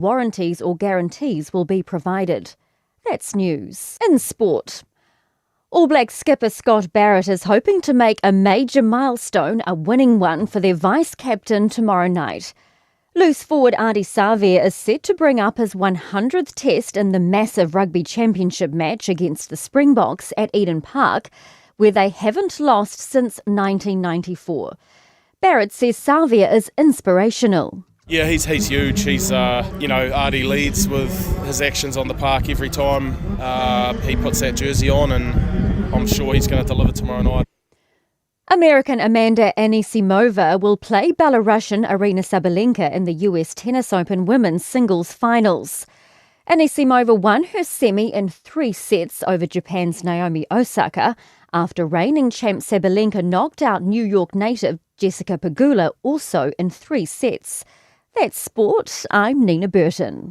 Warranties or guarantees will be provided. That's news. In sport, All Black skipper Scott Barrett is hoping to make a major milestone a winning one for their vice captain tomorrow night. Loose forward Ardie Savea is set to bring up his 100th test in the massive Rugby Championship match against the Springboks at Eden Park, where they haven't lost since 1994. Barrett says Savea is inspirational. Yeah, he's, he's huge. He's, uh, you know, Ardie leads with his actions on the park every time uh, he puts that jersey on, and I'm sure he's going to deliver tomorrow night. American Amanda Anisimova will play Belarusian Aryna Sabalenka in the US Tennis Open Women's Singles Finals. Anisimova won her semi in three sets over Japan's Naomi Osaka after reigning champ Sabalenka knocked out New York native Jessica Pegula also in three sets. That's sport. I'm Nina Burton.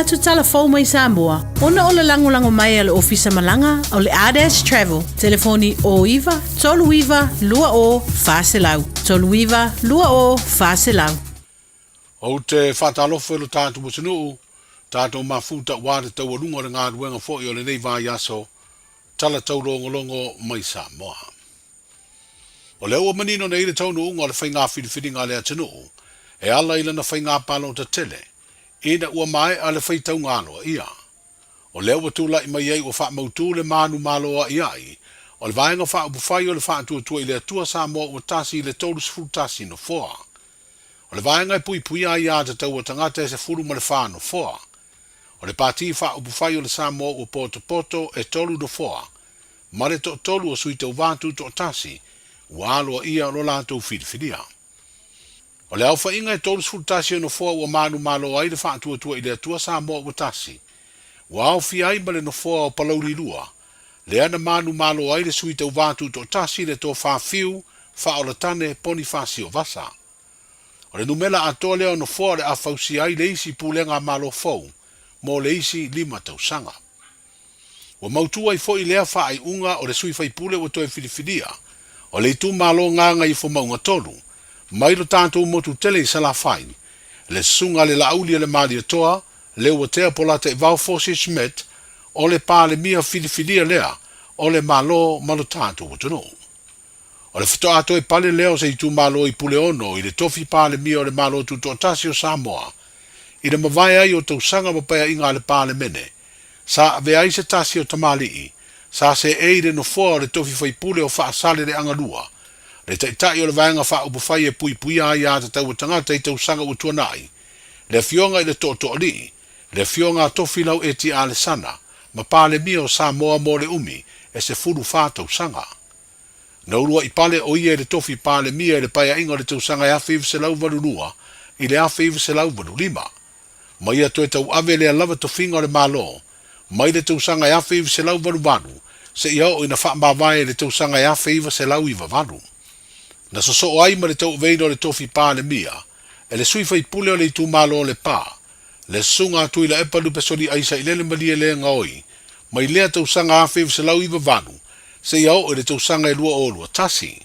Atu talafou mai Samoa, ona o le lagolago mai a le Ofisa Malaga o le Ardash Travel. Telefoni o iva, tolu iva, lua o, 400. Tolu iva, lua o, 400. Ou te whātalofa i lo tātou atunuu, tātou mafuta wā te taualuga o le galuega foʻi o lenei vaiaso, tala taulogologo mai Samoa. O lea ua manino nei le taunuuga o le faigā filifiliga a le atunuu, e ala i lana faigā palota tele, ina ua maea le faitauga aloaia. O lea ua tulaʻi mai ai ua faamautū le manumalo aʻi o le Vaega Faaupufai o le Faatuatua i le Atua Samoa Ua Tasi i le 31 nofoa. O le Vaega e Puipuia Aiā Tatau a Tagata e 14 nofoa. O le Pati Faaupufai o le Samoa Ua Potopoto e tolu nofoa, ma le toatolu o sui tauvā tutoatasi ua aloaia lo latou filifilia. O le aofaiga e 31 o nofoa ua manumalo ai le Faatuatua i le Atua Samoa Ua Tasi, ua aofia ai ma le nofoa o Palauli 2, lea na manumalo ai le sui tauvā tutoatasi le Tofā Fiu Faaolatane Ponifasio Vasa. O le numera atoa lea o nofoa o le a fausia ai le isi pulega malo fou mo le isi 5 tausaga. Ua mautu ai foʻi lea faaiuga o le sui faipule ua toe filifilia o le itumalo Gagaifomauga 3 mai lo tatou motu tele i Salafai, Le Susuga a le Laauli a le Malietoa, Leuatea Polataivao Fosi Schmidt, o le Palemia filifilia lea o le Malo ma lo tatou atunuu. O le faatoa toe pale lea o se itumalo i Puleono i le tofi Palemia o le Malo Tutoatasi o Samoa i le mavae ai o tausaga ma paeaiga a le Palemene sa avea ai se tasi o tamalii sa seei i le nofoa o le tofi faipule o Faasaleleaga 2, le Taitai o le Vaega Faaupufai e Puipuia ai Aiatatau a Tagata i tausaga ua tuanai, le Afioga i le Tootooalii, le Afioga a Tofilau Eti Alesana ma Palemia o Samoa mo le umi e 14 tausaga. Na uluai pale o ia i le tofi Palemia i le paeaiga o le tausaga e 1982 i le 1985. Ma ia toe tauave lea lava tofiga o le Malo mai le tausaga e 1988 seia oo ina faamavae i le tausaga e 1998. Na sosoo ai ma le tauaveina o le tofi Palemia e le sui faipule o le itumalo o Lepa, le Susuga a Tuilaepa Lupesoli Aisailele Malielegaoi mai lea tausaga 1998 seia oo i le tausaga e 2021.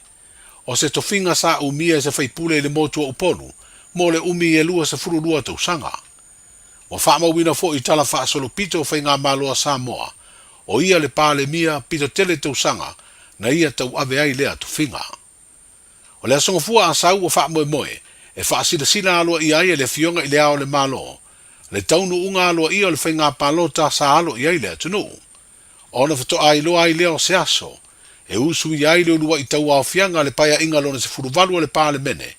O se tofiga sa umia e se faipule i le motu o Upolu mo le umi e 22 tausaga. Ua faamauina foi i tala faasolopito o Faigamalo a Samoa, o ia le Palemia pito tele tausaga na ia tauave ai lea tofiga. O le Aso Gafua Asau ua faamoemoe e faasilasila aloaia ai e le Afioga i Le Ao o le Malo le taunuuga aloaia o le faiga palota sa alo i ai le atunuu. Ona faatoa iloa ai lea o se aso e usuia ai le uluai tauaofiaga a le Paeaiga lona 18 a le Palemene,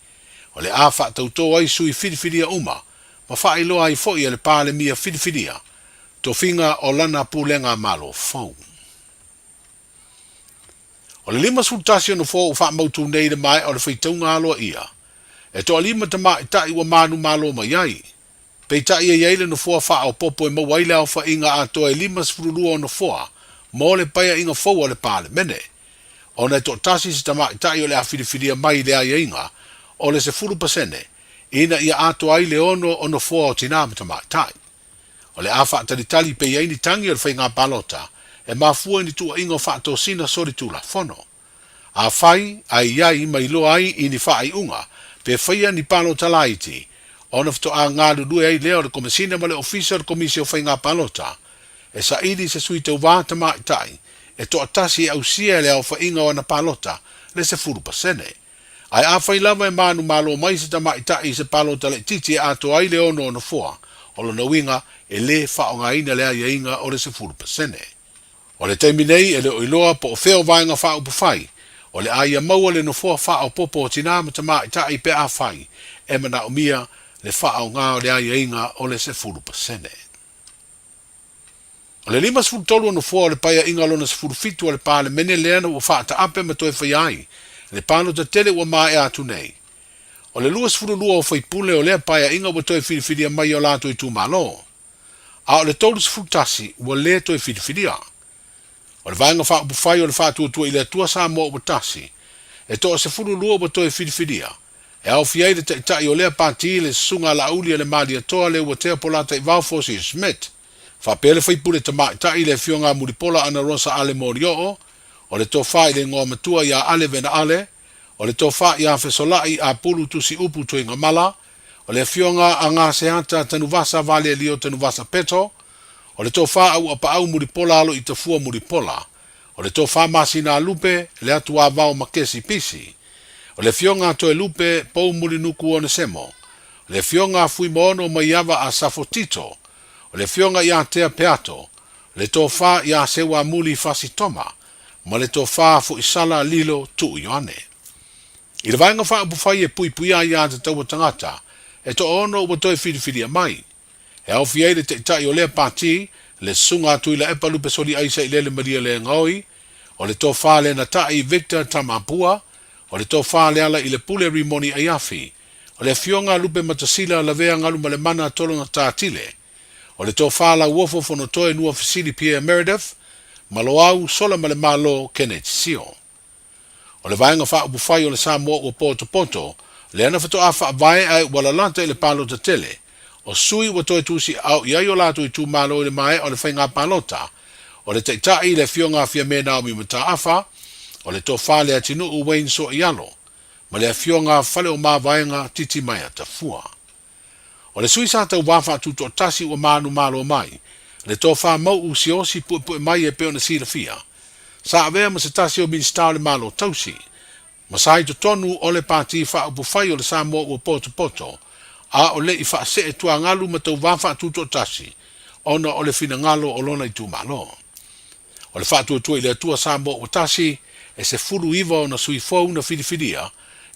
o le a faatautō ai sui filifilia uma ma faailoa ai foi e le Palemia filifilia tofiga o lana pulega Malo fou. O le 51 o nofoa ua faamautu nei i le maea o le faitauga aloaia, e toalima tamaitai ua manumalo mai ai. Peitai e i ai le nofoa faaopoopo e maua ai le aofaiga atoa e 52 o nofoa mo le paeaiga fou a le Palemene. Ona e toatasi se tamaitai o le a filifilia mai i le aiaiga o le 10% ina ia atoa ai le ono o nofoa o tinā ma tamaitai. O le a faatalitali pe i ai ni tagi o le faiga palota e mafua i ni tuuaiga o faatosina solitulafono. Afai, a i ai ma iloa ai i ni faaiuga pe faia ni palota laiti, ona faatoa galulue ai lea o le Komesina ma le Ofisa o le Komisi o Faiga Palota e saili se sui tauva tamaitai e toatasi e ausia e le aofaiga o ana palota le 10%. Ae afai lava e manumalo mai se tamaitai i se palota laitiiti e atoa ai le ono o nofoa, o lona uiga e lē faaaogaina le aiaiga o le 10%. O le taimi nei e le o iloa po o fea o Vaega Faaupufai o le a ia maua le nofoa faaopoopo o tinā ma tamaitai pe afai e manaomia le faaaoga o le aiaiga o le 10%. O le 53 o nofoa o le Paeaiga lona 17 a le Palemene lea ua faataape ma toe faia ai le palota tele ua maea atu nei. O le 22 o faipule o lea Paeaiga ua toe filifilia mai i o latou itumalo, a o le 31 ua le toe filifilia. O le Vaega Faaupufai o le Faatuatua i le Atua Samoa ua tasi, e toa 12 ua toe filifilia, e aofia ai le Taitai o lea Pati le Susuga a Laauli a le Malietoa Leuatea Polataivao Fosi Schmidt, faapea le faipule tamaitai le Afioga a Mulipola Anarosa Ale Molioo, o le Tofa i le Igoa Matua ia Ale Vena Ale, o le Tofa ia Fesolai Apulu Tusiupu Tuigamala, o le Afioga a Gaseata Tanuvasa Valelio Tanuvasa Peto, o le Tofa a Uapaau Mulipola Aloitafua Mulipola, o le Tofa Masina Lupe le Atuavao Makesi Pisi, o le Afioga a Toelupe Pou Mulinuku Onesemo, o le Afioga a Fuimaono Maiava a Safo Tito, o le Afioga ia Tea Peato, le Tofa ia Seuamuli Fasi Toma, ma le Tofa Foisala Lilo Tuu Ioane. I le Vaega Faaupufai e puipuia ai aiatatau a tagata, e toaono ua toe filifilia mai. E aofia ai le Taitai o lea Pati, le Susuga a Tuilaepa Lupesoli Aisailele Malielegaoi, o le Tofa Lenatai Victor Tamapua, o le Tofa Lealailepule Rimoni Aiafi, o le Afioga a Lupematasila Lavea Galumalemana Tologa Tatile, o le Tofa Lauofo Fonotoe Nuafesili Pierre Meredith, ma Loau Solamalemalo Kenneth Sio. O le Vaega Faaupufai o le Samoa ua potopoto, lea na faatoa faavae ae ua lalata i le palota tele, o sui ua toe tusiaao i ai o latou itumalo i le maea o le faiga palota, o le Taitai le Afioga a Fiame Naomi Mataafa, o le Tofa Leatinuu Wayne Soialo, ma le Afioga Faleomavaega Titimaea Tafua. O le sui sa tauvā faatutoatasi ua manumalo mai, le Tofa Mau'u Siaosi Puepuemai e pei ona silafia, sa avea ma se tasi o Minisita o le Malo Tausi, ma sa i totonu o le Pati Faaupufai o le Samoa Ua Potopoto, a o le i faasee tuagalu ma tauvā faatutoatasi ona o le finagalo o lona itumalo. O le Faatuatua i le Atua Samoa Ua Tasi, e 19 ona sui fou na filifilia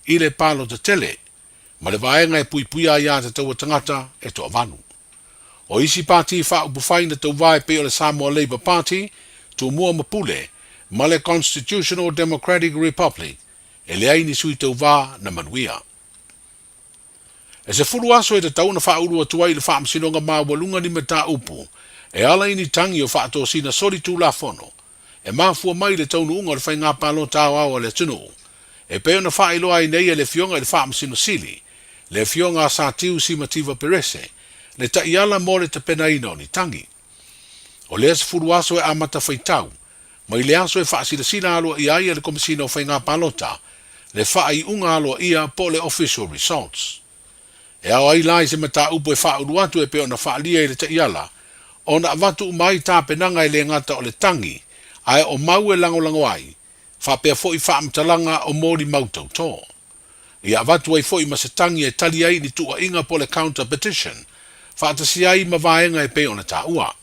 i le palota tele, ma le vaega e puipuia ai aiatatau a tagata e toavalu. O isi pati faaupufai na tauvā e pei o le Samoa Labour Party, Tumua ma Pule, ma le Constitutional Democratic Republic, e leai ni sui tauvā na manuia. E 10 aso e tatau ona faaulu atu ai i le Faamasinoga Maualuga ni mataupu e ala i ni tagi o faatosina solitulafono e mafua mai i le taunuuga o le faiga palota aoao a le atunuu, e pei ona faailoa ai nei e le Afioga i le Faamasino Sili, le Afioga a Satiu Simativa Perese, le taiala mo le tapenaina o ni tagi. O lea 10 aso e amata faitau, mai le aso e faasilasila aloaia ai e le Komesina o Faiga Palota le faaiuga aloaia po o le official results. E ao ai la i se mataupu e faaulu atu e pei ona faaalia i le taiala, ona avatu uma ai tapenaga e le gata o le tagi, ae o mau e lagolago ai, faapea foi faamatalaga o molimau tautō. Ia avatu ai foi ma se tagi e tali ai i ni tuuaiga po o le counter petition, faatasi ai ma vaega e pei ona taua.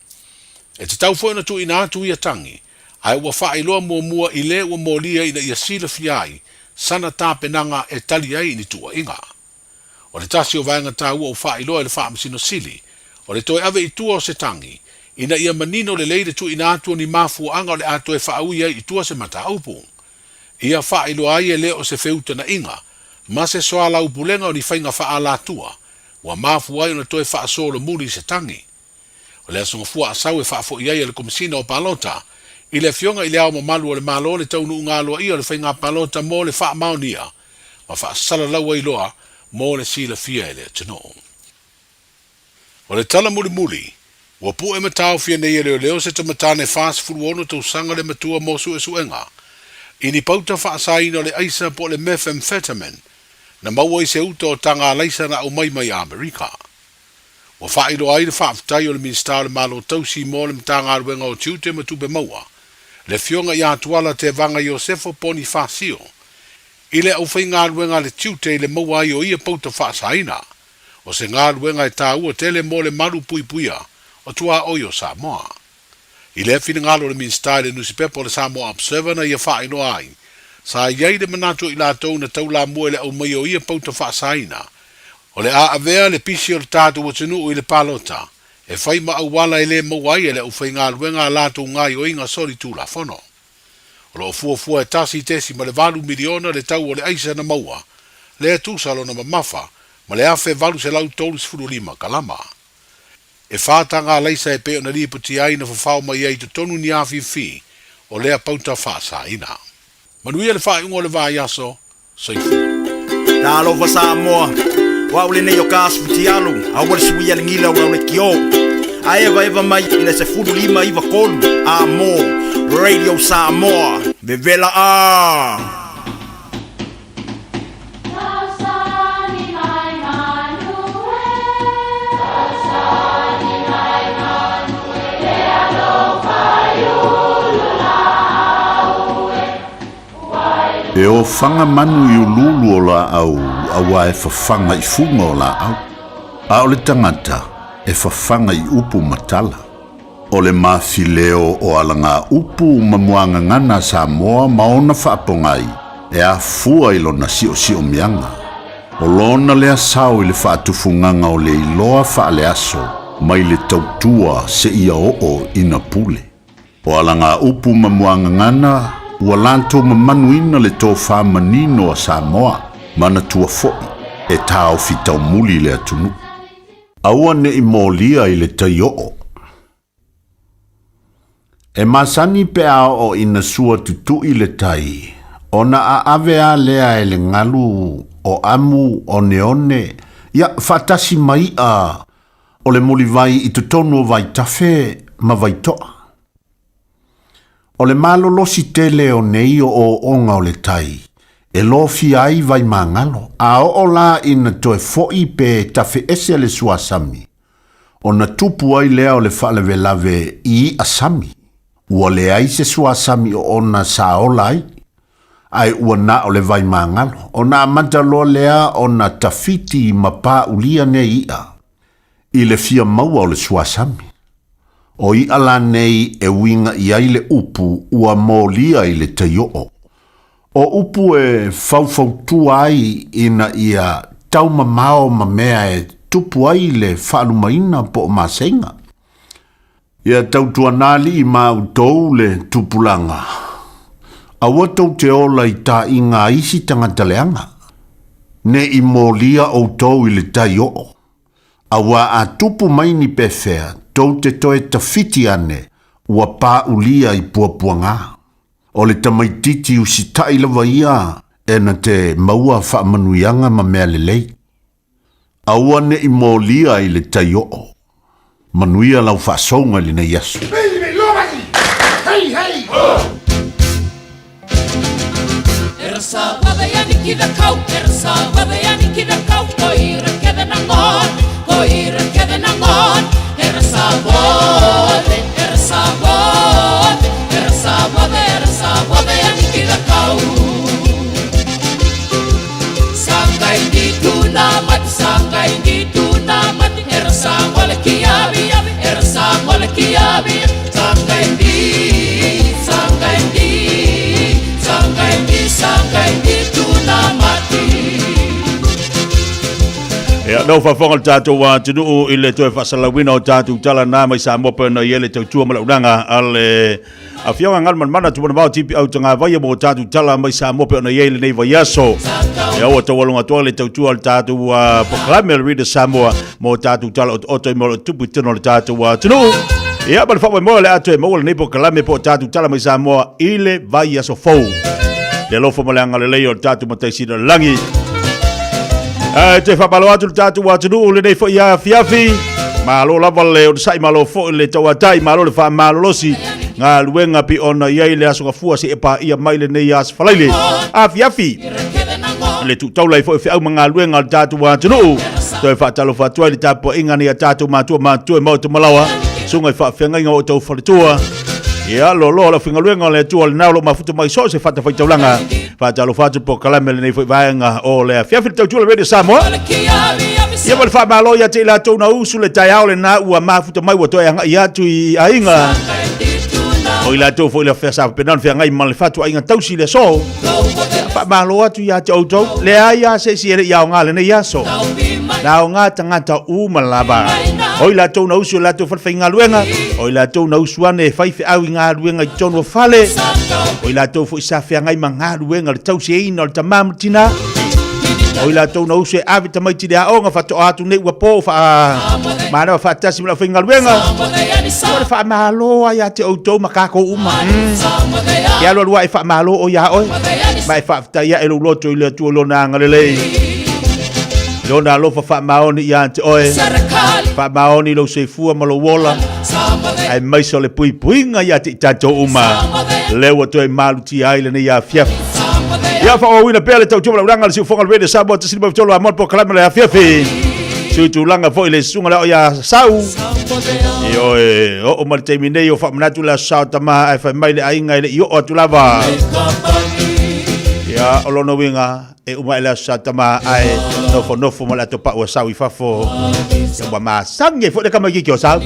E tatau foi ona tuuina atu ia tagi, ae ua faailoa muamua i le ua molia ina ia silafia ai sana tapenaga e tali ai i ni tuuaiga. O le tasi o vaega taua ua faailoa e le Faamasino Sili, o le toe ave i tua o se tagi, ina ia manino lelei le tuuina atu o ni mafuaaga o le a toe faaui ai i tua se mataupu. Ia faailoa ai e le o se feutanaʻiga ma se soalaupulega o ni faiga faaalatua ua mafua ai ona toe faasolomuli se tagi. O le Aso Gafua Asau e faafo'i ai e le Komesina o Palota i le Afioga i Le Ao Mamalu o le Malo le taunuuga aloaia o le faiga palota mo le faamaonia ma faasalalau ai loa mo le silafia e le atunuu. O le tala mulimuli, ua pu'e ma taofia nei e leoleo se tamatane 46 tausaga le matua mo suesuega i ni pauta faasaina o le aisa po o le methamphetamine na maua i se uta o Tagalaisa na aumai mai Amerika. Ua faailoa ai le faafetai o le Minisita o le Malo Tausi mo le Matagaluega o Tiute ma Tupe Maua, le Afioga ia Tuala Tevaga Iosefo Ponifasio, i le aufaigaluega a le tiute i le maua ai o ia pauta faasaina, o se galuega e taua tele mo le malu puipuia o tuaoi o Samoa. I lea finagalo o le Minisita i le nusipepa o le Samoa Observer na ia faailoa ai, sa i ai le manatu o i latou na taulamua i le aumai o ia pauta faasaina, o le a avea le pisi o le tatou atunuu i le palota e fai ma auala e le maua ai e le aufaigaluega a latou gaioiga solitulafono. O lo o fuafua e 1.8 miliona le tau o le aisa na maua, lea tusa lona mamafa ma le 1835 kalama. E whā taga alaisa e pei ona lipotia ai na fafao mai ai i totonu ni afifi o lea pauta faasaina. Manuia le faaiuga o le vaiaso, soifua. Talofa Samoa, o au lenei o ka asu fitialu, aua le suia le gila o le kio. A eva eva mai i le 15 93 a mo Radio Samoa. Vevela a! E ofaga manu i uluulu o laau auā e fafaga i fuga o laau, a o le tagata e fafaga i upu ma tala. O le mafileo o alagaupu ma muagagana a Samoa ma ona faapogai e afua i lona siosiomiaga. O lona lea sao i le faatufugaga o le iloa faaleaso mai le tautua seia oo ina pule. O alagaupu ma muagagana ua latou mamanuina le tofa manino a Samoa, manatua foi e taofi taumuli le atunuu. Aua ne i molia i le tai oo. E masani pe a oo ina sua tutuʻi le tai, ona aave a lea e le galu o amu oneone, ia faatasi ma iʻa o le mulivai i totonu o vaitafe ma vaitoa. O le malolosi tele o nei ooooga o le tai, E lofia ai Vaimagalo, a oo la ina toe foʻi pe tafeese le suasami, ona tupu ai lea o le faalavelave i iʻa sami. Ua leai se suasami oona sa ola ai, ae ua na o le Vaimagalo. Ona amata loa lea ona tafiti ma paʻulia nei iʻa i le fia maua o le suasami. O iʻa la nei e uiga i ai le upu ua molia i le tai oo. O upu e faufautua ai ina ia taumamao ma mea e tupu ai le faalumaina po o maseiga. Ia tautuana alii ma outou le tupulaga, aua tou te ola i taʻiga a isi tagata leaga, ne i molia outou i le tai oo, auā a tupu mai ni pefea tou te toe tafiti ane ua paʻulia i puapuagā. O le tamaititi usitaʻi lava ia e na te maua faamanuiaga ma mea lelei. Aua ne i molia i le tai oo. Manuia lau faasouga i lenei aso. Ia, no faafofoga le tatou atunuu i le toe faasalauina o tatou tala na mai Samoa pe ona i ai le tautua ma le auaunaga a le Afioga Galumalemana Tumanavao Tipi Au Tagavaia mo tatou tala mai Samoa pe ona i ai lenei vaiaso. Ia ua taualoga atu ai le tautua a le tatou polokalame o le Radio Samoa mo tatou tala otooto i mea o lo o tupu i totonu o le tatou atunuu. Ia ma le faamoemoe o le a toe maua lenei polokalame po o tatou tala mai Samoa i le vaiaso fou. Le alofa ma le agalelei o le tatou Matai Sili o le Lagi. Ae toe faamalo atu le tatou atunuu lenei foi afiafi. Malo lava le onosai, malo foi le tauatai, malo le faamalolosi. Galuega pi ona i ai le aso gafua se e paia mai lenei aso falaile. Afiafi le tuutaula ai foi feau ma galuega o le tatou atunuu. Toe faatalofa atu ai le tapuaiga nei a tatou matua matutua i maota malaoa, susuga i faafeagaiga o outou faletua. Ia, loaloa le aufaigaluega o le Atua lena o lo o mafuta mai so o se fatafaitaulaga. Faatalofa atu polokalame lenei foi vaega o le afiafi le tautua le Radio Samoa. Ia ma le faamalo ia te i latou na usu le taeao lena ua mafuta mai ua toe agai atu i aiga. O i latou foi le sa faapena ona feagai ma le fatuaiga tausi i le aso. Ia, faamalo atu ia te outou. Leai lava se isi e le i aoga lenei aso. Na aoga tagata uma lava. O i latou na usu i latou falefaigaluega, o i latou na usu ane e fai feau i galuega i totonu o fale, o i latou foi sa feagai ma galuega le tausiaina o le tama ma le tina, o i latou na usu e ave tamaiti i le aoga faatoa atu nei ua po faa manava faatasi ma le aufaigaluega. O le faamalo lava ia te outou ma kakou uma. Ke alu alu ae faamalo o ia oe, ma e faafetai ae lou loto i le Atua i lona agalelei. Lona alofa faamaoni ia te oe, faamaoni lou soifua ma lou ola, aemaise o le puipuiga ia te i tatou uma, lea ua toe malutia ai lenei afiafi. Ia faaauauina pea le tautua ma le auaunaga a le siufofoga o le Radio Samoa 1.3 Amoa le polokalame o le afiafi. Sui tulaga foi le susuga lea o ia Sau. Ioe, oo mai le taimi nei o faamanatu le aso Sa o tama ae fai mai le aiga e le i oo atu lava. Ia, o lona uiga, e uma ae le aso Sa tama ae nofonofo ma le atopau a Sau i fafo. Ia ua masangi ai foi le tamaitiiti o Sau.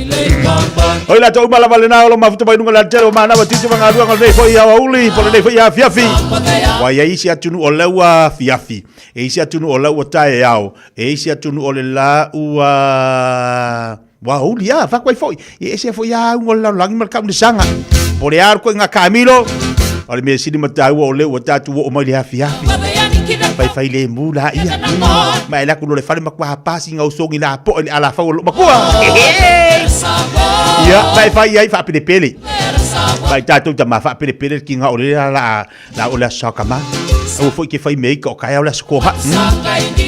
O i latou uma lava lena o lo mafuta mai luga o le alatele o manava tiute ma galuega o lenei foi aoauli po o lenei foi afiafi. Ua i ai isi atunuu o lea ua afiafi, e isi atunuu o lea ua taeao, e isi atunuu o le la ua ua aoauli a fatu ai foi. E ese foi a auga o le lalolagi ma le taunesaga. Po o le a le ituaiga taamilo, o le mea sili ma taua o lea ua tatou oo mai i le afiafi. Faifai lemu laia. Ma e alu atu loa i le fale matua pasi gausoni lapoa i le alafau o lou matua. Ia, ma e fai ai faapelepele. Ma i tatou tama faapelepele le tiga o le la la o le aso kama. Aua foi ke fai mea ika o taeao le aso koha.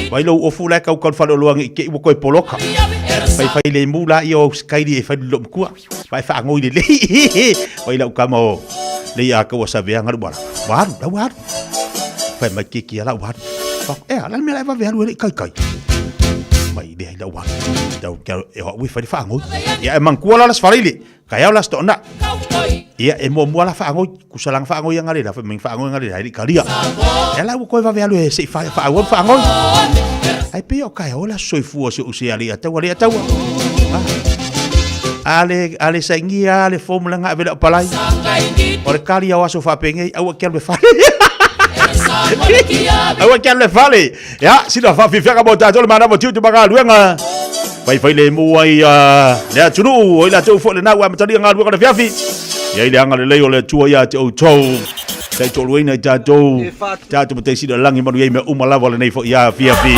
Vai lou ofu la e kau kau fale oloa nge i te i ua koe poloka. Fai fai lemu laia o au sikaili e fai lou matua. Vai faagoi lelei. Vai lau kama o le ia kau a saveanga le uala. Ua alu, la ua alu. Fai mai keiki ia la ua alu. Fai atu, ea, o le a le mea la e vave alu ai le i kaikai? Mai leai la ua alu. Tau ke alu, e o au e fai le faagoi. Ia e manatua la le Aso Faraile, taeao le Aso Toonai. Ia e muamua la faagoi, tusa la na faagoi analeila, fai mai na faagoi analeila e le i talia. Ia la ua toe vave alu e se i faaauau le faagoi. Ae pei o taeao le aso soifua o si ou uso ia Leiataua, Leiataua. A le, a le sainia lava le form lea na ave i lau palai. O le kali o aso faapenei, aua e te alu e fale. Aua e te alu e fale. Ia, sina faafiafiaga mo tatou le manava o tiute ma galuega. Faifai lemu ai le atunuu, o i latou foi lena ua amatalia galuega le afiafi. Ia i le agalelei o le Atua ia te outou. Taitoaluaina i tatou, tatou matai sili o le lagi manuia i mea uma lava o lenei foi afiafi.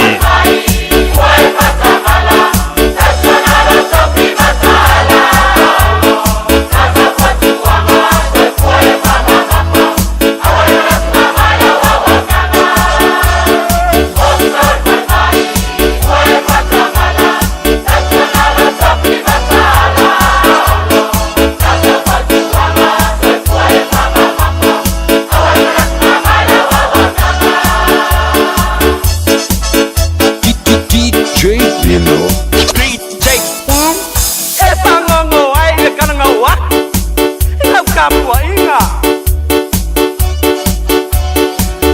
DJ Lino. E pāgogo ai le kalagau aku i lau tapuaiga.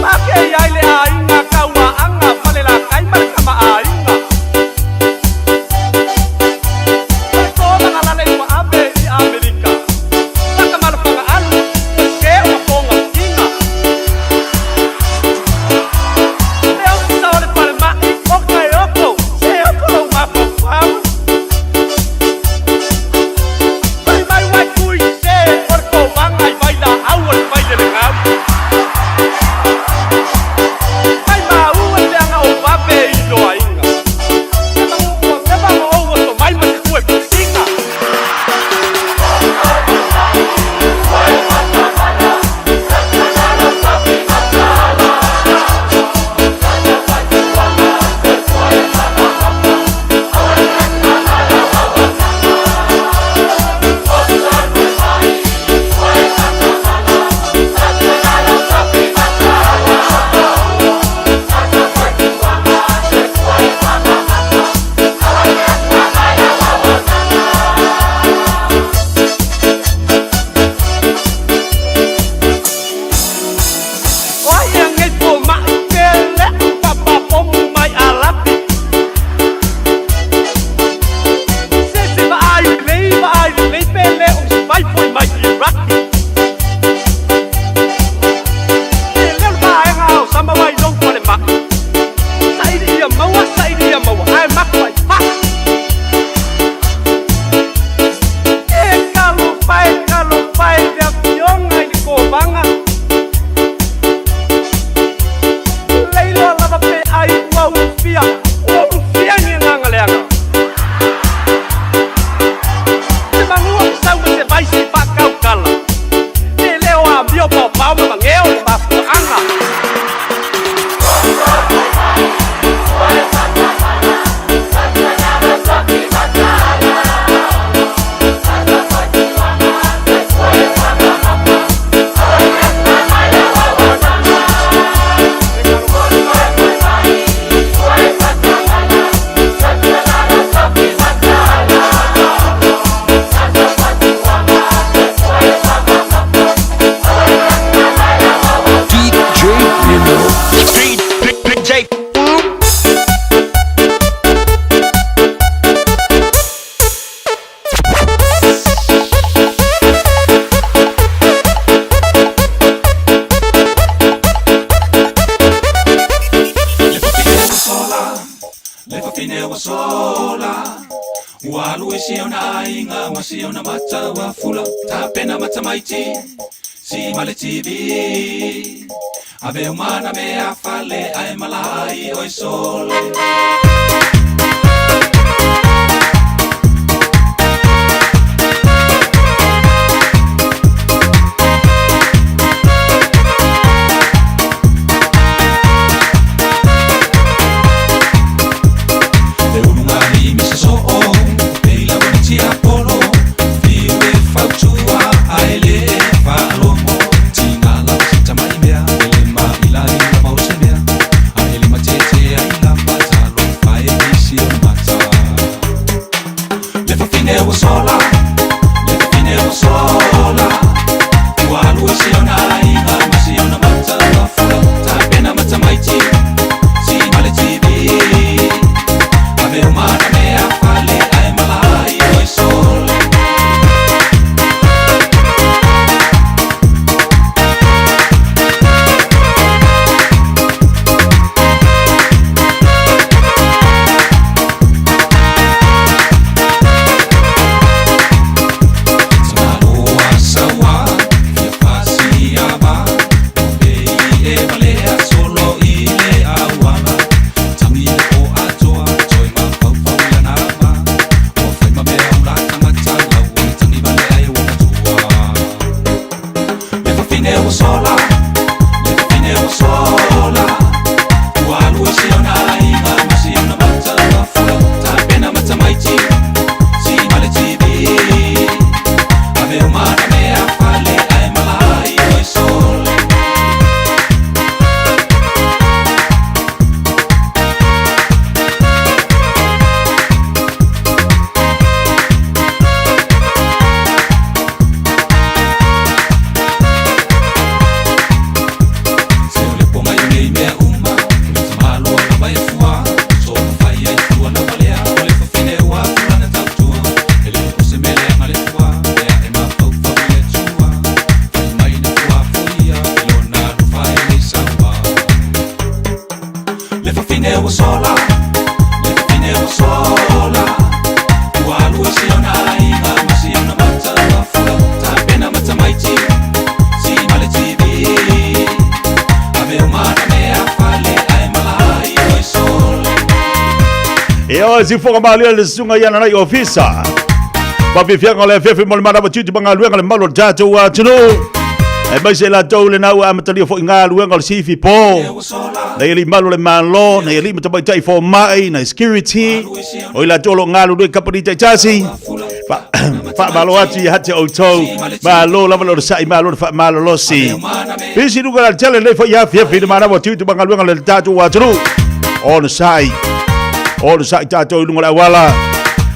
Pakei ai le aiga Kauaaga Falelatai ma le Tamaaiga. O le tolaga lale ua ave i Amerika, Takamalo Pagaalu, o se o mapoga tiga. Le ofisa o le falemai o Kaeoko, se oko lou mafaufau. Fai mai uai kui se o le kovaga i vailaau o le failelegau. Fai maua i leaga o vave i loaiga. Se manu ua leva ma ou oso mai ma se kue pusiga. O ai ea nei fomai pe lea papapomu mai Alapi. Se se vaai lelei vaai lelei pe le o se vai foi mai Iraki. E leo le vaega o sama mai lou falemai. Saili ia maua saili ia maua ae maku ai faa. E talofa e talofa e le afioga i le kovaga. Leiloa lava pe ai ua ulufia, ua ulufia ni agaga leaga. Se manua se sau ma se vai se i faakaukala. Le leo amio paopao ma mageo le mafuaaga. DJ Lino. DJ Le fafine ua sola Ua alu i si ona aiga ma si ona mata ua fula Tapena ma tamaiti Si ma le TV Ave uma na mea fale ae malai oi sole. Le ulugalii ma se soo, pei lava ni tiapolo, fiu e fautua ae le faalogo. Tiga lava si tamai mea, e le mailai lava o fafine ua sola, le fafine ua sola. Ua alu i si ona aiga ma si ona mata ua fula, tapena ma tamaiti, si ma le TV. Ave uma na mea fale ae malai oi sola. Ia si foka malia le susuga i ana nai ofisa. Fafiafiaga o le afiafi mo le manava tiute ma galuega le mamalu o le tatou atunuu. Aemaise i latou lena ua amatalia foi galuega o le sifi po. Nai alii malu o le Malo, nai alii ma tamaitai fomai, nai security, o i latou o lo o galulue i kamupani taitasi. Faamalo atu ia te outou. Malo lava le onosai, malo le faamalolosi. Pisi luga la tele nei foi afiafi i le manava tiute ma galuega le tatou atunuu. Onosai. Onosai tatou i luga o le auala.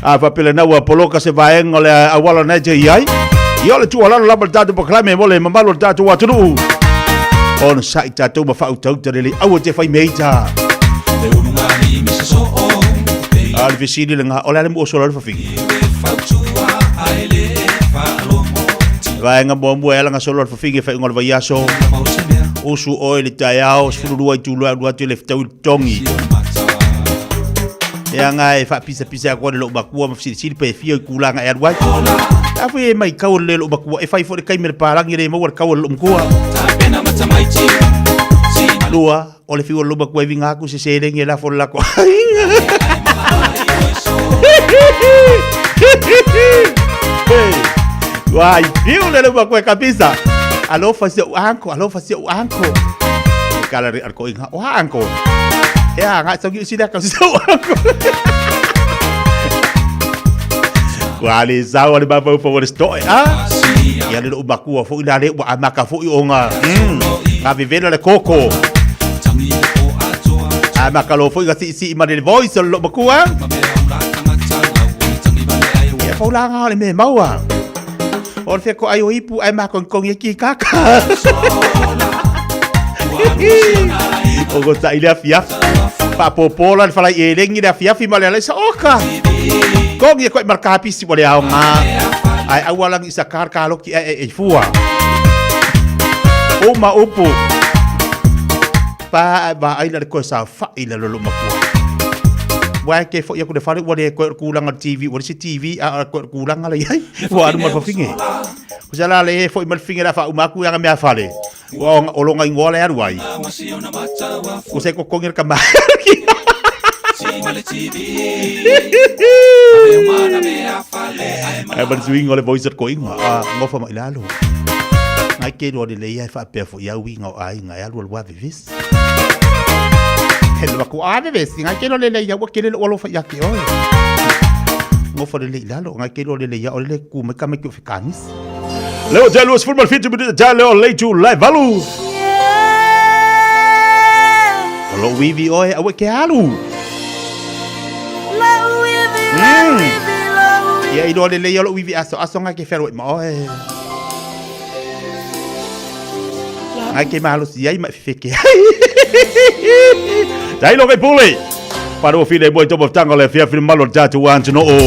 A faapea lena ua poloka se vaega o le auala na e te i ai. Ia o le tuualalo lava le tatou polokalame mo le mamalu o le tatou atunuu. Onosai tatou ma faautauta lelei aua te fai meita. A o le fesili lena, o le a le mua sola o le fafine? Vaega muamua e ala gasolo le fafine faaiuga o le vaiaso. Usu oe i le taeao, 12 itula alu atu i le fetaui le togi. Ea nga e faapisapisa aku ai le lou makua ma fesilisili pe fia i kulaga e alu ai. A foi e maitau le lou makua, e fai foi le taimi a le palagi e le maua le tau a le lou matua. Lua, o le fiu o le lou matua e viga atu se seleni e lafo i le latou aiga. Ua fiu le lou matua e kapisa. Alofa si ou uncle, alofa si ou uncle. Kala re ar ko inga, o ha uncle. E a nga songi si ka si ou uncle. Ua le sau le mafau fau le stoe a. Ia le lou makua foi la le ua amaka foi o nga. Nga vevela le koko. Amaka lo foi nga si si ma le voice o le lou makua. Ia faulanga o le me maua. O le fea ko ai o ipu ai ma kongkongi e ki kaka. O ko sa ile afiafi. Faapopo la le falai elengi le afiafi ma le alai sa oka. Kongi e koe ma le kapisi ua le aoga. Ae aua lagi i sa kar kaloki ae e fua. Uma upu. Pa ae vaai la le koe saofai la lolo makua. Ua e ke foi aku le fale ua le koe o le kulaga o le TV, ua le se TV a o le koe o le kulaga la iai. Ua alu ma le fafine. Ko se la le e foi ma le fafine la faauma aku ia mea fale. Ua o longa ingoa le alu ai. Ko se kokongi le kama. Ai ma le suiga o le voice o le koiga. A ngofa mai lalo. Ngai ke loa le leia e faapea foi au iga o aiga e alu alu a vevesi. He le wako a vevesi, ngai ke loa le leia ua kele lo alofa ia ke oe. Ngofa le lei lalo, ngai ke loa le leia o le ku mai ka mai ke o fekanis. Leo te lua sefulu ma le fitu minute tale o leitu lai valu. O lou ivi oe aua e ke alu. Ia iloa lelei o lou ivi asoaso ngai ke fealuai ma oe. Ngai ke malosi ai ma e fefeke ai. Tailo kai pule. Whanau whine mo i tō mawhtanga le whiawhina malo le tātou antono o.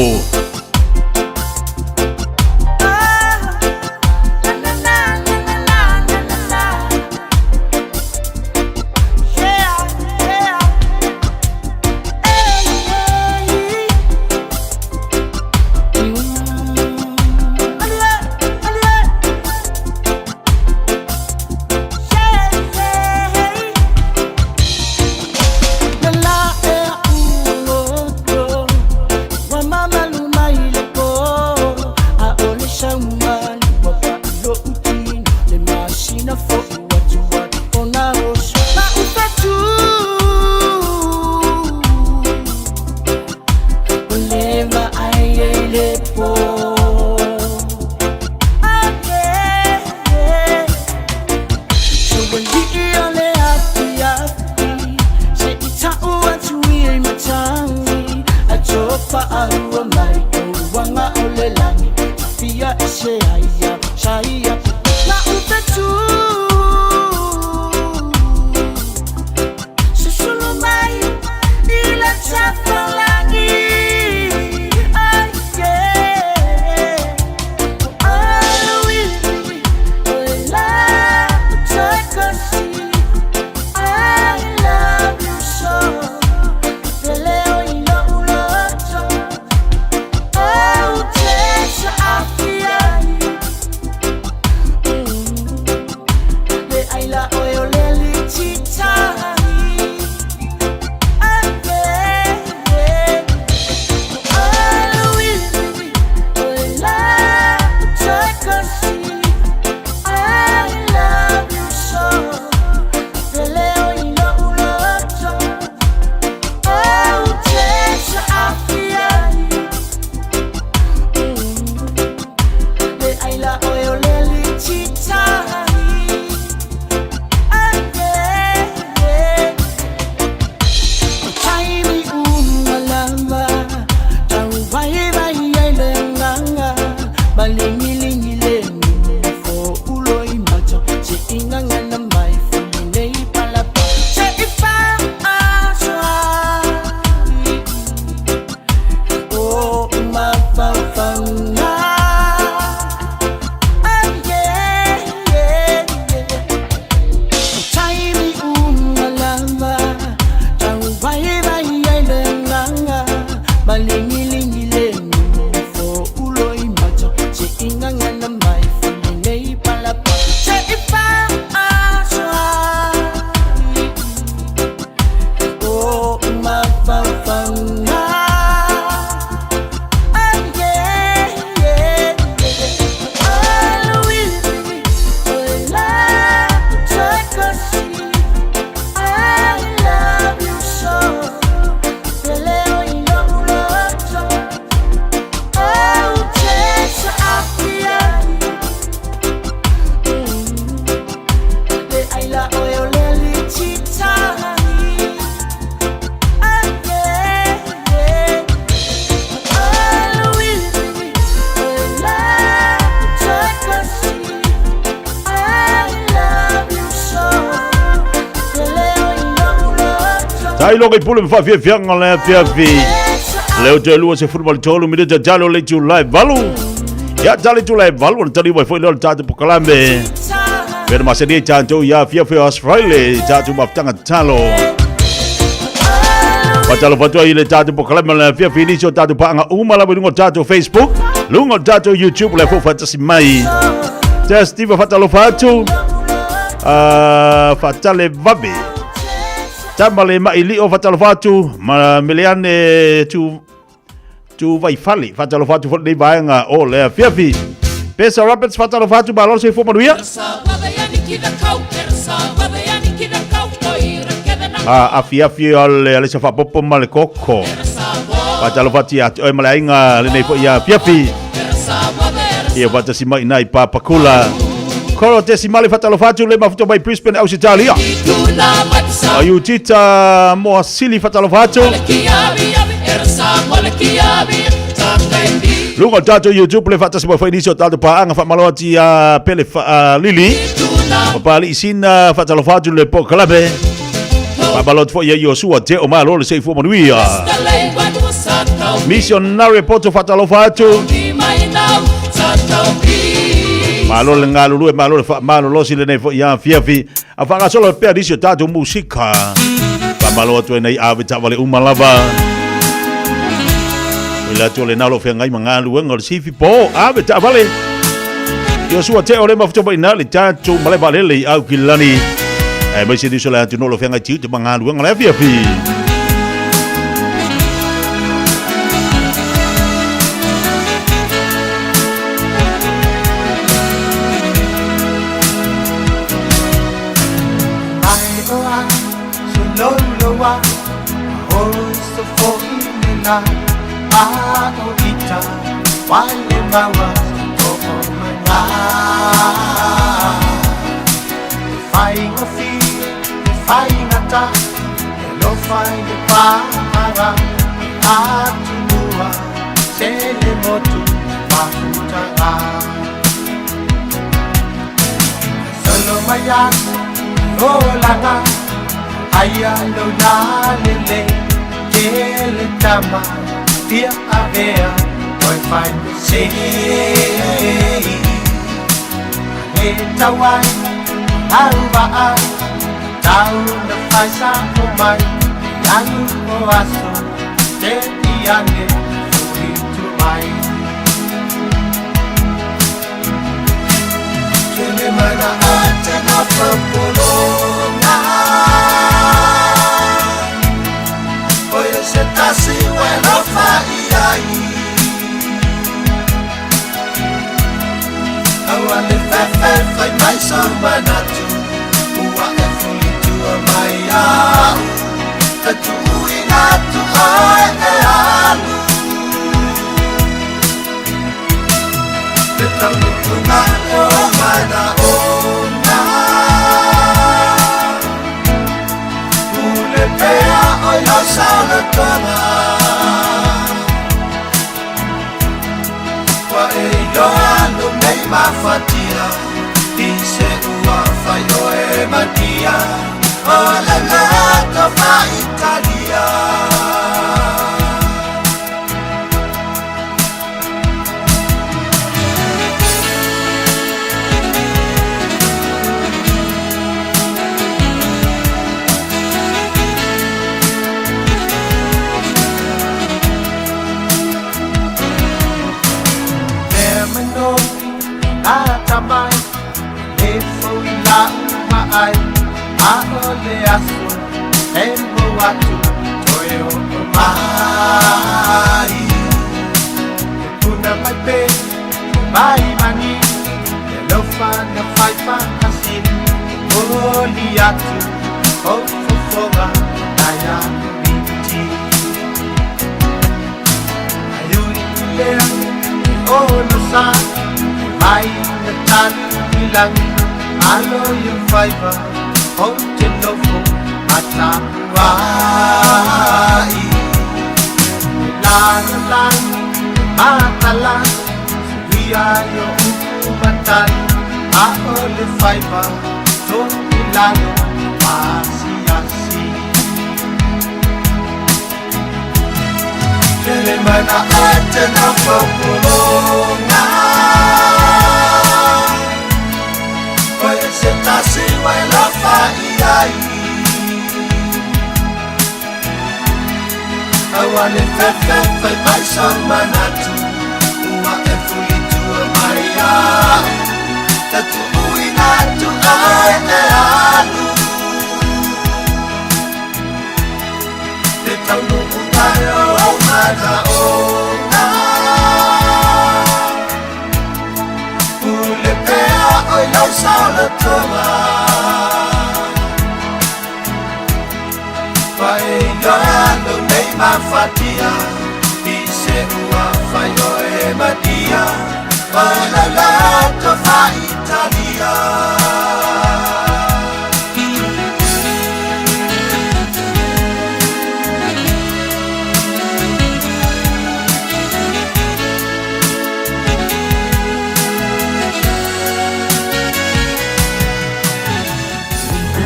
Tailo kai pule mawhawhiawhianga le awhiawhi. Leo te lua se furu tolu mi te talo le tu lai valu. Ya tali tu lai valu na tali wai foi leo tātou pokalame. Pera masani tātou ya whiawhia Australia tātou mawhtanga talo. Patalo fatua i le tātou pokalame le whiawhi nisi o tātou paanga uma lava lunga o tātou Facebook, lunga o tātou YouTube le fo whatasi mai. Te Steve whatalo whatu, whatale vabe. Tama le mailio whatalo whatu, ma meleane tu tu vaifale whatalo whatu fo nei vaenga o le whiawhi. Pesa Roberts whatalo whatu ma lolo se fo manuia. A afi o le alisa whapopo ma le koko. Whatalo whati a te oi ma le ainga le nei fo ia whiawhi. Ia whatasi mai nai papakula. Koro te simale whatalo whatu le mafuto mai Brisbane, Australia. Ayutita Moasili whatalo whatu. Luga o tatou YouTube le faatasi mai foi nisi o tatou paaga faamalo atu ia Pele Lili. Papalii Sina faatalofa atu le polokalame. Faamalo atu foi ia Iosua Te o Malo le soifua manuia. Missionary Poto faatalofa atu. Malo le galulue, malo le faamalolosi lenei foi afiafi. A faagasolo pea nisi o tatou musika. Faamalo atu ai nei ave taavale uma lava. I le atu o lena o lo o feagai ma galuega o le sifi po ave taavale. Iosua Te o le mafuta mai na le tatou malae vaalele i Aukilani. Aemaise nisi o le atunuu o lo o feagai tiute ma galuega o le afiafi.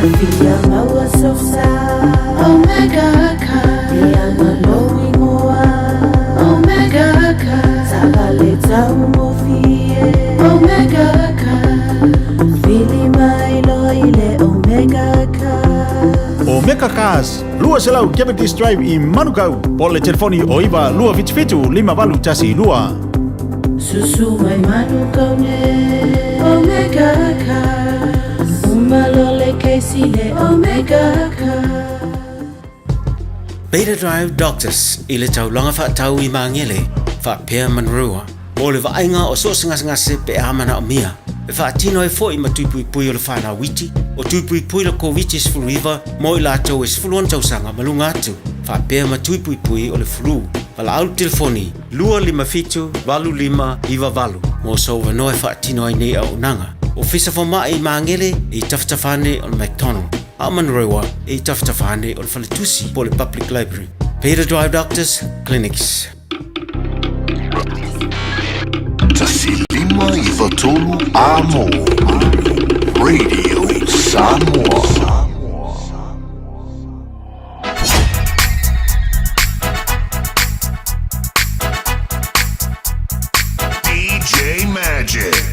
Fia maua sosa Omega Car Ia malo ingoa Omega Car Tagale tau mofie Omega Car Fili mai loa i le Omega Car Omega Cars, 200 Cavendish Drive i Manukau, po o le telefoni o 9 277 5812. Susu mai Manukau nei Omega Cars Uma loa le kesi le Omega Cars. Beta Drive Doctors i le taulaga faatau i Magele faapea Manurewa mo le vaaiga o so o se gasegase pe a manaomia. E faatino ai foi ma tui puipui o le fanau iti, o tui puipui le Koviti-19 mo i latou e 16 tausaga ma luga atu, faapea ma tui puipui o le flu. Valaau le telefoni 257 8598 mo sou avanoa e faatino ai nei auaunaga. Ofisa Fomai i Magele e i tafatafa ane o le McDonald, a o Manurewa e i tafatafa ane o le Faletusi po o le Public Library. Beta Drive Doctors Clinics. 1593 Amo Radio Samoa. DJ Magic.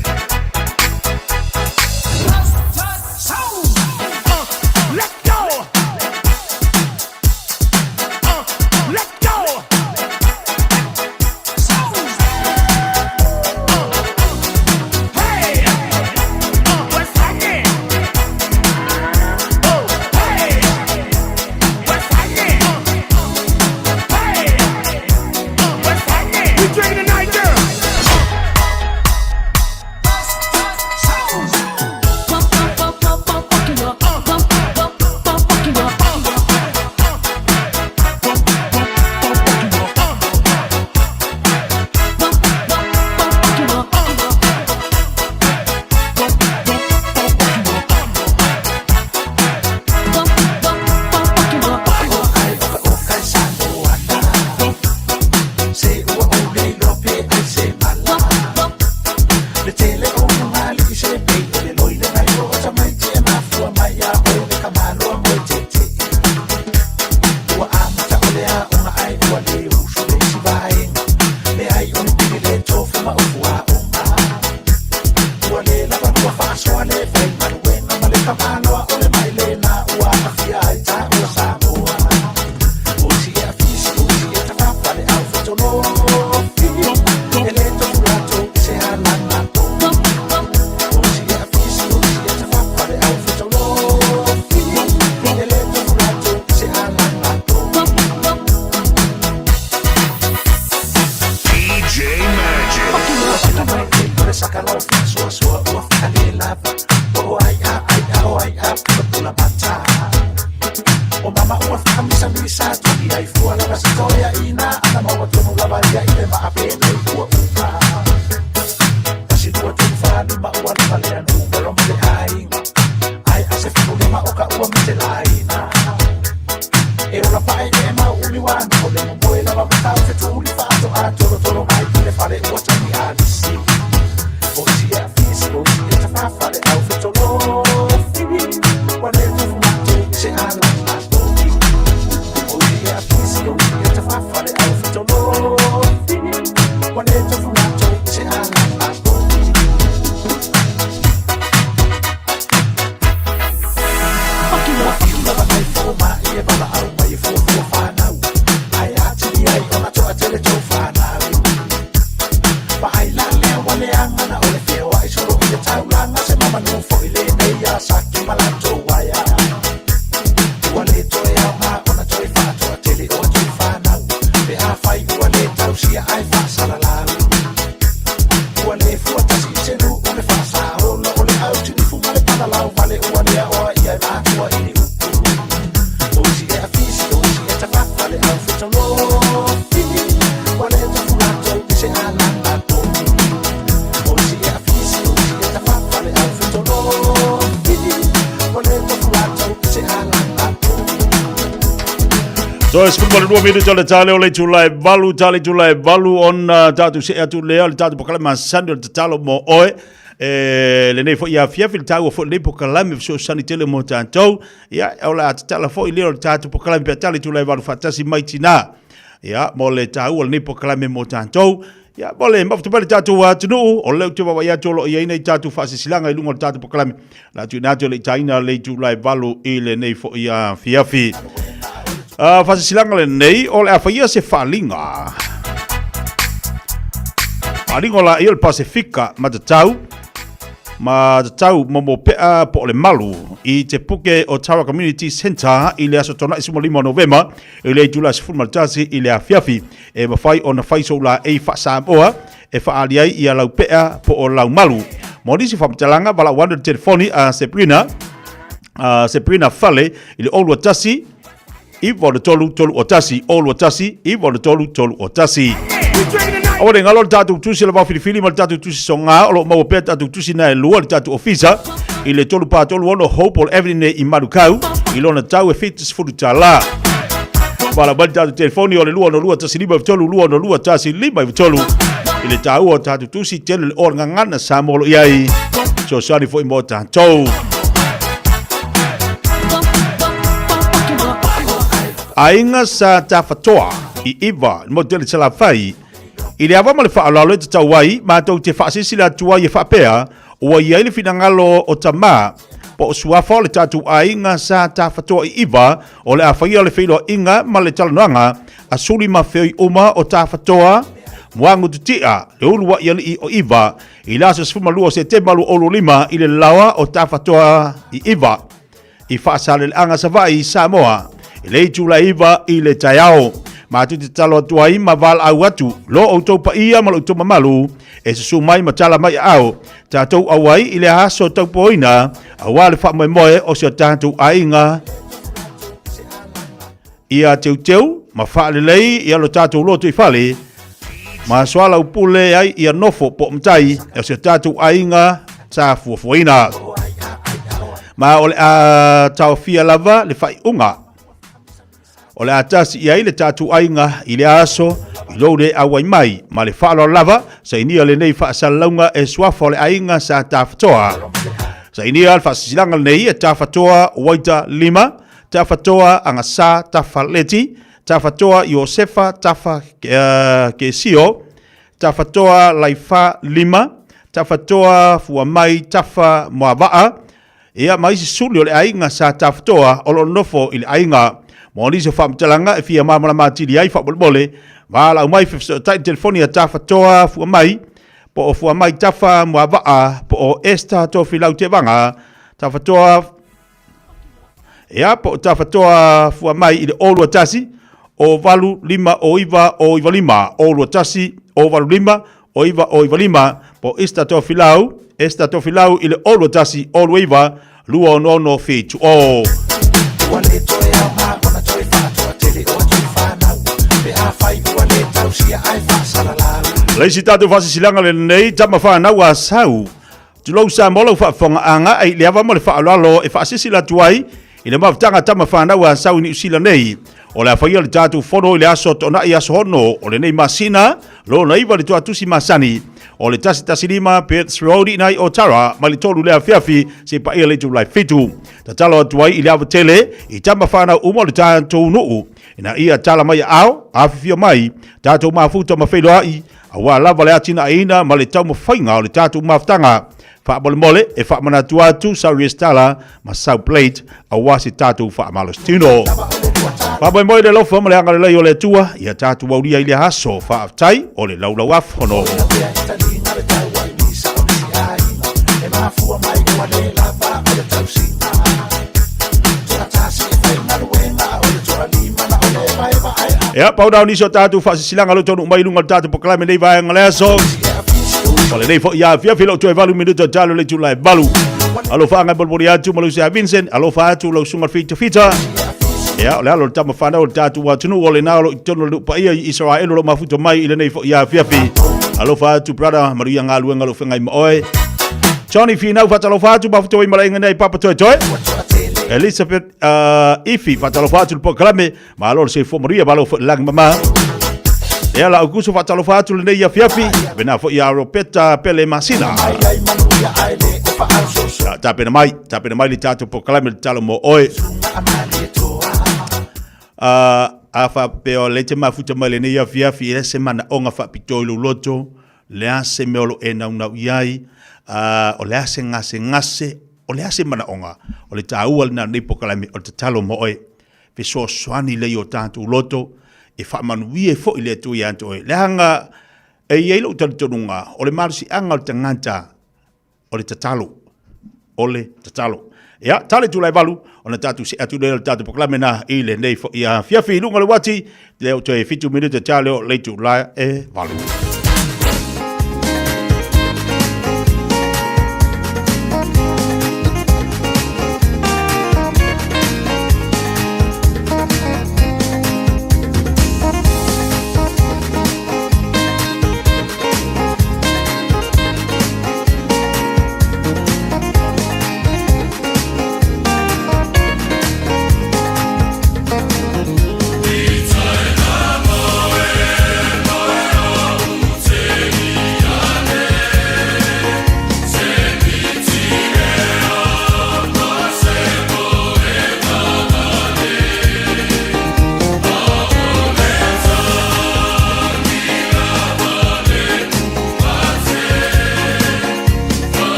So e 12 minuta o le tale o le itula e valu, tale itula e valu ona tatou see atu lea o le tatou polokalame masani o le tatalo mo oe. E lenei foi afiafi le taua foi lenei polokalame fesoasoani tele mo tatou. Ia, o le a tatala foi lea o le tatou polokalame pe a tala i tulaga e valu faatasi mai tinā. Ia, mo le taua o lenei polokalame mo tatou. Ia, mo le mafuta mai le tatou atunuu, o lea ou te vaavaai atu o lo o i ai nei tatou faasilasilaga i luga o le tatou polokalame. O le a tuuina atu e le i taina le itula e 8 i lenei foi afiafi. Faasilasilaga lenei, o le a faia se faaaliga. Faaaliga o laia o le Pasefika matatau, matatau momo pea po o le malu i te puke o Tara Community Centre i le aso Tona'i 15 o Novema i le itula 11 i le afiafi. E mafai ona fai sou laei faa-Samoa e faaali ai ia lau pea po o lau malu. Mo nisi faamatalaga, valaau ane i le telefoni a Sabrina, a Sabrina Fale i le 021 93 31 021 93 31. Aua ne i galo le tatou tusi o le vaofilifili ma le tatou tusi soga o lo o maua pea tatou tusi na e lua i le tatou ofisa i le 3436 Hopewell Avenue i Manukau i lona tau e $70. Valaau mai le tatou telefoni o le 262 153 262 153 i le taua o tatou tusi tele le o le gagana Samoa o lo o i ai. Fesoasoani foi mo tatou. Aiga sa Tafatoa i Iva, le motu tele Salafai, i le ava ma le faaaloalo e tatau ai, matou te faasilasila atu ai e faapea, ua i ai le finagalo o tamā, po o suafa o le tatou aiga sa Tafatoa i Iva, o le a faia le feiloaiga ma le talanoaga a suli ma feoi uma o Tafatoa, Muagututia, le uluai alii o Iva, i le aso 12 o Setema 2025 i le laoa o Tafatoa i Iva, i Faasaleleaga Savaii, Samoa, i le itula e 9 i le taeao. Matou te tatalo atu ai ma valaau atu lo outou paia ma lo outou mamalu e susu mai ma tala mai aao tatou auai i le aso taupoina aua le faamoemoe o si o tatou aiga ia teuteu ma faalelei ia lo tatou loto i fale ma soalaupule ai ia nofo po o matai o si o tatou aiga sa fuafuaina. Ma o le a taofia lava le faaiuga o le a tasi i ai le tatou aiga i le aso i lou le auai mai ma le faaaloalo lava sainia lenei faasalalauga e suafa o le aiga sa Tafatoa. Sainia le faasilasilaga lenei e Tafatoa Waita Lima, Tafatoa Agasa Tafa Leti, Tafatoa Iosefa Tafa Kesio, Tafatoa Laifa Lima, Tafatoa Fuamai Tafa Moavaa, ia ma isi suli o le aiga sa Tafatoa o lo o nofo i le aiga. Mo nisi o faamatalaga e fia malamalama atili ai faamolemole, valaau mai fesootai i le telefoni a Tafatoa Fuamai po o Fuamai Tafa Moavaa po o Esther Tofilau Tevaga, Tafatoa Ia, po o Tafatoa Fuamai i le 021 o 8 5 o 9 o 9 5, 021 o 8 5 o 9 o 9 5, po o Esther Tofilau, Esther Tofilau i le 021 o 29 266 7 o. Ua le toe aoga ona toe faatoatele o atu fanau pe afai ua le tausia ae faasalalau. Le isi tatou faasilasilaga lenei, tama fanau a Sau. Tulou Samoa lau faafofogaaga ai le ava ma le faaaloalo e faasilasila atu ai i le mafutaga tama fanau a Sau i Niu Sila nei. O le a faia le tatou fono i le aso Toonai aso 6 o lenei masina, lona 9 le tuatusi masani o le 115 Perth Road i nai Otara mai le 3 le afiafi seia paia le itulai 7. Tatalo atu ai i le ava tele i tama fanau uma o le tatou nuu ina ia tala mai aao, afifio mai, tatou mafuta ma feiloai aua lava le atinaeina ma le taumafaiga o le tatou mafutaga. Faamolemole e faamanatu atu sau resitala ma sau plate aua se tatou faamalositino. Faamoemoe i le alofa ma le agalelei o le Atua ia tatou aulia i le aso faafetai o le Laulau-a-Fono. Ia, pau na o nisi o tatou faasilasilaga o lo o taunuu mai i luga o le tatou polokalame i lenei vaega o le aso. O lenei foi afiafi lou toe 8 minuta o talo le itula e 8. Alofa anga e molimoli atu ma lau uso ia Vincent, alofa atu lau susuga Fita Fita. Ia, o le alo o le tama fanau o le tatou atunuu o lena o lo o i totonu o le nuu paia i Isaraelu o lo o mafuta mai i lenei foi afiafi. Alofa atu brother, manuia galuega o lo o feagai ma oe. Johnny Finau faatalofa atu mafuta mai malaega nei Papa Toetoe. Elizabeth Ifi faatalofa atu le polokalame Malo le soifua manuia, malo foi le lagi mama. Ia la Aukuso faatalofa atu lenei afiafi, vena foi ia Ropeta Pele Masina. Tapena mai, tapena mai le tatou polokalame le tatalo mo oe. A faapea o lea e te mafuta mai lenei afiafi, e leai se manaoga faapitoa i lou loto, le a se mea o lo o e naunau i ai, o le a se gasegase, o le a se manaoga, o le taua lena o lenei polokalame, o le tatalo mo oe. Fesoasoani lea i o tatou loto, e faamanuia ai foi le Atua ia te oe. Leaga e i ai lou talitonuga, o le malosiaga o le tagata, o le tatalo, o le tatalo. Ia, tale itula e 8, ona tatou see atu lea i le tatou polokalame na i lenei foi afiafi i luga o le uati, lea o toe 7 minute tale o le itula e 8.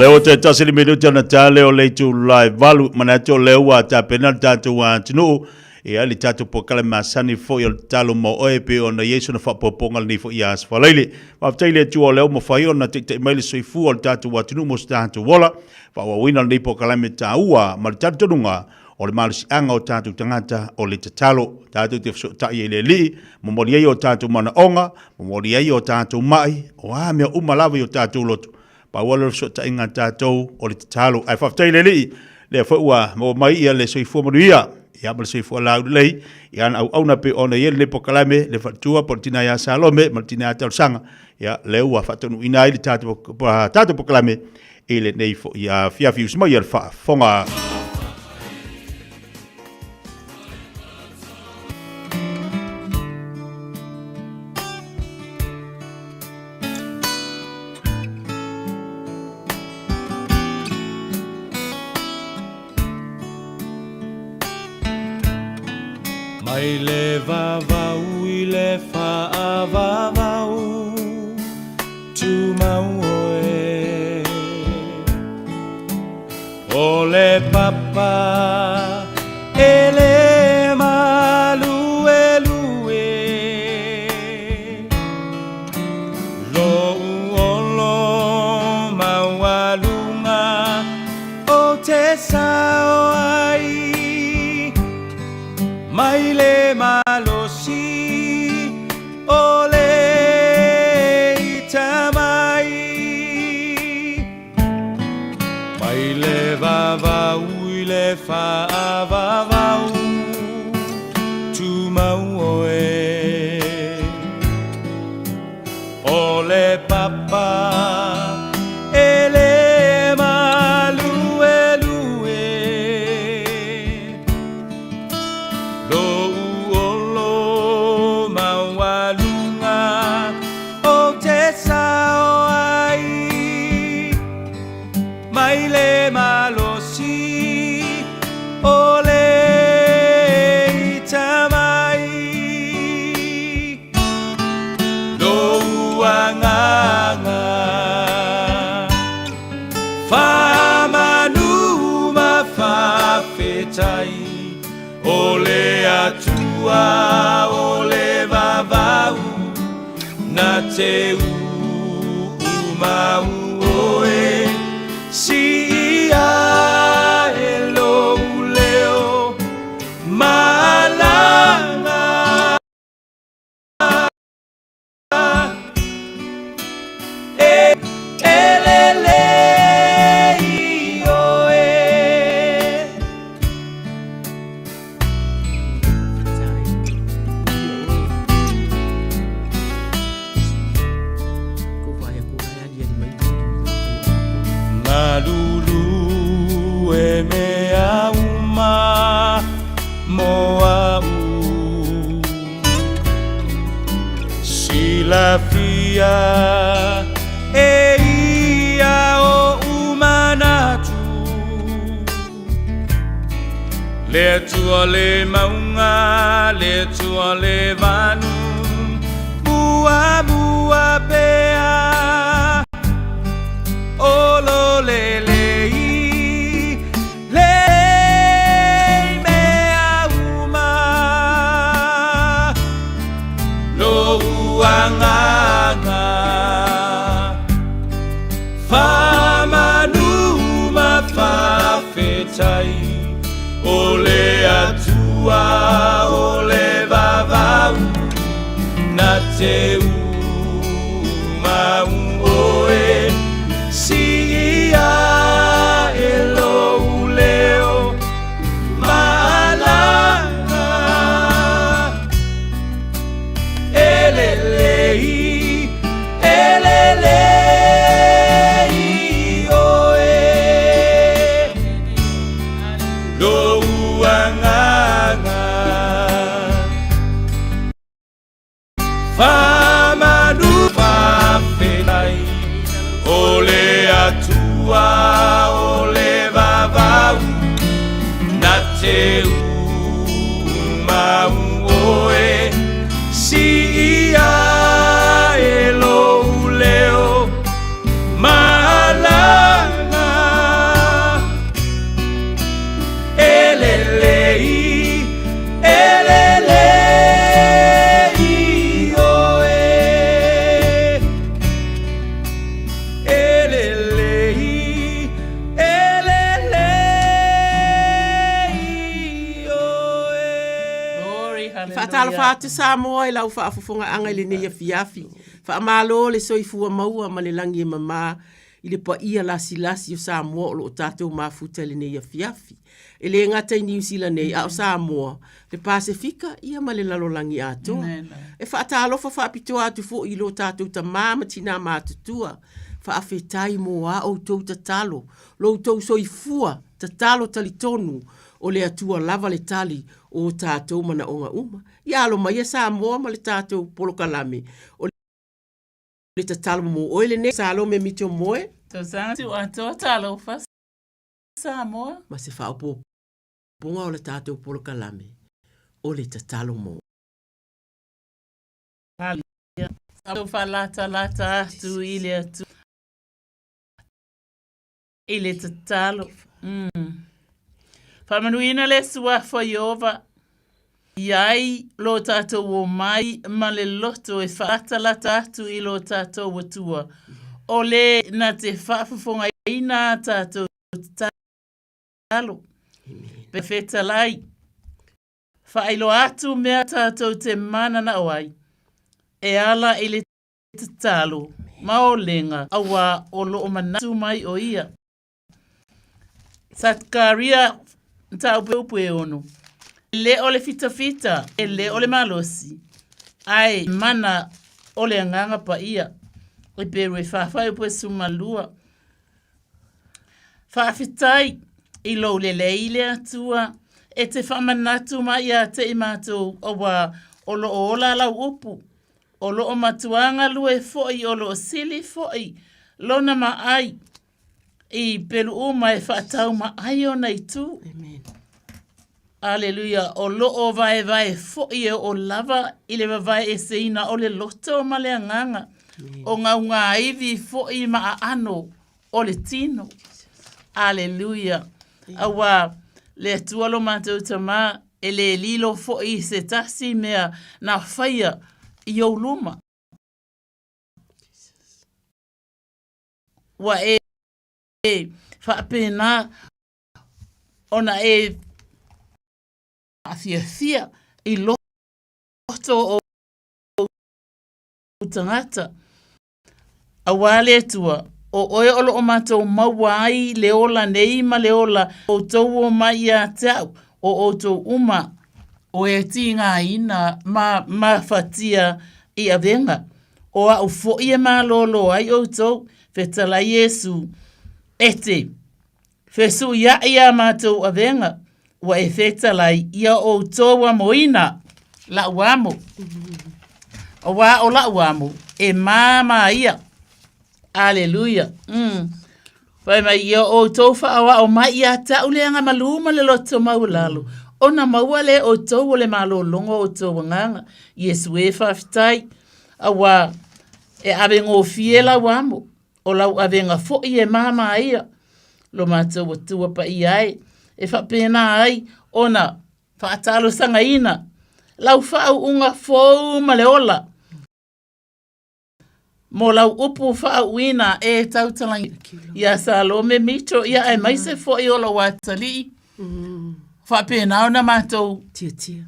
lea ua toe tasi le minuti ona tale o le itula e 8, manatu o lea ua tapena le tatou atunuu ia le tatou polokalame masani foi o le tatalo mo oe pei ona i ai sona faaopoopoga lenei foi ia Aso Faraile. Faafetai i le Atua o lea ua mafai ona taitai mai le soifua o le tatou atunuu mo se tatou ola, faaauauina lenei polokalame taua ma le talitonuga o le malosiaga o tatou tagata o le tatalo. Tatou te fesootai ai i le Alii, momoli ai o tatou manaoga, momoli ai o tatou mai, o a mea uma lava i o tatou loto. Pau lava lea o le fesootaiga a tatou o le tatalo. Ae faafetai i le Alii, lea foi ua maua mai ia le soifua manuia, ia ma le soifua laulelei, i ana auauna pei ona i ai lenei polokalame, le faletua po o le tina ia Salome ma le tina ia Talosaga, ia lea ua faataunuuina ai le tatou, tatou polokalame i lenei foi afiafi. Usu mai ia le faafofoga. Mai le vavau i le faavavau Tumau oe O le papa e le maluelue Lou olo maualuga o te sao ai Mai le malosi o le ita mai Mai le vavau i le faavavau Tumau oe O le papa e le maluelue Lou olo maualuga o te sao ai Mai le malosi o le ita mai Lou agaga faamanu ma faafetai O le Atua o le vavau na te uumau oe Siia e lou leo malaga E elele i oe. Malulu e mea uma mo a'u Silafia e ia oʻu manatu Le Atua le mauga, le Atua le vanu Muamua pea o lo lelei Lei mea uma Lou agaga Faamanu ma faafetai O le Atua o le vavau Na te umau oe Siia e lou leo malaga E lelei, e lelei oe Lou agaga Faamanu faafetai O le Atua o le vavau Na te umau oe Siia e lou leo malaga. Faatalofa atu Samoa i lau faafofogaaga i lenei afiafi. Faamalo le soifua maua ma le lagi e mama i le paia lasilasi o Samoa o lo o tatou mafuta i lenei afiafi. E le gata i Niu Sila nei, a o Samoa, le Pasefika ia ma le lalolagi atoa. E faatalofa faapitoa atu foi i lo tatou tama ma tina matutua. Faafetai mo a outou tatalo, lo outou soifua tatalo talitonu o le Atua lava le tali o tatou manaoga uma. Ia alo maia Samoa ma le tatou polokalame o le tatalo mo oe lenei Salome Mito Moe. Tausaga atu talofa Samoa. Ma se faaopoopoga o le tatou polokalame o le tatalo mo. Tatou faalatalata atu i le Atua i le tatalo. Mm. Faamanuina le Suafa o Ieova i ai lo tatou omai ma le loto e faalatalata atu i lo tatou Atua, o le na te faafofogaina a tatou tatalo. Fetalai, faailoa atu mea tatou te mananao ai, e ala i le tatalo ma olega, auā o lo o manatu mai o ia. Sakaria mataupu upu e ono. E le o le fitafita, e le o le malosi, ae mana o le agaga paia. Heperu e whawhai upu e sumalua. Faafetai i lou lelei le Atua e te faamanatu mai ia te i matou auā o lo o ola lau upu, o lo o matua galue foi o lo o sili foi lona maai i pelu uma e faatau maai ona itu. Aleluia, o lo o vaevae foi e oo lava i le vavae eseina o le loto ma le agaga, o gaugāiwi foi ma aano o le tino. Aleluia. Auā, le Atua lo matou Tamā, e le lilo foi i se tasi mea na faia i ou luma. Ua e faapena ona e faafiafia i loto o ou tagata. Auā le Atua, o oe o lo o matou maua ai le ola nei ma le ola o outou omai ia te au, o outou uma o e tigaina ma mafatia i avega, o au foi e malōlō ai outou, fetalai Iesu, e te Fesuiaʻi a matou avega, ua e fetalai ia outou amoina laʻu amo. Auā o laʻu amo e māmā ia. Aleluia. Mm. Fai mai ia outou faaoao mai ia te au le agamalū ma le loto maualalo, ona maua lea e outou o le malologa o outou agaga. Iesu e faafetai, auā e avegofie lau amo. O lau avega foi e māmā ia, lo matou Atua paia ai, e faapena ai ona faatalosagaina lau faauuga fou ma le ola mo lau upu faauuina e tautalagia ia Salome Mitchell, ia aemaise foi o lou atalii. Faapena ona matou Tiatia.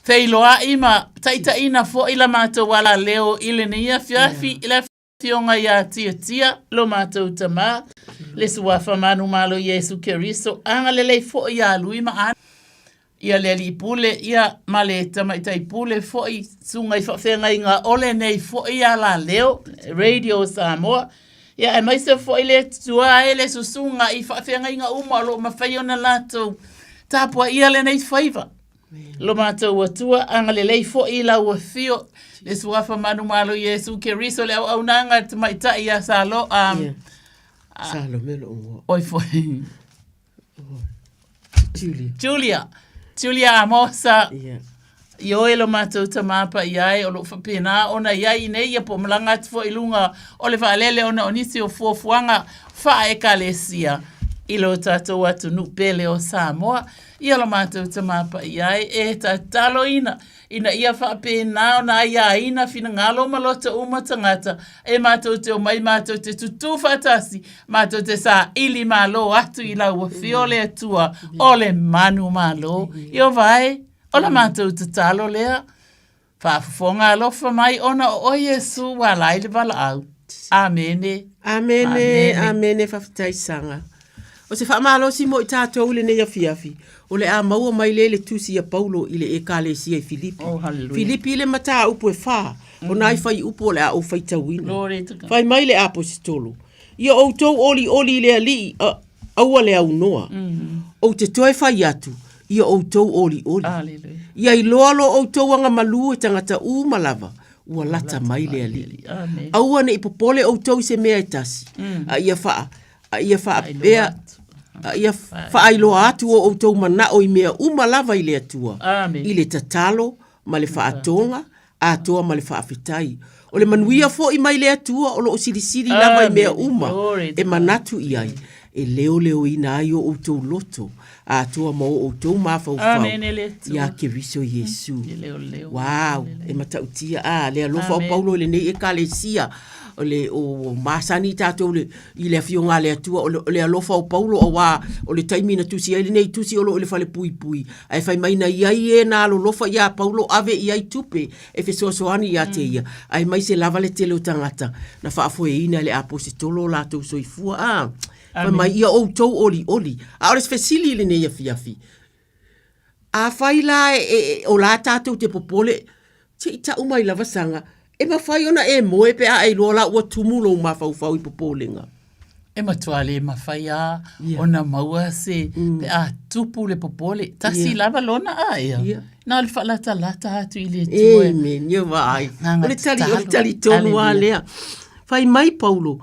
feiloai ma taitaiina foi la matou alaleo i lenei afiafi i le Afioga ia Tiatia, lo matou Tamā, le Suafa manumalo Iesu Keriso, agalelei foi ia Lui ma Ana, ia le Alii Pule, ia ma le Tamaitai Pule foi, susuga i faafeagaiga o lenei foi alaleo, Radio Samoa, ia aemaise foi le Atua e le susuga i faafeagaiga uma o lo o mafai ona latou tapuaia lenei faiva. Lo matou Atua, agalelei foi i lau afio, le Suafa manumalo Iesu Keriso, le auaunaga a le tamaitai ia Salo, um, Yeah. Salome lou igoa. oi foi, Julia. Julia, Julia Amosa, Yeah. i oe lo matou tamā paia ai, o lo o faapena ona i ai i nei ia po o malaga atu foi i luga o le vaalele ona o nisi o fuafuaga faa-Ekalesia i lo tatou atunuu pele o Samoa. Ia lo matou Tamā Paia ai, e tataloina, ina ia faapena ona aiaina finagalo ma loto uma tagata, e matou te omai matou te tutū faatasi, matou te saili malo atu i lau Afio le Atua o le manu malo. Ieova e, O la matou tatalo lea, faafofoga alofa mai ona o oe Iesu ua ala ai le valaau. Amene. Amene, amene, faafetai Saga. O se faamalosi mo i tatou i lenei afiafi, o le a maua mai lea i le tusi a Paulo i le Ekalesia i Filipi. Oh, hallelujah. Filipi i le mataupu e fa, o nai fuaiupu o le a ou faitauina. Glory to God. Fai mai le Aposetolo, Ia outou olioli i le Alii, a, aua le aunoa. Ou te toe fai atu, ia outou olioli. Hallelujah. Ia iloa lo outou agamalu e tagata uma lava, ua lata mai le Alii. Amen. Aua ne i popole outou i se mea e tasi, a ia faa, a ia faapea, a ia faailoa atu o outou manao i mea uma lava i le Atua, Amen. i le tatalo ma le faatoga, atoa ma le faafetai. O le manuia foi mai le Atua o lo o silisili lava i mea uma e manatu i ai, e leoleoina ai o outou loto atoa ma o outou mafaufau iā Keriso Iesu. Wow, e matautia a le alofa o Paulo i lenei Ekalesia, o le o masani tatou le, i le afioga a le Atua, o le, o le alofa o Paulo auā o le taimi na tusi ai lenei tusi o lo o i le falepuipui, ae fai mai na i ai e na alolofa iā Paulo ave i ai tupe e fesoasoani iā te ia, aemaise lava le tele o tagata na faafoeina e le Aposetolo o latou soifua. A, fai mai ia outou olioli. A o le fesili i lenei afiafi, Afai la e, o la tatou te popole, se i tau mai lava saga, e mafai ona e moe pe a e iloa la ua tumu lou mafaufau i popolega? E matua le mafai lava ona maua se pe a tupu le popole. Tasi lava lona aea, na o le faalatalata atu i le Atua. Amen, ia vaai. O le tali, o le tali tonu lava lea. Fai mai Paulo,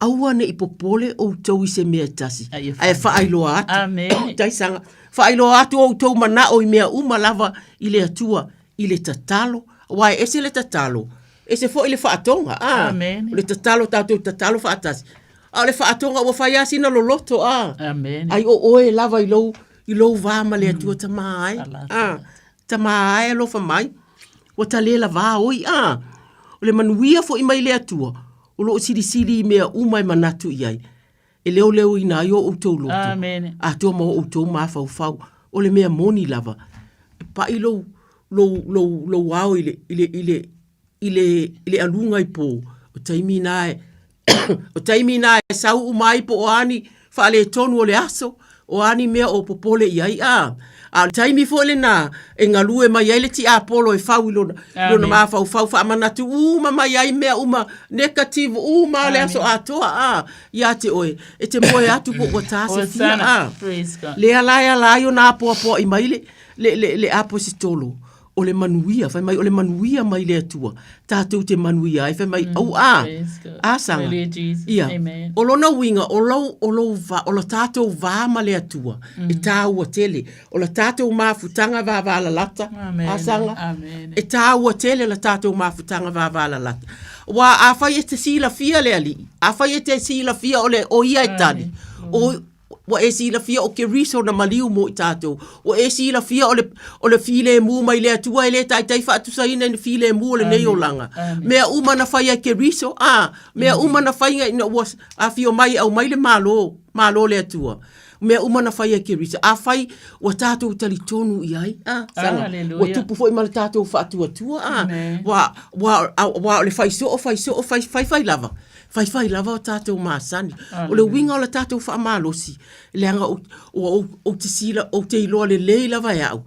Aua ne i popole outou i se mea e tasi, ae faailoa atu. Amene. Taisaga, faailoa atu outou manao i mea uma lava i le Atua, i le tatalo, aua e ese le tatalo, ese foi le faatoga. A, Amene. o le tatalo tatou tatalo faatasi. A o le faatoga ua fai lava sina loloto, a. Amene. Ai o oe lava i lou, i lou va ma le Atua tama ai. A, tama ai alofa mai. Ua ta le lavā oi, a. O le manuia foi mai le Atua, o lo o silisili i mea uma e manatu i ai, e leoleoina ai o outou loto, Amene. atoa ma o outou mafaufau. O le mea moni lava, e paʻi lou, lou, lou, lou ao i le, i le, i le, i le, i le aluga i pō, o taimi na e, o taimi na e sau uma ai po o a ni faaletonu o le aso, o a ni mea o popole i ai, a. A o le taimi foi lena e galue mai ai le tiapolo e fau i lona, lona mafaufau faamanatu uma mai ai mea uma negative uma o le aso atoa, a, ia te oe, e te moe atu po ua ta se fia, a. Lea la e ala ai ona apoapoai mai le, le, le, le aposetolo, o le manuia, fai mai o le manuia mai le Atua, tatou te manuia ai, fai mai, au a, a saga. Ia, o lona uiga, o lou, o lou va, o la tatou va ma le Atua, e tāua tele. O la tatou mafutaga vavalalata, a saga, e tāua tele la tatou mafutaga vavalalata. Aua afai e te silafia le Alii, afai e te silafia o le, o Ia e tali, o, Ua e silafia o Keriso na maliu mo i tatou. Ua e silafia o le, o le filemu mai le Atua e le taitai faatusaina i le filemu o lenei olaga. Mea uma na fai ai Keriso, a, mea uma na fai ina ua afio mai e aumai le Malo, Malo le Atua. Mea uma na fai ai Keriso. Afai ua tatou talitonu i ai, a, saga, ua tupu foi ma le tatou faatuatua, a, ua, ua, ua o le fai soo, fai soo, fai, fai, fai lava. Faifai lava o tatou masani. O le uiga o le tatou faamalosi, leaga ou, ua ou te sila, ou te iloa lelei lava e au,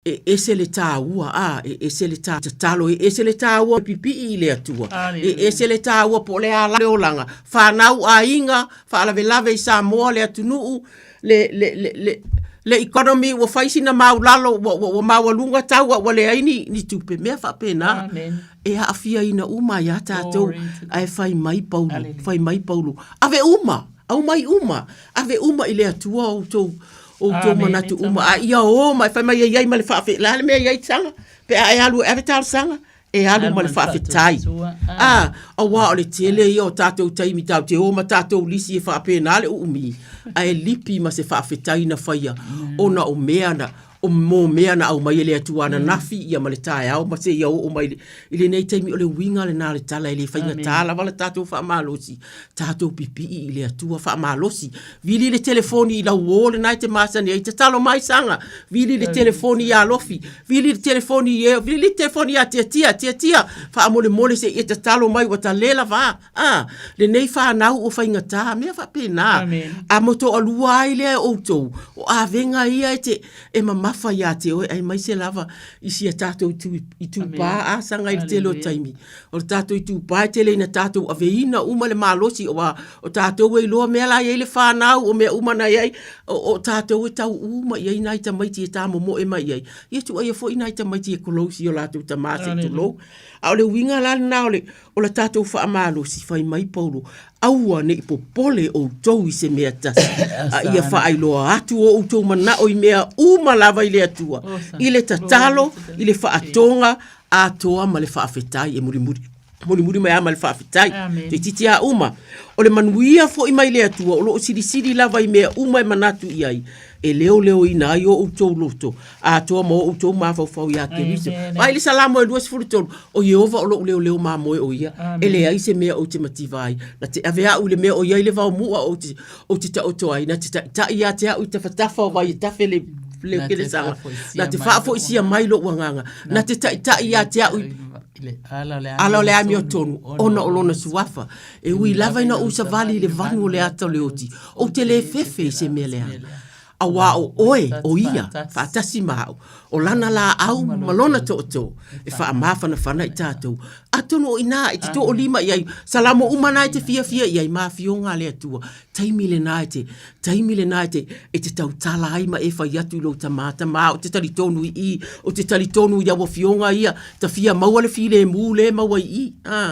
e ese le taua, a, e ese le ta, tatalo, e ese le taua pipii i le Atua, e ese le taua po o le a le olaga, fanau, aiga, faalavelave i Samoa, le atunuu, le, le, le, le, le economy ua fai sina maulalo, ua, ua, ua maualuga tau a ua leai ni, ni tupe, mea faapena. Amen. E aafiaina uma ai a tatou, ae fai mai Paulo, fai mai Paulo, ave uma, aumai uma, ave uma i le Atua outou, outou manatu uma, a ia o mai, fai mai e i ai ma le faafe, le a le mea e i ai saga, pe a e alu e ave talosaga, e alu ma le faafetai. A, aua o le tele ia o tatou taimi tatou te o ma tatou lisi e faapena le uumi, ae lipi ma se faafetai na faia ona o mea na. O mō mea na aumai e le Atua ananafi ia ma le taeao ma seia oo mai i lenei taimi, o le uiga lena o le tala, e le faigata lava le tatou faamalosi, tatou pipii i le Atua faamalosi. Vili le telefoni i lau uō lena e te masani ai, tatalo mai Saga, vili le telefoni ia Alofi, vili le telefoni i e, vili le telefoni ia Tiatia, Tiatia, faamolemole se i e tatalo mai ua ta le lavā, a, lenei fanau ua faigata, mea faapena. Amen. A mo toalua ai lea e outou, o avega ia e te, e mamafa ia te oe, aemaise lava i si a tatou itu, itupa asaga i le tele o taimi. O le tatou itupa e tele ina tatou aveina uma le malosi, aua o tatou e iloa mea la e i ai le fanau, o mea uma na i ai, o, o tatou e tau uma i ai nai tamaiti e tamomoe mai i ai. Ia tuuaia foi nai tamaiti e close i o latou tama se i tulou. A o le uiga la lena o le, o le tatou faamalosi, fai mai Paulo, aua ne i popole outou i se mea tasi, a ia faailoa atu o outou manao i mea uma lava i le Atua, i le tatalo, i le faatoga atoa ma le faafetai. E mulimuli, mulimuli mai lava ma le faafetai. Toeitiiti lava uma. O le manuia foi mai le Atua o lo o silisili lava i mea uma e manatu i ai, e leoleoina ai o outou loto atoa ma o outou mafaufau iā Keriso. Vaai le Salamo e 23, O Ieova o loʻu leoleo mamoe o ia, e leai se mea ou te mativa ai. Na te ave aʻu i le mea o i ai le vaomuʻa ou te, ou te taoto ai, na te taʻitaʻi ia te aʻu i tafatafa o vai e tafe le, le kelesaga. Na te faafoisia mai loʻu agaga, na te taʻitaʻi ia te aʻu i ala o le amiotonu, ona o lona suafa. E ui lava ina ou savali i le vanu o le ata o le oti, ou te le fefe i se mea leaga. Auā o ʻoe, ʻo ia, faatasi ma aʻu, ʻo lana lāʻau ma lona toʻotō, e faamafanafana i tātou. Atonu o inā e te toʻolima i ai, Salamo uma nā e te fiafia i ai ma afioga a le Atua. Taimi lenā e te, taimi lenā e te, e te tautala ai ma e fai atu i lou tamā, Tamā, o te talitonu i i, o te talitonu i au afioga ia, ta fia maua le filemu le maua i i. Ā,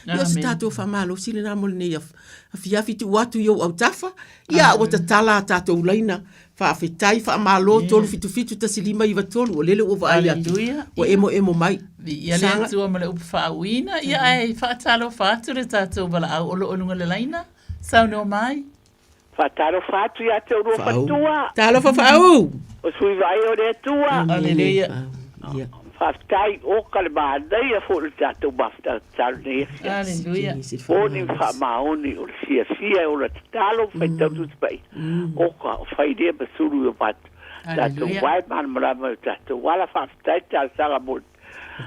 ia o se tātou faamalosi lenā mo lenei afiafi tuu atu i ou autafa, Ia, ua tatala a tātou laina. Faafetai, faamalo, 377 1593, o lele ua vaai atu. Hallelujah. Ua emoemo mai. Viia le Saga. Atua ma le upu faauuina. Ia, ae faatalofa atu le tatou valaau o lo o i luga o le laina. Saunoa mai. Faatalofa atu ia te oulua Faau. matua. Talofa faau. O sui vaai o le Atua. Hallelujah. Ia. Faafetai, oka le manaia foi o le tatou mafuta tatalo nei afiafi. Hallelujah. Moni ma faamaoni o le fiafia e ola tatalo ma faitau Tusi Paia. Oka, o fai lea ma sulu i o matou tatou Hallelujah. wae malamalama i o tatou ala. Faafetai talosaga mo le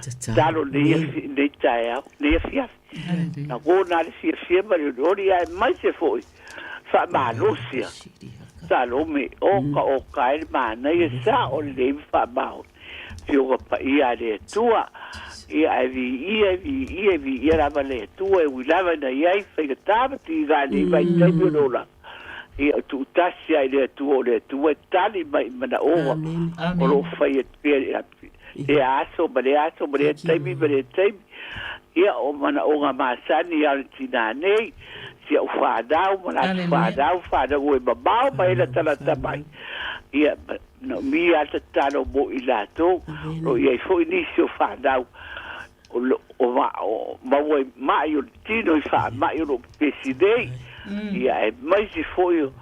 tatalo nei afi, nei taeao, nei afiafi. Lagona le fiafia ma le olioli aemaise foi faamalosia. Salome, oka oka ai le manaia sao lelei ma faamaoni. Afioga paia a le Atua, ia ae viia, viia, viia lava le Atua e ui lava ina i ai faigata ma tiga i lenei vaitaimi o le olaga. Ia o tuutasi lava i le Atua o le Atua e tali mai i manaoga o lo o fai atu pea lea aso ma lea aso ma lea taimi ma lea taimi. Ia o manaoga masani lava o le tinā nei, si au fanau ma latou fanau, fanau e mamao mai ai latalata mai. Ia na umi lava le tatalo mo i latou, o lo o i ai foi nisi o fanau o lo o maua i maʻi o le tino i faamai o lo o pepesi nei, ia aemaise foi o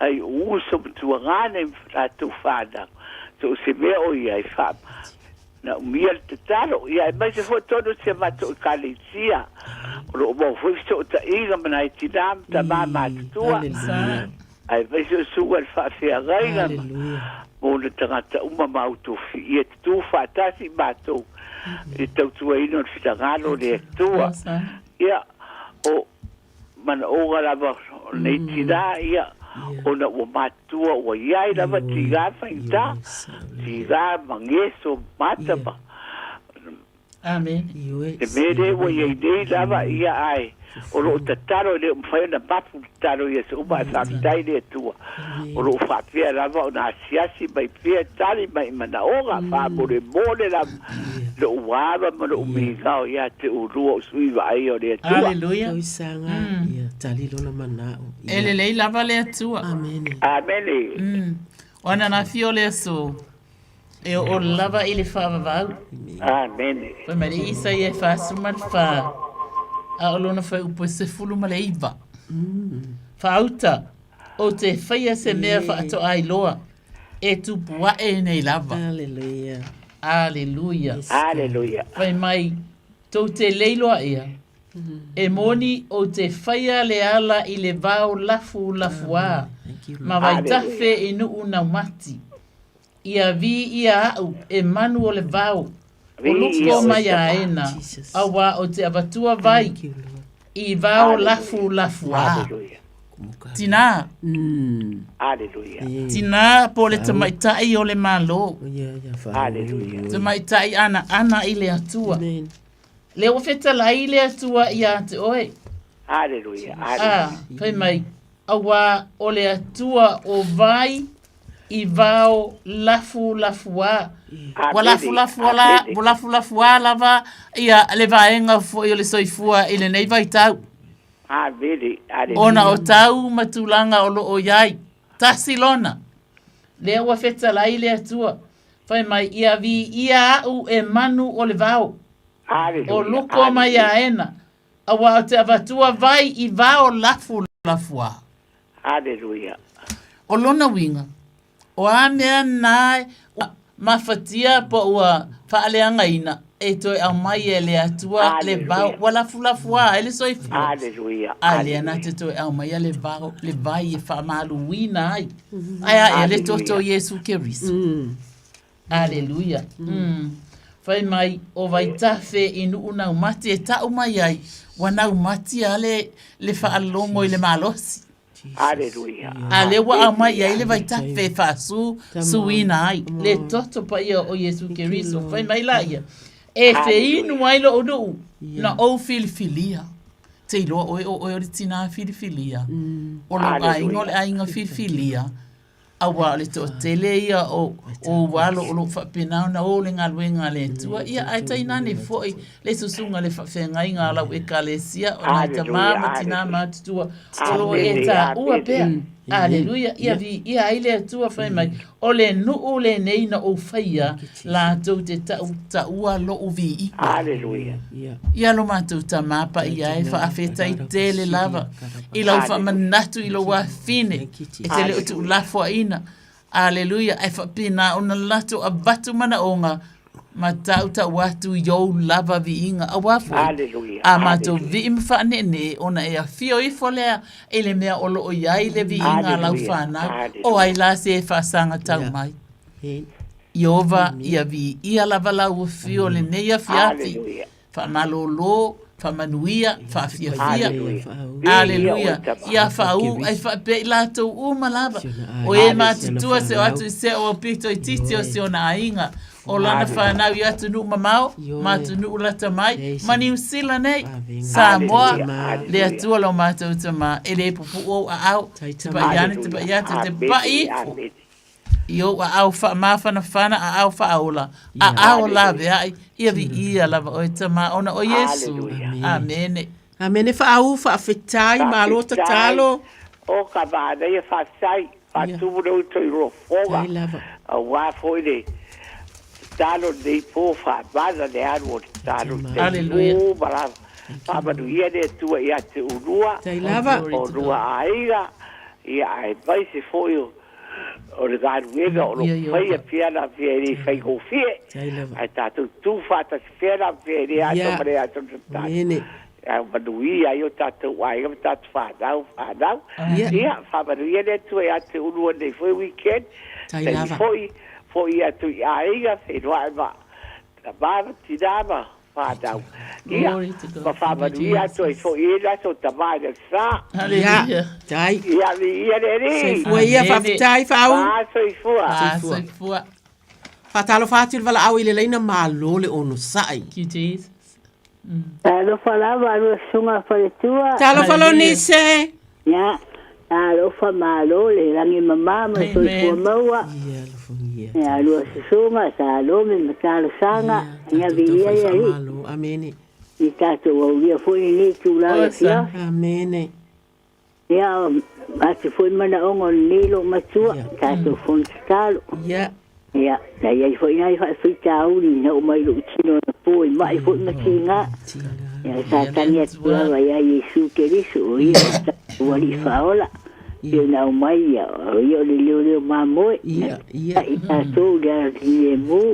nai ou uso ma tuagane ma latou fanau, so o se mea o i ai faa na umia le tatalo, ia aemaise foi tonu o si a matou ekalesia, o lo o maua foi fesootaiga ma nai tinā ma tamā matutua, aemaise o susuga i le faafeagaiga ma ona tagata uma ma outou ia tutū faatasi i matou i le tautuaina o le finagalo o le Atua. Ia, o manaoga lava o lenei tinā, ia, ona ua matutua ua i ai lava tiga faigata, tiga ma geso mata ma Amen. Te mea lea ua i ai nei lava, ia ae o lo o tatalo e le o mafai ona mapu le tatalo i aso uma ae faafetai i le Atua o lo o faapea lava ona asiasi mai pea tali mai i manaoga faamolemole lava lou ava ma lou migao ia te oulua o sui vaaia o le Atua. Hallelujah. Tauisaga, ia tali lona manao. E lelei lava le Atua. Amene. Amene. O ananafi o le aso. E oo lava i le faavavau. Amene. Fai mai le Isaia e 44, a o lona fuaiupu e 19. Faauta, ou te faia se mea faatoa iloa. E tupu aʻe nei lava. Aleluia. Aleluia. Aleluia. Fai mai, tou te le iloa ea, e moni ou te faia le ala i le vao lafulafuā, ma vaitafe i nuu naumati. Ia viia aʻu e manu o le vao, o luko mai aena, auā ou te avatua vai i vao lafulafuā. Tinā. Tinā po o le tamaitai o le Malo. Tamaitai anaana i le Atua. Lea ua fetalai le Atua iā te oe. Aleluia. A, fai mai, auā o le Atua o vai i vao lafulafuā. Ua lafulafuā la, ua lafulafuā lava ia le vaega foi o le soifua i lenei vaitau. Amene, aleluia. Ona o tau ma tulaga o lo o i ai. Tasi lona. Lea ua fetalai le Atua, fai mai, Ia viia aʻu e manu o le vao, o luko mai aena, auā o te avatua vai i vao lafulafuā. Aleluia. O lona uiga, o a mea na ua mafatia po ua faaleagaina e toe aumai e le Atua le vao ua lafulafuā ai le soifua. Aleluia. A lea na te toe aumaia le vao, le vai e faamaluina ai. Ae a ea le toto o Iesu Keriso. Aleluia. Mm. Fai mai, o Vaitafe i nuu naumati e taʻu mai ai, ua naumati a le, le faalogo i le malosi. Aleluia. A lea ua aumai i ai le vaitafe e faasu suina ai le toto paia o Iesu Keriso. Fai mai laia, e feinu ai loʻu nuu na ou filifilia. Te iloa oe o oe o le tinā filifilia. O lou aiga o le aiga filifilia. Auā o le toatele ia o ou alo o lo o faapena ona o le galuega a le Atua, ia ae tainane foi le susuga le faafeagaiga a lau Ekalesia, o nai tamā ma tinā matutua o lo o e taua pea. Aleluia! Ia viia ai le Atua fai mai, O le nuu lenei na ou faia latou te tautaua loʻu viiga. Aleluia! Ia lo matou Tamā paia e faafetai tele lava i lau faamanatu i lou afine e te le o tuulafoaina. Aleluia! Ae faapena ona latou avatu manaoga ma tautau atu i ou lava viiga. Auā foi a matou vii ma faaneenee ona e afio ifo lea i le mea o lo o i ai le viiga a lau fanau, o ai la se e faasagatau mai? Ieova, ia viia lava lau afio lenei afiafi, faamalōlō, faamanuia, faafiafia. Aleluia. Ia faaū ai faapea i latou uma lava, o e matutua se o atu i se o aupito itiiti o si ona aiga, o lana fanau i atunuu mamao, ma atunuu lata mai, ma Niu Sila nei, Samoa, le Atua lo matou Tamā, e le pupuu ou aao, te paʻi ane, te paʻi atu, te paʻi ifo. I ou aao faamafanafana, aao faaola, aao laveai, ia viia lava oe Tamā ona o Iesu. Amene. Amene faaū faafetai malo tatalo. O ka manaia faafetai faatumu le uto i rofoga auā foi le tatalo lenei po faamana le alu o le tatalo Hallelujah. uma lava faamanuia le Atua ia te ulua o lua aiga ia aemaise foi o o le galuega o lo o faia pea la pea e le faigofie, ae tatou tu faatasi pea la pea e le ato ma le ato tatalo. Ae manuia ai o tatou aiga ma tatou fanau, fanau. Ia, faamanuia le Atua ia te ulua nei foi weekend. Taimi foi, foi atu i aiga, feiloai ma tama ma tina ma fanau. Ia, ma faamanuia atu ai foi i le aso tama i le sa. Hallelujah. Tai. Ia, viia le Alii. Soifua ia, faafetai, Faau. Soifua. Soifua. Faatalofa atu i le valaau i le laina malo le onosai. Thank you, Jesus. Talofa lava lua susuga faletua. Talofa Lonise. Ia, talofa malo le lagi mama ma le soifua maua. Ia, lua susuga, Salome ma Talosaga, ia viia le Alii. Amene. I tatou aulia foi lenei itula o le afiafi. Amene. Ia, atu foi manaoga o lenei loomatua, tatou fono tatalo. Ia. Ia, na i ai foi nai faafitauli na oo mai i lou tino anapo i mai foi ma tiga. Ia, sa tagi atu lava ia Iesu Keriso, o ia o tatou Alii Faaola. Ia ona aumai ia, o ia o le leoleo mamoe. Ia, ia. I tatou i le ala filemu.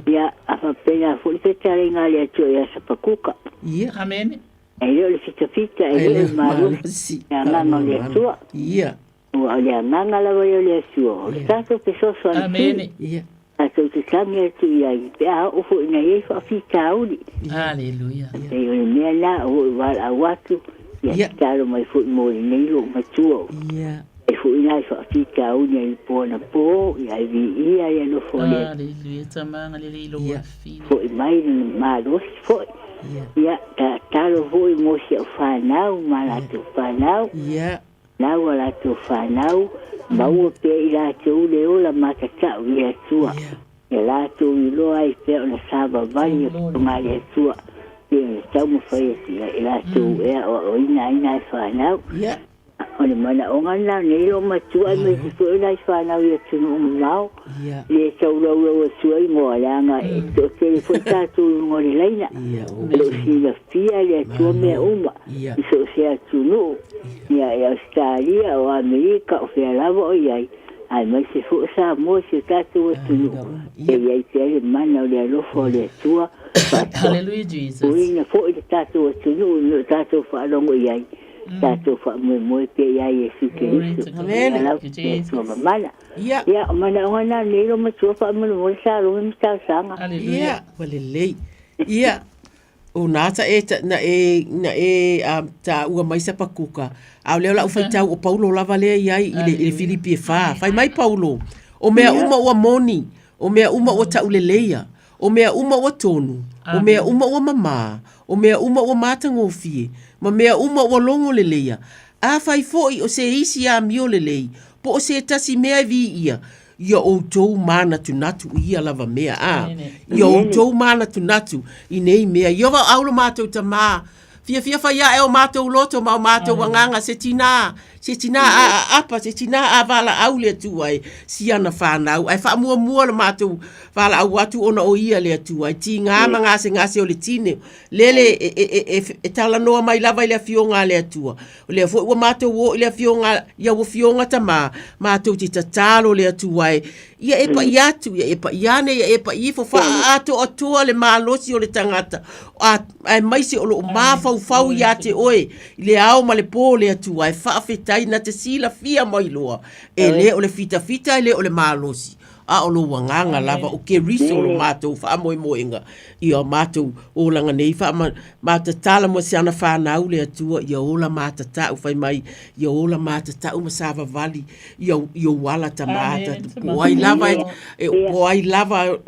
Ia, a faapena foi le fetalaiga a le Atua ia Sapakuka. Ia. Amene. E le o le fitafita, e le o le malosi, le agaga o le Atua. Ia. Ua o le agaga lava ia o le Atua, o le tatou fesoasoani Amene. Ia. Tatou te tagi atu i ai, pe a oo foi ina i ai faafitauli. Haleluia. Pei o le mea lena ua ou valaau atu, ia tatalo mai foi mo lenei loomatua. Ia. E foi ina i faafitauli ai po anapo, ia e viia le alofa o le Atua. Haleluia. Tama agalelei i lou afafine. Foi mai lona malosi foi. Ia, tatalo foi mo si au fanau ma latou fanau. Ia. Nau a latou fanau, maua pea i latou le ola matatau i le Atua, ia latou iloa ai pea ona savavali afioga a le Atua, pei ona taumafai atu i latou e aoaoina ai nai fanau. O le manaoga lena o nei loomatua aemaise foi o nai fanau i atunuu mamao, le taulaulau atu ai igoa, leaga e toatele foi tatou i luga o le laina. O lo o silafia le Atua mea uma i so o se atunuu, ia i Ausetalia, o Amerika, o fea lava o i ai, aemaise foi o Samoa, si o tatou atunuu, e i ai pea le mana o le alofa o le Atua, Hallelujah, Jesus. faatoaina foi le tatou atunuu i mea o tatou faalogo i ai, tatou faamoemoe pea ia Iesu Keriso. Amen. Ia lau le Atua mamala. Ia. Ia, o manaoga na o lenei loomatua faamolemole Salome ma talosaga. Ia, ua lelei. Ia, o nā ta e, ta, na e, na e um, taua mai Sapakuka, a o lea o lau faitau o Paulo lava lea i ai i le, i le Filipi e whā. Fai mai Paulo, o mea uma ua moni, o mea uma ua tauleleia, o mea uma ua tonu, o mea uma ua mamā, o mea uma ua matagofie, ma mea uma ua logo leleia. Afai foi o se isi amio lelei, po o se tasi mea e viia, ia outou manatunatu i ia lava mea, a. Ia outou manatunatu i nei mea. Ia au lo matou tamā, fiafia fai ae o matou loto ma o matou agaga, se tinā, se tinā a aapa, se tinā a valaau le Atua e si ana whanau. Ae faamuamua lo matou valaau atu ona o ia le Atua. E tigā ma gasegase o le tino, lele e, e, e, e, e talanoa mai lava i le afioga a le Atua. O lea foi ua matou o i le afioga, i au afioga tamā, matou te tatalo le Atua e, ia e pa'i atu, ia e pa'i ane, ia e pa'i ifo, faaatoatoa le malosi o le tagata, a, aemaise o loo mafaufau ia te oe, i le ao ma le pō le Atua e faafetai na te silafia mai loa, e le o le fitafita e le o le malosi, a o lou agaga lava o Keriso lo matou faamoemoega i o matou olaga nei faamatatala mo si ana fanau le Atua ia ola matatau fai mai ia ola matatau ma savavali i au i ou ala tamata po o ai lava e po o ai lava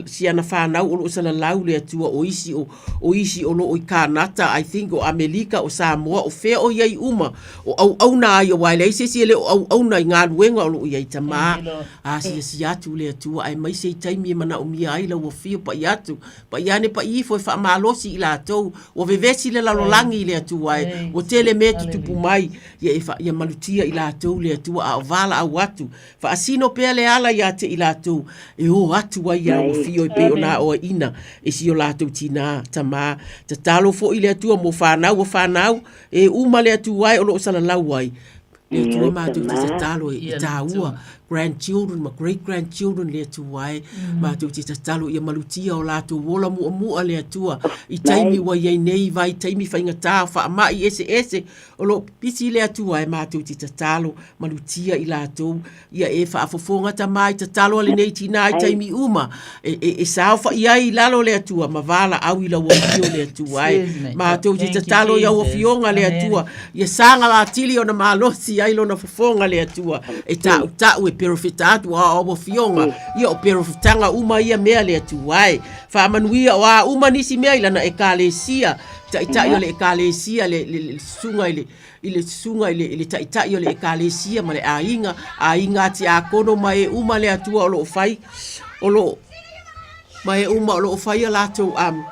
si ana fanau o loo salalau le Atua o isi o o isi o loo i Kanata I think o Amelika o Samoa o fea o i ai uma o auauna ai aua e leai se isi e le o auauna i galuega o loo i ai tamā asiasi atu le Atua aemaise i taimi e manaomia ai lau afio pa'i atu pa'i ane pa'i ifo e faamalosi i latou ua vevesi le lalolagi i le Atua e ua tele mea tutupu mai ia e ia malutia i latou le Atua a o valaau atu faasino pea le ala ia te i latou e o atu ai ia lau afio e pei ona aoaiina e si o latou tinā tamā tatalo foi le Atua mo fanau o fanau e uma le Atua e o loo salalau ai le Atua matou te tatalo e taua grandchildren ma great grandchildren le Atua e matou te tatalo ia malutia o latou ola muamua le Atua i taimi ua i ai nei vaitaimi faigata o faamai eseese o loo pipisi le Atua e matou te tatalo malutia i latou ia e faafofoga tamā i tatalo a lenei tinā i taimi uma e, e, e saofa'i ai i lalo le Atua ma valaau i lau afio le Atua e matou te tatalo i au afioga le Atua ia saga atili ona malosi ai lona fofoga le Atua e ta'uta'u e perofeta atu a o au afioga ia o perofetaga uma ia mea le Atua e faamanuia o a uma nisi mea i lana ekalesia ta'ita'i o le ekalesia le, le, le susuga i le i le susuga i le, i le taitai o le ekalesia ma le aiga, aiga tiakono ma e uma le Atua o lo o fai, o lo ma e uma o lo o fai a latou, um,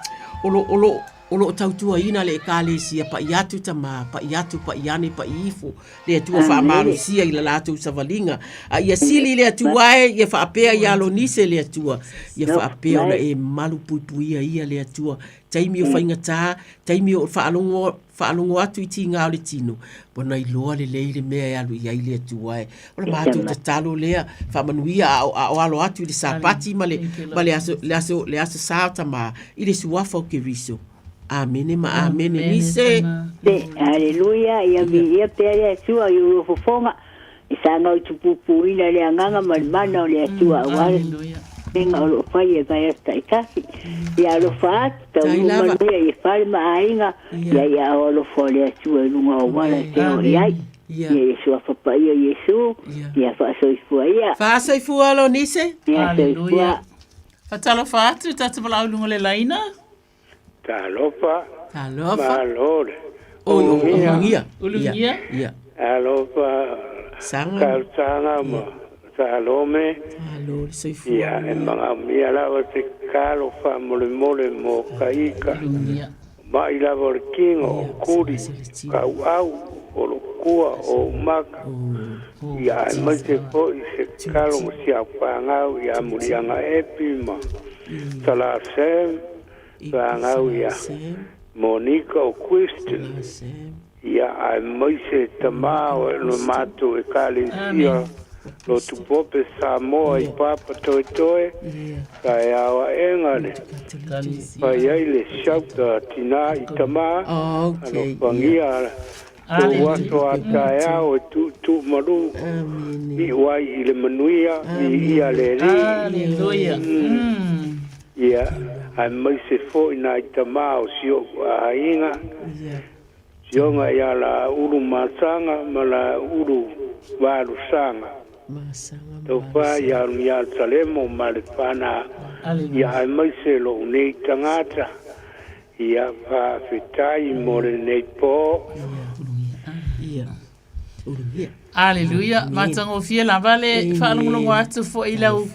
o lo, o lo O lo o tautuaina le Ekalesia, paʻi atu tamā, paʻi atu, paʻi ane, paʻi ifo, le Atua faamalosia i la latou savaliga. A ia sili i le Atua e, ia faapea ia Alonise le Atua, ia faapea ona e malu puipuia ia le Atua. Taimi o faigatā, taimi o faalogo, faalogo atu i tigā o le tino, ua iloa lelei le mea e alu i ai le Atua e. O le matou tatalo lea, faamanuia a o, a o alo atu i le Sapati ma le, ma le aso, le aso, le aso Sa o Tamā, i le Suafa o Keriso. Amene ma amene. Nise. Aleluia, ia viia pea le Atua i ua fofoga, e saga i tupupuina le agaga ma le mana o le Atua aua le faiga o lo o fai e vaiaso taitasi. Ia alofa atu, taunuu manuia i fale ma aiga, ia ia ao alofa o le Atua i luga o auala e te oo i ai. Ia Iesu afapaia Iesu, ia faasoifua ia. Faasoifua Lonise. Ia soifua. Faatalofa atu tatou valaau i luga o le laina. Talofa. Talofa. Malo le. Oi, ulugia. Ulugia. Ia. Alofa. Saga. Talosaga ma Salome. Malo le soifua. Ia, e magaomia lava se tatalo faamolemole mo ka ika. Ulugia. Maʻi lava o le tino, o kuli, kauʻau, o lokua, o umaka. Ia, aemaise foi se tatalo mo si au fanau ia Muliaga Epi ma Sala Sam, fanau ia Monica o Christian. Ia, aemaise tamā o le matou Ekalesia Lotu Pope Samoa i Papatoetoe, taeao aʻega le fai ai le shout a tinā i tamā, alofagia tou aso a taeao e tuutuu malu, iu ai i le manuia, viia le Alii. Ia, aemaise foi nai tamā o si oʻu aiga. Sioga ia la ulu masaga ma la ulu valusaga. Taufa ia Ierusalemu ma le fana ia aemaise lou nei tagata. Ia faafetai mo lenei po. Aleluia. Matagofie lava le faalogologo atu foi i lau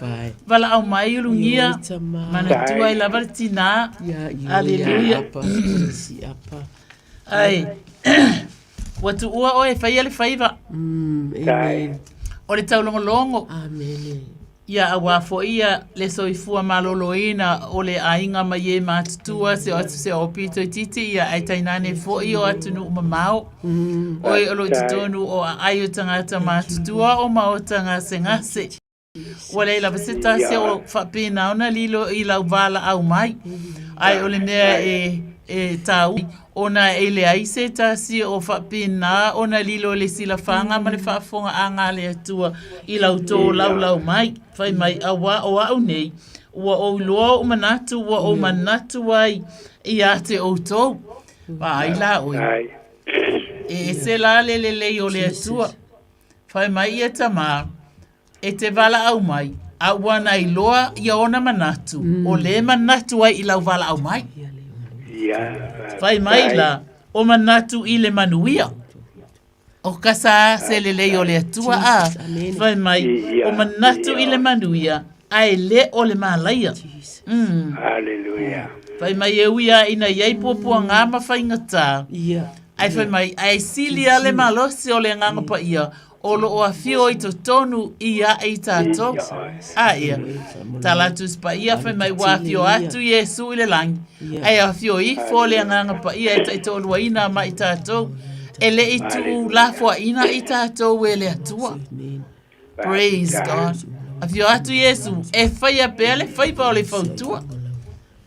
valaau mai ulugia. Manatua ai lava le tinā. Aleluia. Ai, ua tuua oe e faia le faiva. O le taulogologo. Ia auā foi ia le soifua maloloina o le aiga mai e matutua se o atu se o pito itiiti ia ae tainane foi o atunuu mamao. Oe o lo o i totonu o aai o tagata matutua o maota gasegase. Ua leai lava se tasi o faapena ona lilo i lau valaau mai. Ae o le mea e e tāu ona e leai se tasi o faapena ona lilo le silafaga ma le faafofogaaga a le Atua i lau tolaulau mai, fai mai, auā o au nei, ua ou iloa ou manatu, ua ou manatu ai ia te outou. Vaai la oe. E ese la le lelei o le Atua. Fai mai ia tamā, E te valaau mai, a ua na iloa ia ona manatu, o le manatu ai i lau valaau mai. Fai mai la, o manatu i le manuia. O ka sa se lelei o le Atua a, fai mai, o manatu i le manuia, ae le o le malaia. Mm. Hallelujah. Fai mai e ui a ina iai puapuaga ma faigatā. Ae fai mai, ae sili a le malosi o le Agaga Paia, o lo o afio i totonu ia i tatou. A ia, tala atu si paia fai mai ua afio atu Iesu i le lagi, ae afio ifo le Agaga Paia e taitoaluaina ma i tatou, e le i tuulafoaina i tatou e le Atua. Praise God. Afio atu Iesu e faia pea le faiva o le fautua.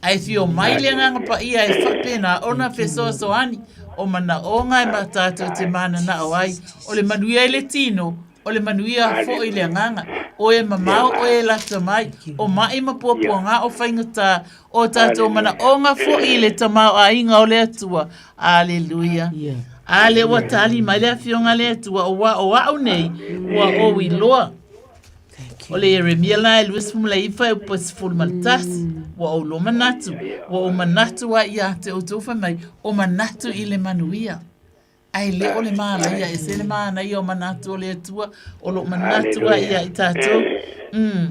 Ae fio mai le Agaga Paia e faapena ona fesoasoani o manaoga e ma tatou te mananao ai, o le manuia i le tino, o le manuia foi i le agaga. Oe e mamao, oe e lata mai, o maʻi ma puapuaga o faigata, o tatou manaoga foi i le tamaoaiga o le Atua. Aleluia. A lea ua tali mai le Afioga a le Atua, ua o au nei, ua ou iloa. O le Ieremia la e 29 e upu e 11, ua ou iloa manatu, ua ou manatu ai ia te outou fai mai, o manatu i le manuia. Ae le o le malaia, e ese le manaia o manatu o le Atua, o loo manatu ai ia i tatou. Mm.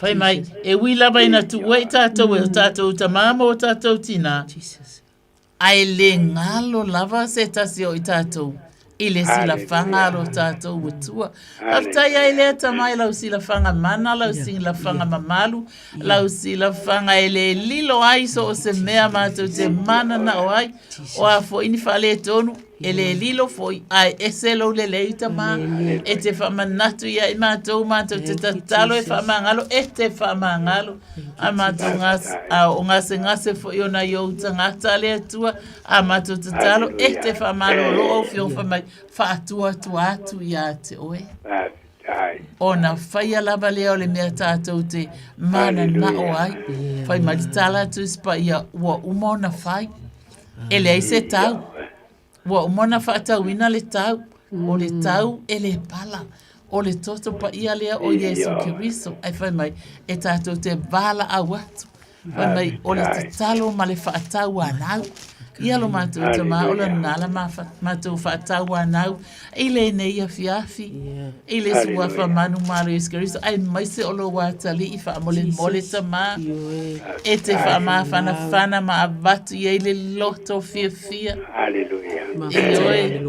Fai mai, e ui lava ina tuua i tātou e o tātou tamā ma o tātou tinā, ae le galo lava se tasi o i tātou i le silafaga a lo tātou Atua. Faafetai ai lea tama i lau silafaga mana, lau silafaga mamalu, lau silafaga e le lilo ai so o se mea mātou te mananao ai, o a foi ni faaletonu, e le lilo foi, ae ese lou lelei tama, e te faamanatu ia i mātou, mātou te tatalo e faamagalo, e te faamagalo, a mātou gas, a o gasegase foi o nai ou tagata le Atua, A matou tatalo, e te faamalolo ou Afioga fai mai, faatuatua atu ia te oe. Faafetai. Ona faia lava lea o le mea tātou te mananao ai. Fai mai le tala a Tusi Paia, ua uma ona fai. E leai se tau. Ua uma ona faatauina le tau. O le tau e le pala. O le toto paia lea o Iesu Keriso. Ae fai mai, e tātou te valaau atu. Fai mai, o le tatalo ma le faatauanau. Ia lo matou tamā, o lena la matou faatauanau i lenei afiafi, i le suafa manumalo Iesu Keriso, aemaise o lou atalii faamolemole tamā, e te faamafanafana ma avatu i ai le loto fiafia. Ioe.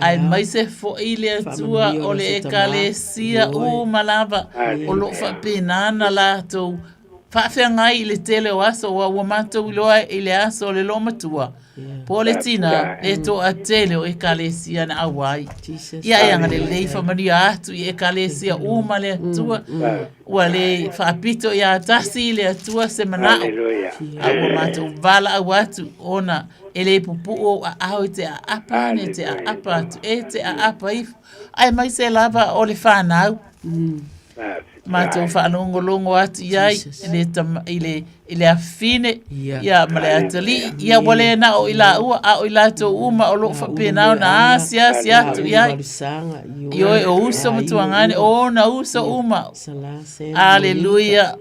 Aemaise foi le Atua o le Ekalesia uma lava o lo o faapena ona latou faafeagai i le tele o aso, aua ua matou iloa i le aso o le loomatua, po o le tina, le toatele o Ekalesia na auai. Ia e agalelei faamanuia atu i Ekalesia uma le Atua, ua le faapito ia tasi le Atua se manao, a ua matou valaau atu ona e le pupuu ou aao e te aapa ane, e te aapa atu, e te aapa ifo, aemaise lava o le fanau. Matou faalogologo atu i ai i le, i le afafine ia ma le atalii, ia ua le na o i laua, a o i latou uma o lo o faapena ona asiasi atu i ai. Ioe, o uso ma tuagane, o ona uso uma. Aleluia.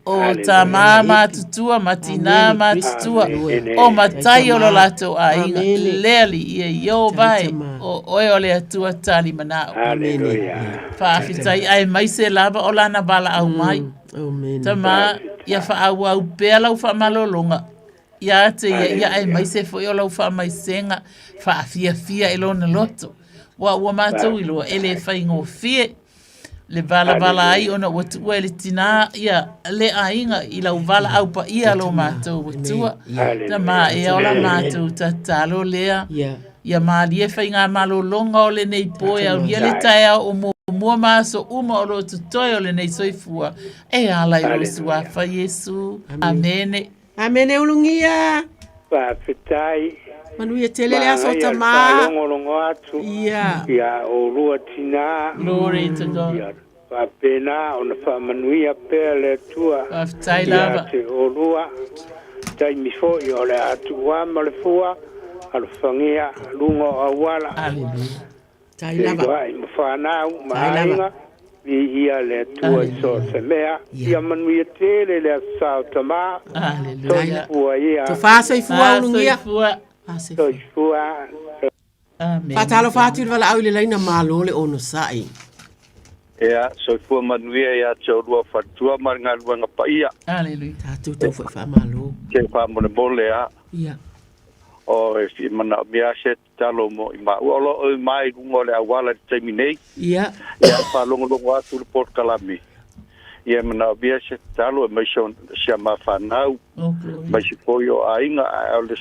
O tamā matutua ma tinā matutua, o matai o lo latou aiga, le Alii e Ieova e, o oe o le Atua tali manao. Faafetai aemaise lava o lana valaau mai. Tamā, ia faaauau pea lau faamalologa ia te ia, ia aemaise foi o lau faamaisega faafiafia i lona loto. Ua ua matou iloa e le faigofie le valavala ai ona ua tuua e le tinā ia le aiga i lau valaau paia lo matou Atua. Tamā, e ola matou tatalo lea. Ia malie faigamalologa o lenei po e aulia le taeao o muamua ma aso uma o lo o totoe o lenei soifua e ala i lou Suafa Iesu. Amene. Amene ulugia. Faafetai. Manuia tele le aso Manaia le tamā. faalogologo atu Ia. ia oulua tinā. Glory to God. Ia faapena ona faamanuia pea le Atua Faafetai ia lava. te oulua. Taimi foi o le a tuua ma le fua, alofagia luga o auala. Hallelujah. Tai lava. Feiloai ma fanau ma Tai lava. aiga, viia le Atua i so o se mea. Ia manuia tele le aso sa o tamā. Hallelujah. Soifua ia. Tofā soifua Ah, ulugia. soifua. Soifua. Amen. Faatalofa atu i le valaau i le laina malo le onosai. Ia, soifua manuia ia te oulua faletua ma le galuega paia. Hallelujah. Tatou tau foi faamalo. Ke faamolemole a. Ia. O e fia manaomia se tatalo mo i maua. O lo o i mai i luga o le auala i le taimi nei. Ia. Ia, faalogologo atu le polokalame. Ia, e manaomia se tatalo aemaise o si a ma fanau. Oh, glory. Aemaise foi o aiga, ae o le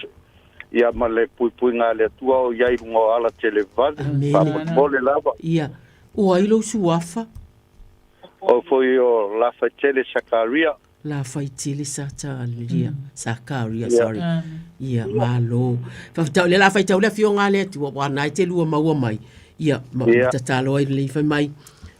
ia ma le puipuiga a le Atua o i ai i luga o ala televave. Amene. Faamolemole lava. Ia. O ai lou suafa? O foi o Lafaitele Sakaria. Lafaitele Satalia, Sakaria, Ia. sorry. Ia, malo. Faafetai o lea la faitau le afioga a le Atua, ua na e te lua maua mai. Ia, ma Ia. tatalo ai lelei fai mai.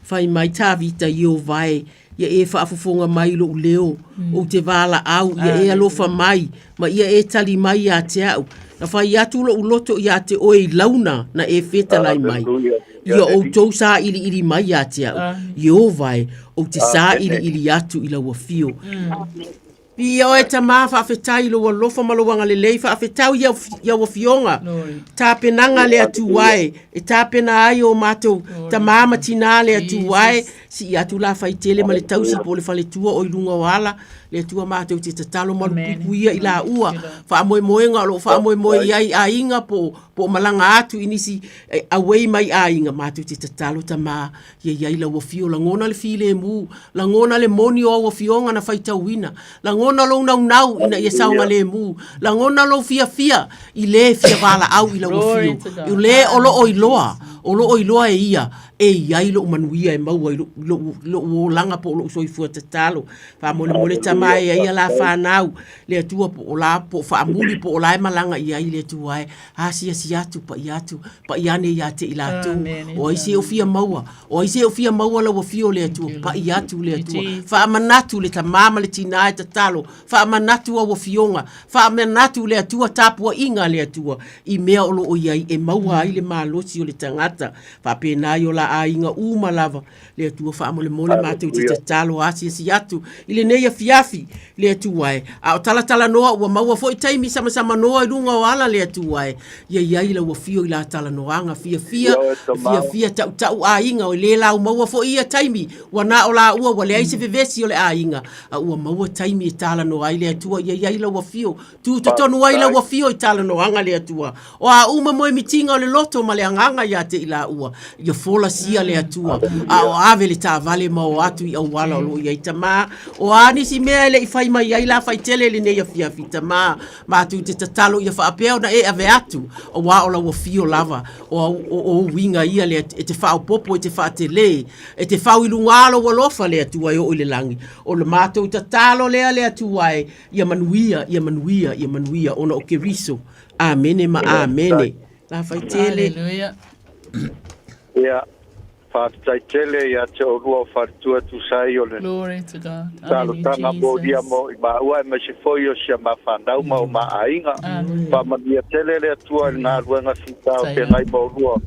Fai mai Tavita i o vae, ia e faafofoga mai i lou leo, ou te valaau, ia e alofa mai, ma ia e tali mai ia te au. Na fai atu lou loto ia te oe i launa na e fetalai mai. Hallelujah. Ia outou sailiili mai ia te au. Ieova e, ou te sailiili atu i lau afio. Viia oe Tamā, faafetai i lou alofa ma lou agalelei, faafetau i au afioga, tapenaga le Atua e, e tapena ai o matou tamā ma tinā le Atua e, Sii atu la faitele ma le tausi po o le faletua o i luga o ala, le Atua matou te tatalo malupuipuia i laua, faamoemoega o lo o faamoemoe i ai aiga po o malaga atu i nisi away mai aiga, matou te tatalo Tama ia i ai lau afio, lagona le filemu, lagona le moni o au afioga na faitauina, lagona lou naunau ina ia saogalemu, lagona lou fiafia i le fia valaau i lau afio, o le o lo o iloa, o lo o iloa e ia, e i ai lou manuia e maua i lou olaga po o lou soifua tatalo. Faamolemole Tama e i ai a la fanau, le Atua po o la, po o faamuli po o la e malaga i ai le Atua e, asiasi atu, pai atu, pai ane ia te i latou. O ai se o fia maua, o ai se o fia maua lau afio le Atua, pai atu le Atua. Faamanatu le tama ma le tina e tatalo, faamanatu au afioga, faamanatu le Atua tapuaiga a le Atua i mea o lo o i ai e maua ai le malosi o le tagata. Faapena i o la aiga uma lava, le Atua faamolemole matou te tatalo asiasi atu i lenei afiafi, le Atua e. A o talatalanoa ua maua foi taimi samasamanoa i luga o ala, le Atua e. Ia i ai lau afio i la talanoaga fiafia, fiafia tautau aiga, o le lau maua foi ia taimi, ua na o laua ua leai se vevesi o le aiga, a ua maua taimi e talanoa ai le Atua, ia i ai lau afio Tu totonu ai lau afio i talanoaga le Atua. O a uma moemitiga o le loto ma le agaga ia te i laua, ia folasia le Atua, a o ave le taavale ma o atu i auala o lo o i ai Tama. O a nisi mea e le i fai mai ai la faitele i lenei afiafi, Tama, matou te tatalo ia faapea ona e ave atu, aua o lau afio lava, o au, o, o uiga ia le, e te faaopoopo, e te faatele, e te fau i luga lou alofa le Atua e oo i le lagi. O le matou tatalo lea le Atua e, Ia manuia, ia manuia, ia manuia ona o Keriso. Amene ma amene. La fai tele. Hallelujah. Ia, faafetai tele ia te oulua o faletua tusa ai o le Glory to God. Hallelujah, talosaga molia Jesus. mo i maua aemaise foi o si a ma fanau ma o ma aiga. Faamanuia tele le Atua i le galuega fita o feagai ma oulua.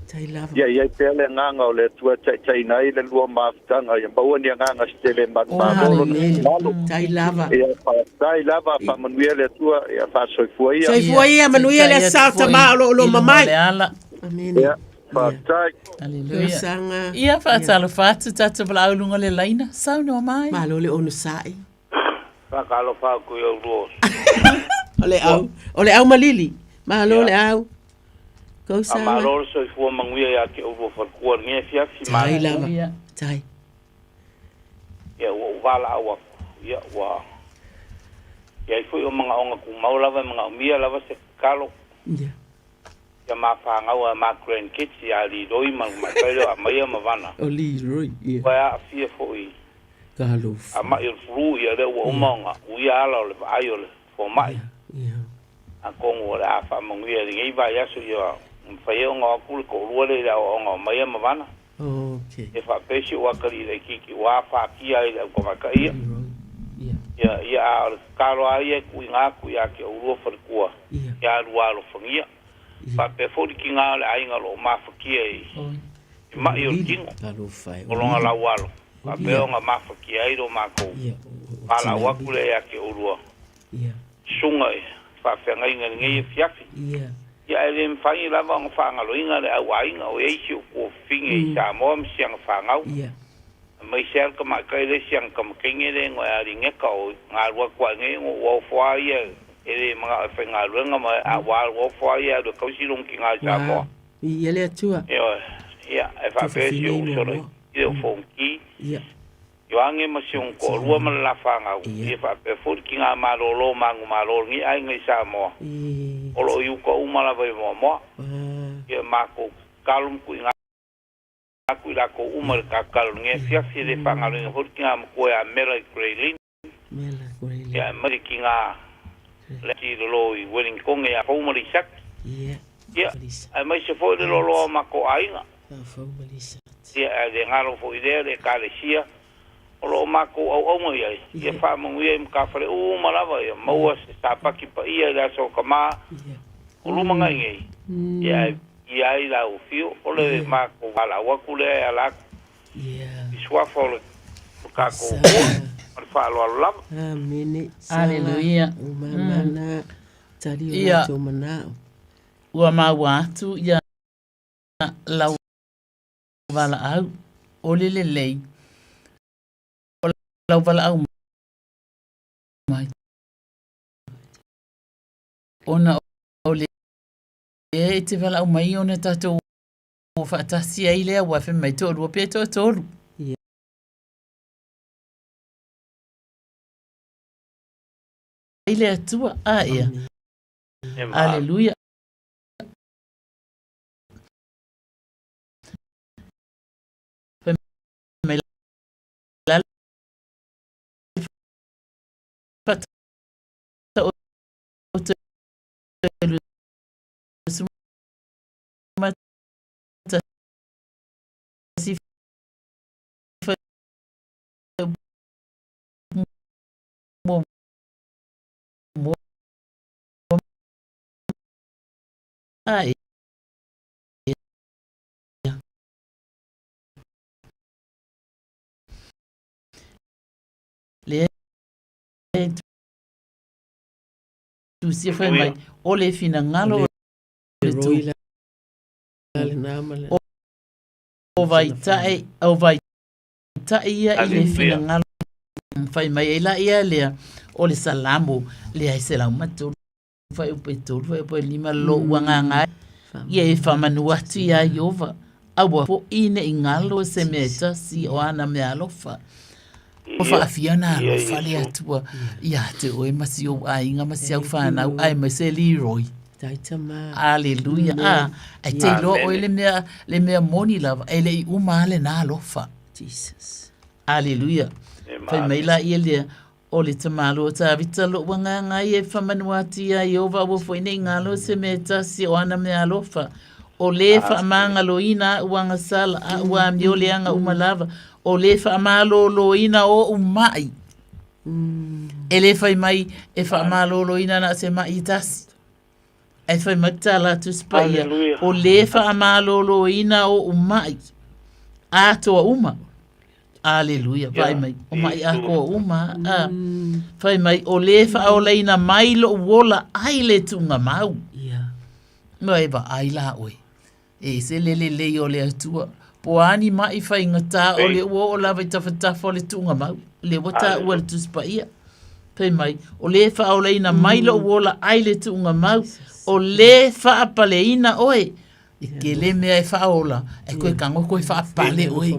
Ia i ai pea le agaga o le Atua e taitaiina ai le lua mafutaga, ia maua ni agaga se tele manumalo lona finagalo. Tai lava. Ia faafetai lava, faamanuia le Atua, ia faasoifua ia. Soifua ia, manuia le aso sa o tama o lo o loma mai. Amene. Ia, faafetai. Aleluia. Ia faatalofa atu tatou valaau i luga o le laina. Saunoa mai. Malo le onosai. Faatalofa atu i oulua. O le au, o le au malili. Malo le au. Kau Malo le soifua manuia ia te oulua faletua i lenei afiafi. Tai lava. Tai. Ia ua ou valaau atu, ia ua i ai foi o manaoga tumau lava e manaomia lava se tatalo. Ia. Ia ma fanau a ma grandkids ia Leroy ma le tamaitai lea o Amaia ma Vana. O Leroy, ia. Ua aafia foi Talofa. a ma'i o le flu, ia lea ua uma ona uia ala o le vaai o le fomai. Atonu o le a faamanuia i lenei vaiaso ia mafai ai ona o atu le toalua lea i le aoaoga o Amaia ma Vana. Okay. E faapea si ou atalii laitiiti ua afatia ai le au tamaitai ia. Ia, ia a o le tatalo lava ia e tuuina atu ia te oulua faletua, ia alua alofagia. Faapea foi le tiga o le aiga o lo o mafatia i ma'i o le tino, o lona laualo, faapea ona mafatia ai lo matou valaau atu lea ia te oulua susuga i faafeagaiga i lenei afiafi. Ia ae le mafai lava ona faagaloina le au aiga o i ai si ou tuafafine i Samoa ma si ana fanau, aemaise lava le tamaitai le si ana tamateine lea e Alineka o galue atu ai nei ona ua ofo lava ia e le manao e faigaluega ma a ua alu ofo lava ia e alu e tausi lona tina i Samoa. Viia le Atua. Ioe, ia, e faapea si ou uso laitiiti o Fonoti. Ioane ma si ona toalua ma le la fanau, ia faapea foi le tina malolo manumalo o lenei aiga i Samoa, o lo o i uta uma lava i Moamoa. Ia matou tatalo ma tuuina atu i latou uma i le tatalo i lenei afiafi, e le faagaloina foi le tina matua ia Mela i Grey Lynn, ia aemaise le tina leatilolo i Wellington ia Fou ma Lisaki, ia aemaise foi le loaloa o matou aiga. Ia, ae le galo foi lea le Ekalesia o lo o matou auauna i ai, ia faamanuia i matafale uma lava, ia maua se Sapati paia i le aso o Tama o lumanai nei, ia ae viia ai lau afio, o le matou valaau atu lea e ala atu i suafa o le tatou Atua ma le faaaloalo lava. Amene. Aleluia. Ia, ua maua atu ia lau valaau, o le lelei. lau valaau mai. Ona o lea e te valaau mai ona tatou o faatasi ai lea ua fai mai toalua pe toatolu. Ai le Atua, a ea. Aleluia. Fai mai la le fata o te 21 fai muamua a ia. Lea e tusia fai mai o le finagalo o le tu. O vaitae, o vaitae ia i le finagalo fai mai ai la ia lea o le Salamo lea e 103 fuaiupu e 3 fuaiupu e 5 lou agaga ia e faamanu atu iā Ieova aua foʻi ne i galo se mea e tasi o ana meaalofa. Ua faafia ona alofa le Atua iā te oe ma si ou aiga ma si au fanau aemaise Leroy. Aleluia. A, ae te iloa oe le mea, le mea moni lava, e le i uma lava lena alofa. Jesus. Aleluia. Fai mai la ia lea, O le tamāloa o Tāvita loʻu agaga ia e faamanu atu iā Ieova aua foi nei galo se mea e tasi o ana mea alofa. O lē faamagaloina aʻu agasala, aʻu amio leaga uma lava, o lē faamalōlōina oʻu maʻi. E lē fai mai e faamalōlōina na o se maʻi e tasi. Ae fai mai tā la Tusi Paia, o lē faamalōlōina oʻu maʻi atoa uma. Aleluia, vaai mai, o maʻi atoa uma, a. Fai mai, o lē faaolaina mai loʻu ola ai le tuugamau. No e vaai la oe. E ese le lelei o le Atua. Po o a ni maʻi faigata o le ua oo lava i tafatafa o le tuugamau, lea ua taua e le Tusi Paia. Fai mai, o lē faaolaina mai loʻu ola ai le tuugamau, o lē faapaleina oe. E tele mea e faaola, ae toe tago toe faapale oe.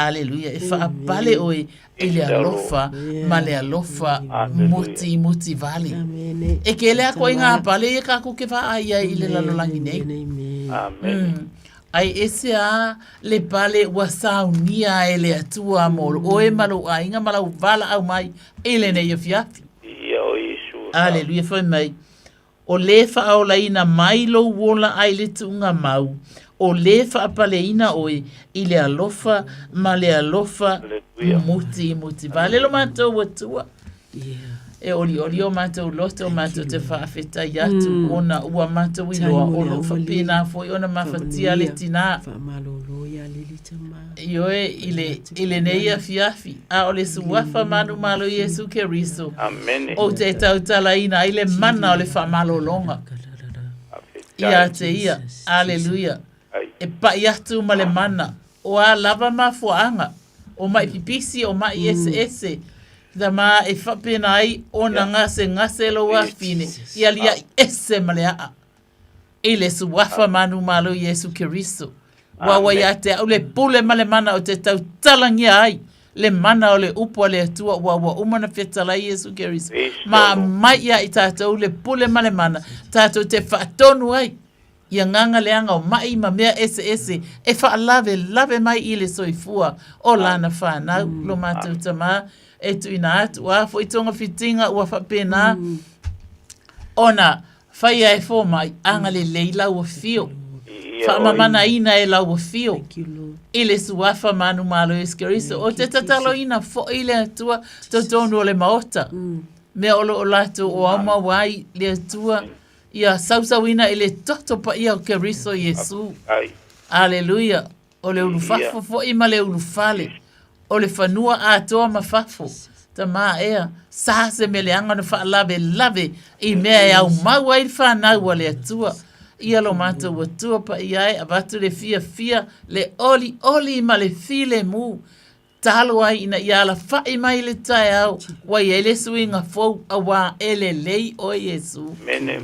Aleluia, e faapale oe i le alofa ma le alofa muti muti vale. E tele lava ituaiga pale ia tatou te vaai ai i le lalolagi nei. Ae ese lava le pale ua saunia e le Atua mo oe ma lou aiga ma lau valaau mai i lenei afiafi. Aleluia, fai mai, O lē faaolaina mai lou ola ai le tuugamau, o lē faapaleina oe i le alofa ma le alofa muti muti vale lo matou Atua. E olioli o matou loto matou te faafetai atu ona ua matou iloa o lo o faapena foi ona mafatia le tinā. Ioe, i le, i lenei afiafi, a o le Suafa manumalo Iesu Keriso, ou te tautalaina ai le mana o le faamalologa ia te ia. Aleluia. E paʻi atu ma le mana, o a lava mafuaaga, o maʻi pipisi, o maʻi eseese, tama e faapena ai ona gasegase lou afine, ia liaʻi ese ma le aʻa. I le Suafa manumalo Iesu Keriso. Ua ua ia te au le pule ma le mana o te tautalagia ai le mana o le upu a le Atua ua ua uma ona fetalai Iesu Keriso. Ma aumai ia i tatou le pule ma le mana tatou te faatonu ai i agaga leaga o maʻi ma mea eseese e faalavelave mai i le soifua o lana fanau lo matou Tama e tuuina atu. O a foi togafitiga ua faapena ona Faia e fomai, agalelei lau afio. Faamamanaina e lau afio. I le Suafa manumalo Iesu Keriso. Ou te tataloina foi le Atua totonu o le Maota. Mea o lo o latou o aumau ai le Atua ia sausauina i le toto paia o Keriso Iesu. Aleluia. O le ulufafo foi ma le ulufale, o le fanua atoa ma fafo, Tama ea, sa se mea leaga ona faalavelave i mea e aumau ai le fanau a le Atua. Ia lo matou Atua paia e avatu le fiafia, le olioli ma le filemu. tatalo ai ina ia alafaʻi mai le taeao ua i ai le suiga fou auā e lelei oe Iesu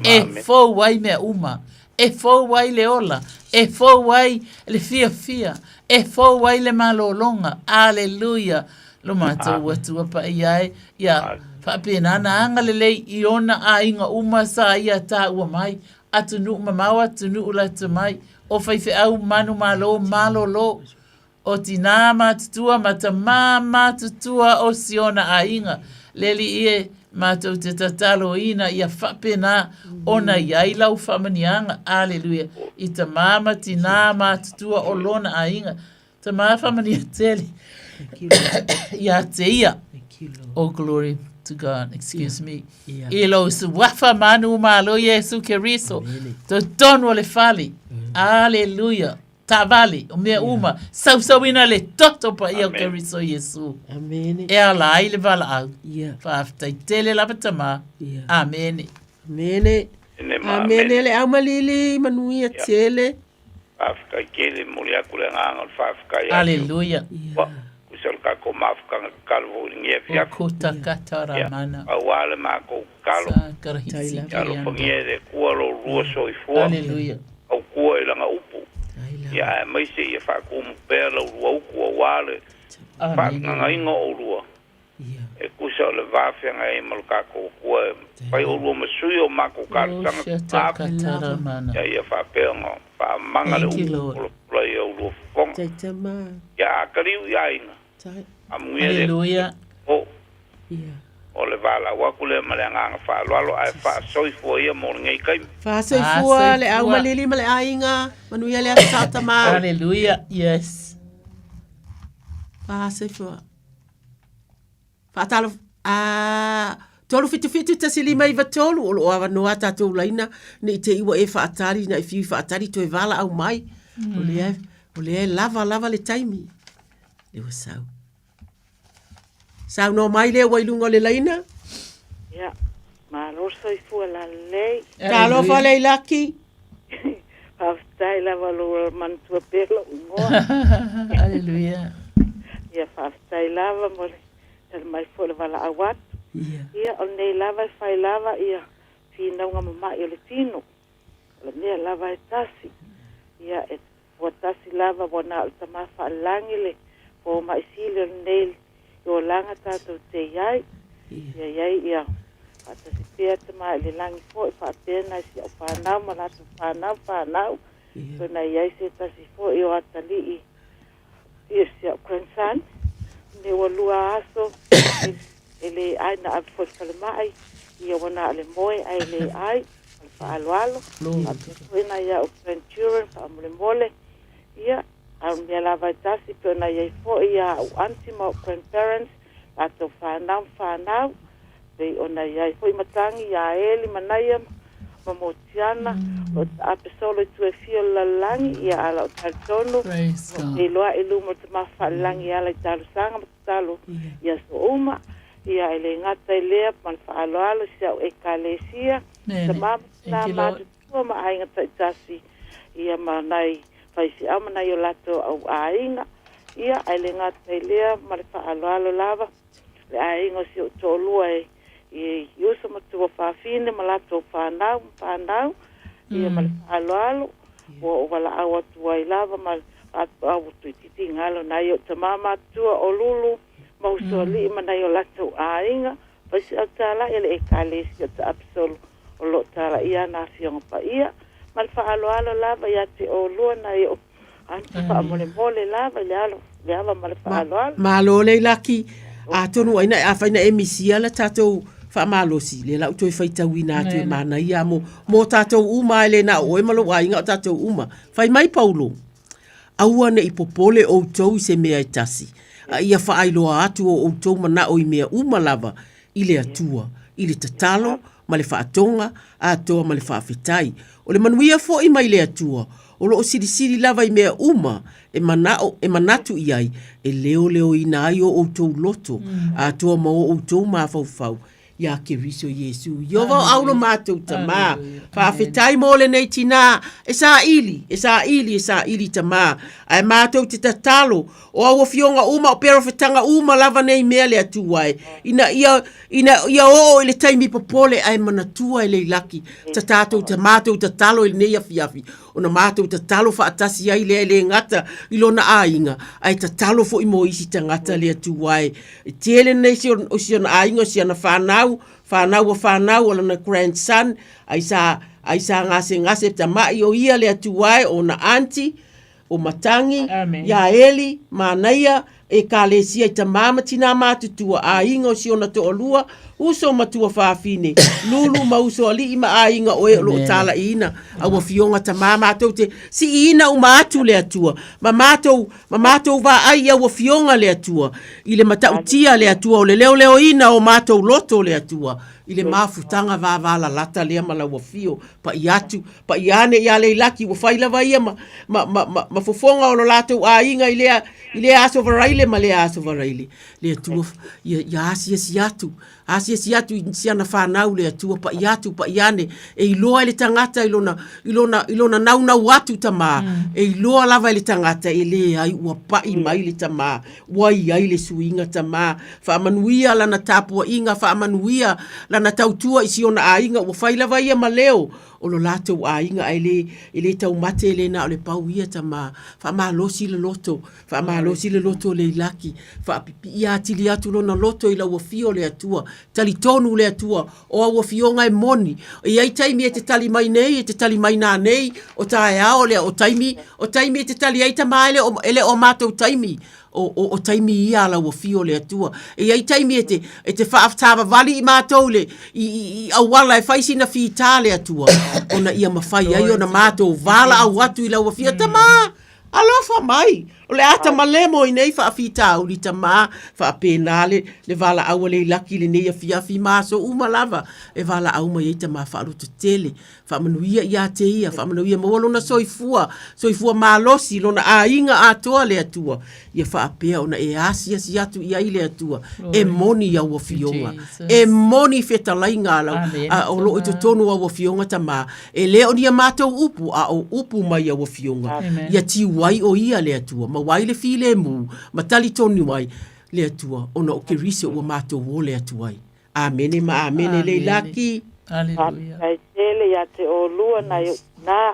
e fou ai mea uma, e fou ai le ola, e fou ai le fiafia, e fou ai le malologa. Aleluia! Lo matou Atua paia e, ia faapena ona agalelei i ona aiga uma sa ia taua mai, atunuu mamao atunuu lata mai, o faifeau manumalo malolo, o tinā matutua ma tamā matutua o si ona aiga. Le Alii e, matou te tataloina ia faapena ona i ai lau faamaniaga, aleluia, i tamā ma tinā matutua o lona aiga. Tamā faamania tele ia te ia. Oh, glory to God, excuse me. I lou suafa manu malo Iesu Keriso, totonu o le fale. Aleluia. Taavale, o mea uma, sausauina le toto paia o Keriso Iesu. Amene. E ala ai le valaau. Yeah. Faafetai tele lava tamā. Yeah. Amene. Amene. Amene le aumalili manuia tele. Faafetai tele, momoli atu le agaga o le faafetai atu. Aleluia. Ua, tusa o le tatou mafutaga tatalo foi i lenei afiafi. O kota kata Ia, ramana. pau lava le matou tatalo. Sa karahisi Ia alofagia e le Atua lo lua soifua. Aleluia. Tautua i Lana upu. Ia aemaise ia faatumu pea la ulua utu aua le faagagaina o ulua. E tusa o le va feagai ai ma lo tatou Atua e fai olua ma sui o matou talosaga tataga. Ia ia faapea ona faamamaga le upu pulapula i a ulua fofoga. Ia a taliu i aiga, amuia le Aleluia. O. O le valaau atu lea ma le agaga faaaloalo ae faasoifua ia mo lenei taimi. Faasoifua le aumalili ma le aiga, manuia le aso sao tamā. Aleluia, yes. Faasoifua. Faatalofa, a, 377 1593, o lo o avanoa a tatou laina, ne i te i ua e faatali, na e fiu i faatali toe valaau mai. O lea, o lea e lava lava le taimi. Le ua sau. Saunoa mai lea ua i luga o le laina. Ia, malo le soifua lalelei. Talofa Leilaki. Faafetai lava lou manatua pea lou igoa. Aleluia. Ia, faafetai lava mo le tali mai foi o le valaau atu. Ia, o lenei lava e fai lava ia finauga mama'i o le tino. O le mea lava e tasi. Ia, e Ua tasi lava ua na o le Tama Faalelagi le fomai sili o lenei olaga tatou te iai. Ia iai ia faatasi pea Tama i le lagi foi faapea nai si au fanau ma latou fanau fanau. Toe na iai se tasi foi o atalii ia si au grandson ne ua lua aso e le ai na ave foi i le falemai ia ua na o le moe ae le ai. Ma le faaaloalo. Faapea foi nai a'u grandchildren faamolemole. Ia, a o le mea lava e tasi pei ona i ai foi ia a'u aunty ma o'u grandparents, latou fanau ma fanau, pei ona i ai foi matagi ia Eli ma Naia ma Motiana, o lo o taape solo i tua e fia o le lalolagi, ia a o la'u talitonu, o lo o feiloai i luma o le Tama Faalelagi e ala i talosaga ma tatalo i aso uma. Ia, e le gata i lea, ma le faaaloalo i si au Ekalesia, tama ma tina matutua ma aiga taitasi, ia ma nai faifeau ma nai o latou au aiga, ia, ae le gata i lea, ma le faaaloalo lava, le aiga o si ou toalua e i uso ma tuafafine ma latou fanau ma fanau, ia ma le faaaloalo, ua ou valaau atu ai lava ma le faatoa ua toeitiiti galo nai ou tama matutua o Lulu ma Usoalii ma nai o latou aiga, fai se autala'i a le Ekalesia o Taapisolo o lo o talaia ana Afioga Paia, ma le faaaloalo lava ia te oulua nai ou aunty faamolemole lava i le alo le ava ma le faaaloalo. Malo Leilaki, atonu ai na afai na e misia le tatou faamalosi, lea la ua toe faitauina atu e manaia mo, mo tatou uma e le na o oe ma lou aiga o tatou uma. Fai mai Paulo, Aua ne i popole outou i se mea e tasi, a ia faailoa atu o outou manao i mea uma lava i le Atua, i le tatalo ma le faatoga atoa ma le faafetai. O le manuia foi mai le Atua, o lo o silisili lava i mea uma e manao e manatu i ai, e leoleoina ai o outou loto atoa ma o outou mafaufau. Iā Keriso Iesu. Ieova o au lo matou Tamā. Faafetai mo lenei tinā e saili, e saili, e saili Tamā. Ae matou te tatalo o au afioga uma o perofetaga uma lava nei mea le Atua e, ina ia, ina ia oo i le taimi popole ae manatua e leilaki ta tatou ta matou tatalo i lenei afiafi ona matou tatalo faatasi ai lea e le gata i lona aiga ae tatalo foi mo isi tagata le Atua e. E tele nei si o si ona aiga o si ana fanau, fanau a fanau o lana grandson, ai sa, ai sa gasegase tama'i o ia le Atua e, o ona aunty, o Matangi, ia Eli, Manaia, Ekalesia i tamā ma tinā matutua, aiga o si ona toalua, uso ma tuafafine, lulu ma usoalii ma aiga o e o lo o tala'iina au afioga tamā matou te si'iina uma atu le Atua ma matou ma matou vaai i au afioga le Atua i le matautia le Atua o le leoleoina o matou loto le Atua i le mafutaga vavalalata lea ma lau afio pa'i atu pa'i ane ia Leilaki ua fai lava ia ma, ma, ma, ma, ma fofoga o lo latou aiga i lea, i lea aso varaile ma lea aso varaile le Atua ia, ia asiasi atu asiasi atu i si ana fanau le Atua pa'i atu pa'i ane e iloa e le tagata i lona i lona i lona naunau atu tamā e iloa lava e le tagata e leai ua pa'i mai le tamā ua i ai le suiga tamā faamanuia lana tapuaiga faamanuia lana tautua i si ona aiga ua fai lava ia ma leo o lo latou aiga ae le e le taumate e le na o le pau ia tamā faamalosi le loto Faamalosi le loto o Leilaki, faapipii atili atu lona loto i lau afio le Atua, talitonu le Atua, o au afioga e moni, e i ai taimi e te tali mai nei, e te tali mai nanei, o taeao lea, o taimi, o taimi e te tali ai tama e le o, e le o matou taimi, o, o, o taimi ia a lau afio le Atua. E i ai taimi e te, e te faatavavali i matou le, i, i, i auala e fai sina fita le Atua, ona ia mafai ai ona matou valaau atu i lau afio, Tama! Alofa mai! O le ata malemo i nei faafitauli tamā, faapena le, le valaau a Leilaki i lenei afiafi ma aso uma lava e valaau mai ai tamā faalototele. Faamanuia ia te ia, faamanuia maua lona soifua, soifua malosi, lona aiga atoa le Atua. Ia faapea ona e asiasi atu i ai le Atua, e moni au afioga, e moni fetalaiga a lau, a, o lo o i totonu o au afioga tamā. E le o ni a matou upu, a o upu mai au afioga, ia tiu ai o ia le Atua, maua ai le filemu, ma talitonu ai le Atua, ona o Keriso ua matou ole atu ai. Amene ma amene. Leilaki. Aleluia. Faafetai tele ia te olua nai ou tina,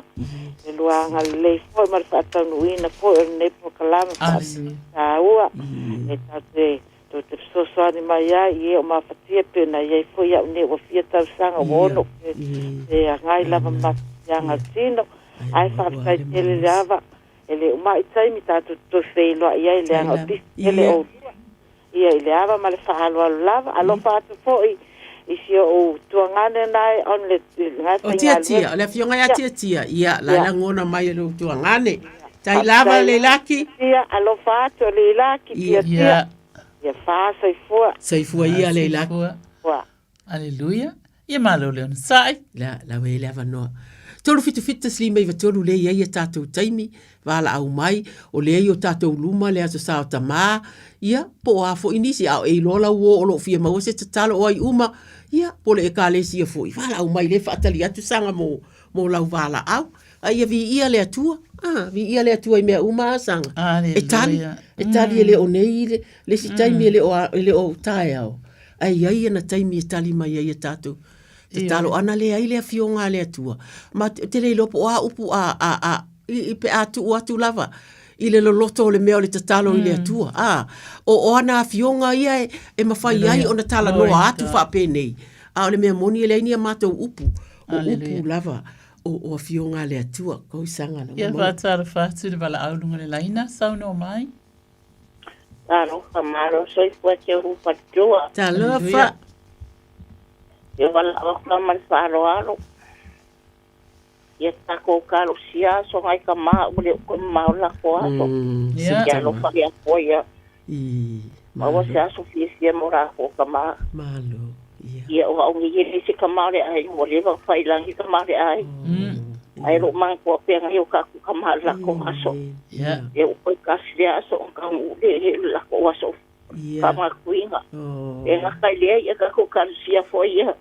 le lua agalelei foi ma le faataunuuina foi o lenei polokalame faataua e tatou te Tou te fesoasoani mai ai i e o mafatia pei ona i ai foi au nei ua fia tausaga ua ono pe feagai lava ma mafatiaga o le tino. Ae faafetai tele le ava e le uma i taimi tatou te toe feiloai ai leaga o pisi tele olua ia i le ava ma le faaaloalo lava. Alofa atu foi i si ou tuagane nae on le lena O Tiatia, o le afioga ia Tiatia, ia, la lagona mai e lou tuagane. Tai lava Leilaki. Ia, alofa atu o Leilaki, Tiatia. Ia fa soifua. Soifua ia Leilaki. Soifua. Aleluia. Ia malo le onosai. La, la we le avanoa. 377 593 le i ai a tatou taimi, valaau mai, o lea i o tatou luma le aso sa o tamā, ia, po o a foi nisi, a o e iloa lau uo o lo o fia maua se tatalo o ai uma, ia, po o le Ekalesia foi, valaau mai lea faatali atu saga mo, mo lau valaau. A ia viia le Atua, a, viia le Atua i mea uma a saga. E tali, e tali e le o nei le, le isi taimi e le o, e le o taeao, ae i ai ana taimi e tali mai ai a tatou tatalo ʻana lea ai le Afioga a le Atua. Ma ou te le iloa po o a upu a, a, a, i, i, pe a tuu atu lava i le loloto o le mea o le tatalo i le Atua. A, o, o ana Afioga ia e, e mafai ai ona talanoa atu faapenei. A o le mea moni e leai ni a matou upu, o upu lava o, o Afioga a le Atua. Kou saga lau Ia faatalofa atu i le valaau i luga o le laina, saunoa mai. Talofa malo soifua te uru faletua. Talofa. Ia valaau atu lava ma le faaaloalo. Ia tatou talosia aso nai tama ua le o toe mamao le latou aso. Ia alofa le Atua ia maua se aso fiafia mo latou tama. Malo. Ia o au nei e leai se tama o le aiga ua leva ona fai i lagi tama o le aiga. Ae lou manatua pea nei o tatou tama i le latou aso. Ia ua toe tasi le aso ona taunuu lea i le latou aso faamanatuina. aiga. E gata i lea ia tatou ekalesia foi ia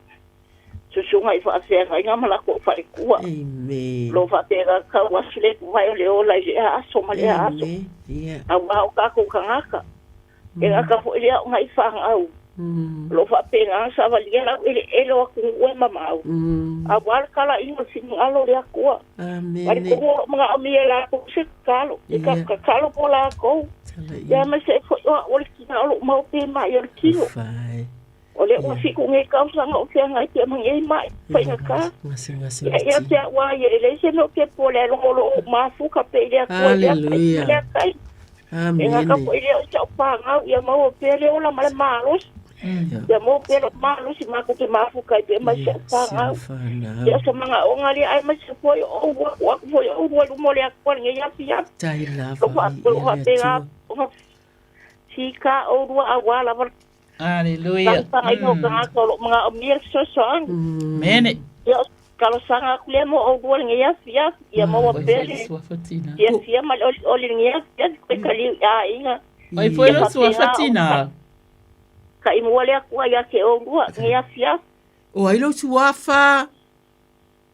susuga i faafeagaiga ma latou faletua. Amen. Lo faapena tau asi le tuvae o le ola i lea aso ma lea aso. Auā o tatou tagata. E gata foi lea o nai fanau. O lo o faapena ona savalia le aueleele o atunuu e mamao, auā le talaiga o le finagalo o le Atua. Talitonu o lo o manaomia e latou se tatalo, se tatalo mo latou. Ia aemaise ai foi o au o le tina o lo o maopē mai o le tino. O lea ua fiku nei tausaga o feagai pea ma nei ma'i faigata. Ia ia te au a ia, e leai se mea ou te pole ai logo o lo o ou mafuta pea i le Atua i lea taimi ma lea taimi. E gata foi lea o si au fanau, ia maua pea le ola ma le malosi. Ia maua pea lou malosi matou te mafuta ai pea ma si au fanau. Ia o se manaoga lea aemaise foi o ou atu atu foi o ou i luma o le Atua i lenei afiafi. O lo o faapena ona fita oulua aua lava le Aleluia. Talosaga o tagata o lo o manaomia le fesoasoani. Mene. Ia, o se talosaga atu lea mo oulua i lenei afiafi, ia maua pea le fiafia ma le olioli i lenei afiafi, toe taliu i aiga. Oi foi lo suafa tina. Taimua le Atua ia te oulua i lenei afiafi. O ai lou suafa?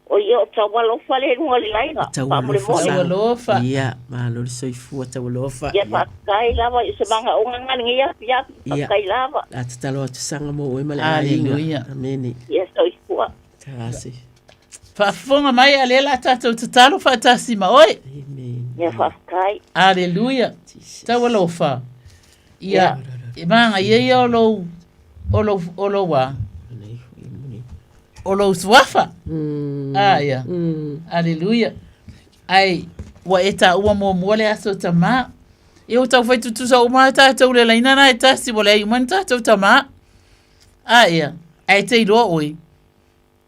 O ia o Taualofa le luga o le laina. Taualofa. Taualofa. Ia, malo le soifua Taualofa. Ia, faafetai lava i se magaoga nga lenei afiafi. Faafetai lava. A tatalo atu saga mo oe ma le aiga. Amene. Ia soifua. Tasi. Faafofoga mai a lea la tatou tatalo faatasi ma oe. Amen. Ia faafetai. Aleluia. Taualofa. Ia, e magaia ia o lou, o lou, o lou a. O lou suafa. Ah, ia. Aleluia. Ai, ua e taua muamua le aso tamā. Ia ua taufai tutusa uma lava tatou i le laina lena e tasi, ua leai uma ni tatou tamā. Ah, ia. Ae te iloa oe,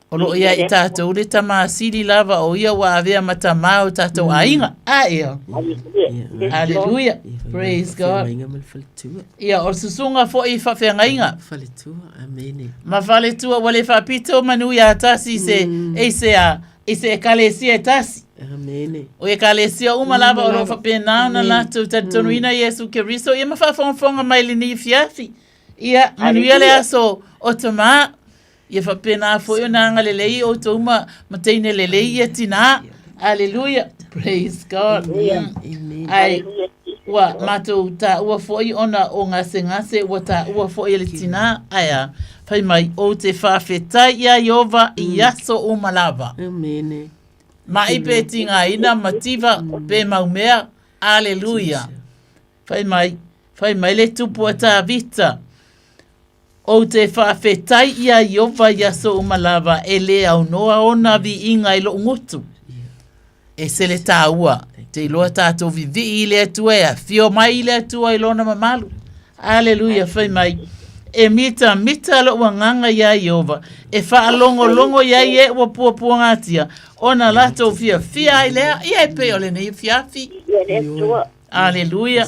O lo o ia i tatou le tamā sili lava o ia ua avea ma tamā o tatou aiga. A ia. Hallelujah. Praise God. Ia, o le susuga foi i faafeagaiga. Ma faletua ua le faapito manu iā tasi i se, i se a, i se ekalesia e tasi. O ekalesia uma lava o lo o faapena ona latou talitonuina Iesu Keriso ia ma faafogafoga mai i lenei afiafi. Ia, manuia le aso o tamā. Ia faapena foi ona agalelei outou ma, ma teine lelei ia tinā. Aleluia. Praise God. Amen. Ai, ua matou taua foi ona o gasegase ua taua foi e le tinā. Ae a, fai mai, ou te faafetai iā Ieova i aso uma lava. Amen. Maʻi pe tigaina mativa pe mau mea. Aleluia. Fai mai, fai mai le tupu a Tāvita, Ou te faafetai iā Ieova i aso uma lava, e lē aunoa ona viiga i loʻu gutu. E se le tāua, te iloa tātou vivii i le Atua e afio mai i le Atua i lona mamalu. Aleluia, fai mai, E mitamita loʻu agaga iā Ieova, e faalogologo i ai e ua puapuagatia, ona latou fiafia ai lea, ia e pei o lenei afiafi. Aleluia.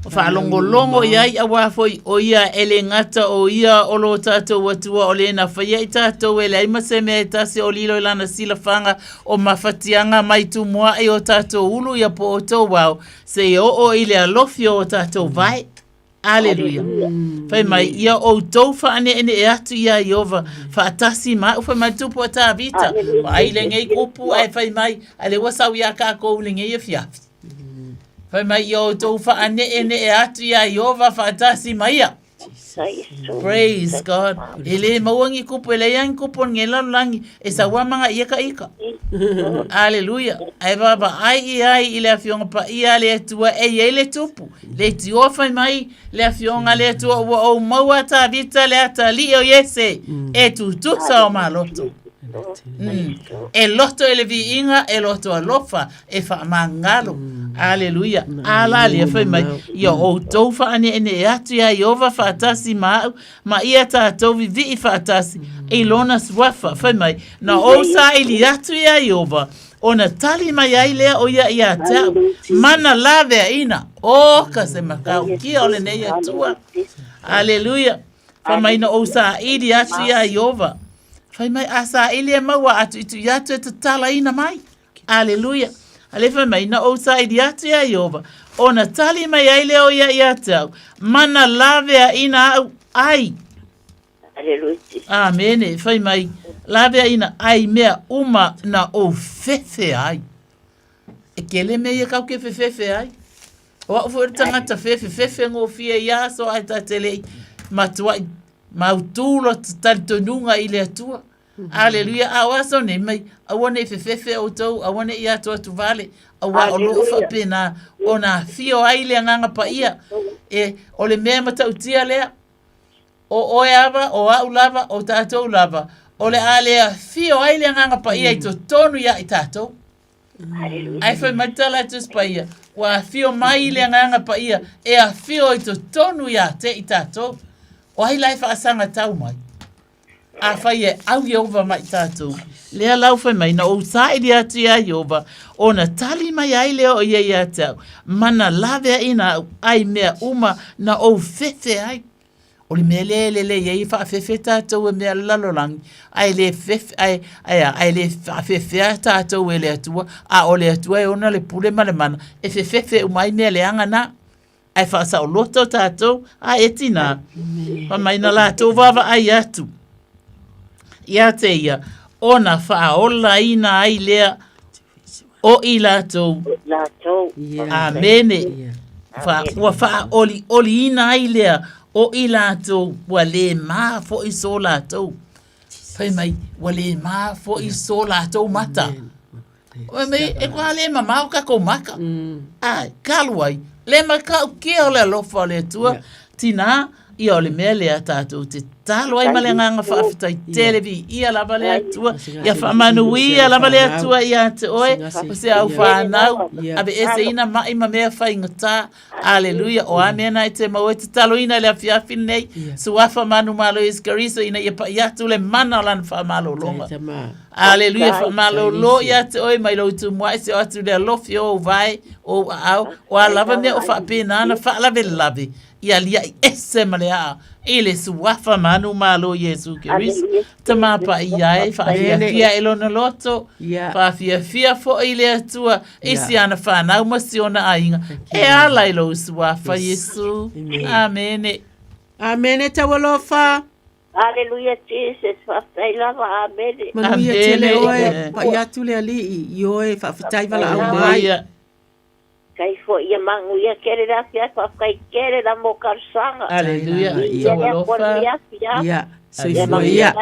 O faalogologo i ai auā foi o ia e le gata o ia o lo tatou Atua o le na faia i tatou e leai ma se mea e tasi o lilo i lana silafaga o mafatiaga mai tumuaʻi o tatou ulu ia po o tou ao seia oo i le alofi o o tatou vae. Aleluia. Fai mai, ia outou faaneenee atu iā Ieova, faatasi ma aʻu, fai mai le tupu a Tavita, vaai i lenei kupu ae fai mai, a lea ua sau iā kākou i lenei afiafi. Fai mai, ia outou faaneenee atu iā Ieova faatasi ma ia. Praise God. E le maua ni kupu, e leai lava ni kupu o lenei lalolagi e sau a magaia ka ika. Aleluia. Ae vaavaai i ai i le Afioga Paia a le Atua e i ai le tupu. Le tioa fai mai le Afioga a le Atua ua ou maua a Tavita le atalii o Iese e tutusa o maloto. E loto i le viiga, e loto alofa, e faamagalo. Aleluia. A la lea fai mai, ia outou faaneenee atu iā Ieova faatasi ma aʻu, ma ia tatou vivii faatasi i lona suafa. Fai mai, na ou saili atu iā Ieova, ona tali mai ai lea o ia iā te aʻu, mana laveaina. O ka se matautia o lenei Atua. Aleluia. Fai mai na ou saili atu iā Ieova. Fai mai, a saili e maua atu i tui atu e tatalaina mai. Aleluia. A lea fai mai, na ou saili atu iā Ieova, Ona tali mai ai lea o ia ia te au, mana laveaina au ai. Aleluia. Amene. Fai mai, laveaina ai mea uma na ou fefe ai. E kele mea ia kau ke fefefe ai. O au foi le tagata fefefefe gofie i aso ae ta te le i matuai mautū lo talitonuga i le Atua. Aleluia. A o aso nei mai, aua ne i fefefe outou, aua ne i atuatu vale, auā o lo o faapena ona afio ai le Agaga Paia. E, o le mea e matautia lea, o oe ava, o au lava, o tatou lava, o le a le afio ai le Agaga Paia i totonu ia i tatou. Ae fai mai tala e Tusi Paia, ua afio mai le Agaga Paia e afio i totonu ia te i tatou. O ai la e faasaga tau mai? Afai e au Ieova ma i tatou, lea la ua fai mai, na ou saili atu iā Ieova, ona tali mai ai lea o ia ia te au, ma na laveaiina au ai mea uma na ou fefe ai. O le mea lea e lelei ai e faafefe tatou e mea a le lalolagi, ae le fefe, ae, ae a, ae le faafefea tatou e le Atua, a o le Atua e ona le pule ma le mana, e fefefe uma ai mea leaga na. Ae faasaoloto tatou, a e tinā, fai mai na latou vaavaai atu ia te ia, ona faaolaina ai lea o i latou. Latou. Amene. Fa, ua faaolioliina ai lea o i latou, ua le ma foi so latou. Fai mai, ua le ma foi so latou mata. Fai mai, e kua le mamao kakou maka. Ai, kalu ai, le matautia o le alofa o le Atua, tinā, ia o le mea lea tatou te tatalo ai ma le agaga faafetai tele, viia lava le Atua, ia faamanuia lava le Atua ia te oe, o se au fanau, aveeseina mai ma mea faigata, Aleluia, o a mea na e te maua e tataloina i le afiafi lenei, Suafa manumalo Iesu Keriso ina ia pa'i atu le mana o Lana faamalologa. Aleluia, faamalolo ia te oe mai lou tumua'i se o atu le alofi o ou vae, o ou aao, o a lava mea o faapena ona faalavelave, ia alia'i ese ma le aa i le Suafa manumalo Iesu Keriso. Tama paia e, faafiafia e lona loto, faafiafia foi le Atua i si ana fanau ma si ona aiga, e ala i lou suafa Iesu. Amene. Amene taualofa. Hallelujah Jesus, faafetai lava, amene. Manuia tele oe, pai atu le Alii i oe, faafetai valaau mai. Kai foi ia manuia tele le afiafi, faafetai tele la mo talosaga. Aleluia, ia alofa. Ia, soifua ia.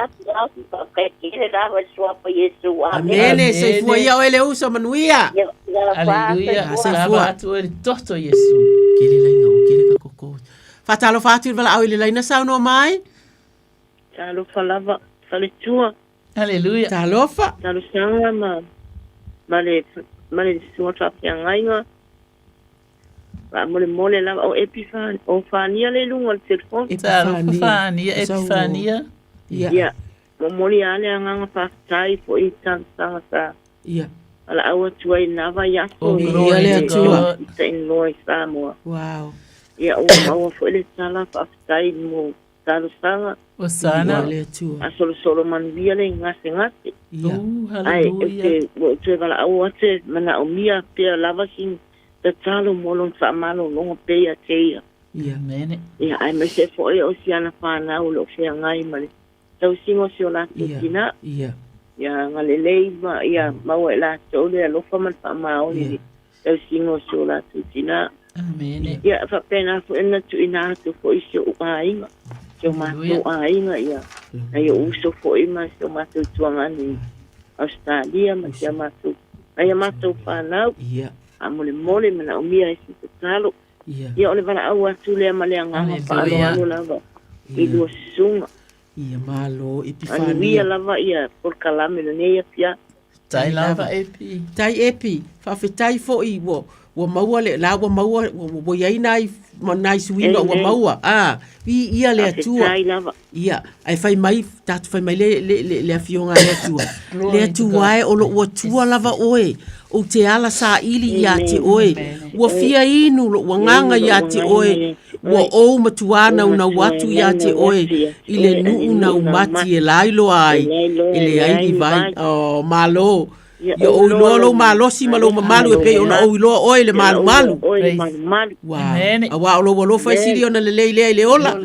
Faafetai tele lava i le suafa Iesu. Amene, soifua ia oe le uso, manuia. Aleluia, soifua atu oe le toto Iesu. Kele laina o kele ka koko. Faatalofa atu i le valaau i le laina saunoa mai. Talofa lava, faletua. Aleluia. Talofa. Talosaga ma ma le ma le susuga faafeagaiga. Faamolemole lava o Epifania, o Fania le i luga o le telefoni. Talofa Fania, Epifania. Ia. Ia. Momoli lava le agaga faafetai foi i talosaga sa Ia. valaau atu ai i lena vaiaso. Oh, glory le Atua. I Tainoa i Samoa. Wow. Ia, ua maua foi le tala faafetai mo talosaga. Hosana. Le Atua. Faasolosolo manuia le gasegase. Ia. Ae ou te, ua ou toe valaau atu e manaomia pea lava sina tatalo mo lona faamalologa pea ia te ia. Ia. Amene. Ia, aemaise foi o si ana fanau o lo o feagai ma le tausiga o si o latou tina. Ia. Ia agalelei ma ia maua e latou le alofa ma le faamaoni i le tausiga o si o latou tina. Amene. Ia, faapena foi ona tuuina atu foi i si ou aiga, si o matou aiga, ia, nai ou uso foi ma si o matou tuagane i Ausetalia ma si a matou, nai a matou fanau. Ia. Faamolemole, manaomia ai se tatalo. Ia. Ia, o le valaau atu lea ma le agaga faaaloalo lava i lua susuga. Ia malo Epifania. Manuia lava ia polokalame lenei afiafi. Tai lava Epi. Tai Epi, faafetai foi ua ua maua le la ua maua ua, ua iai nai ma nai suiga ua maua. Ah, viia le Atua. Faafetai lava. Ia, ae fai mai tatou fai mai le le le, le afioga a le Atua. Le Atua e o lou Atua lava oe. Ou te ala saili ia te oe. Ua fia inu lou agaga ia te oe. Ua ou matuā naunau atu ia te oe i le nuu na umati e lailoa ai, e leai ni vai. Oh, malo. Ia ou iloa lou malosi ma lou mamalu e pei ona ou iloa oe i le malumalu. Wow. Auā o lou alofa e sili ona lelei lea i le ola.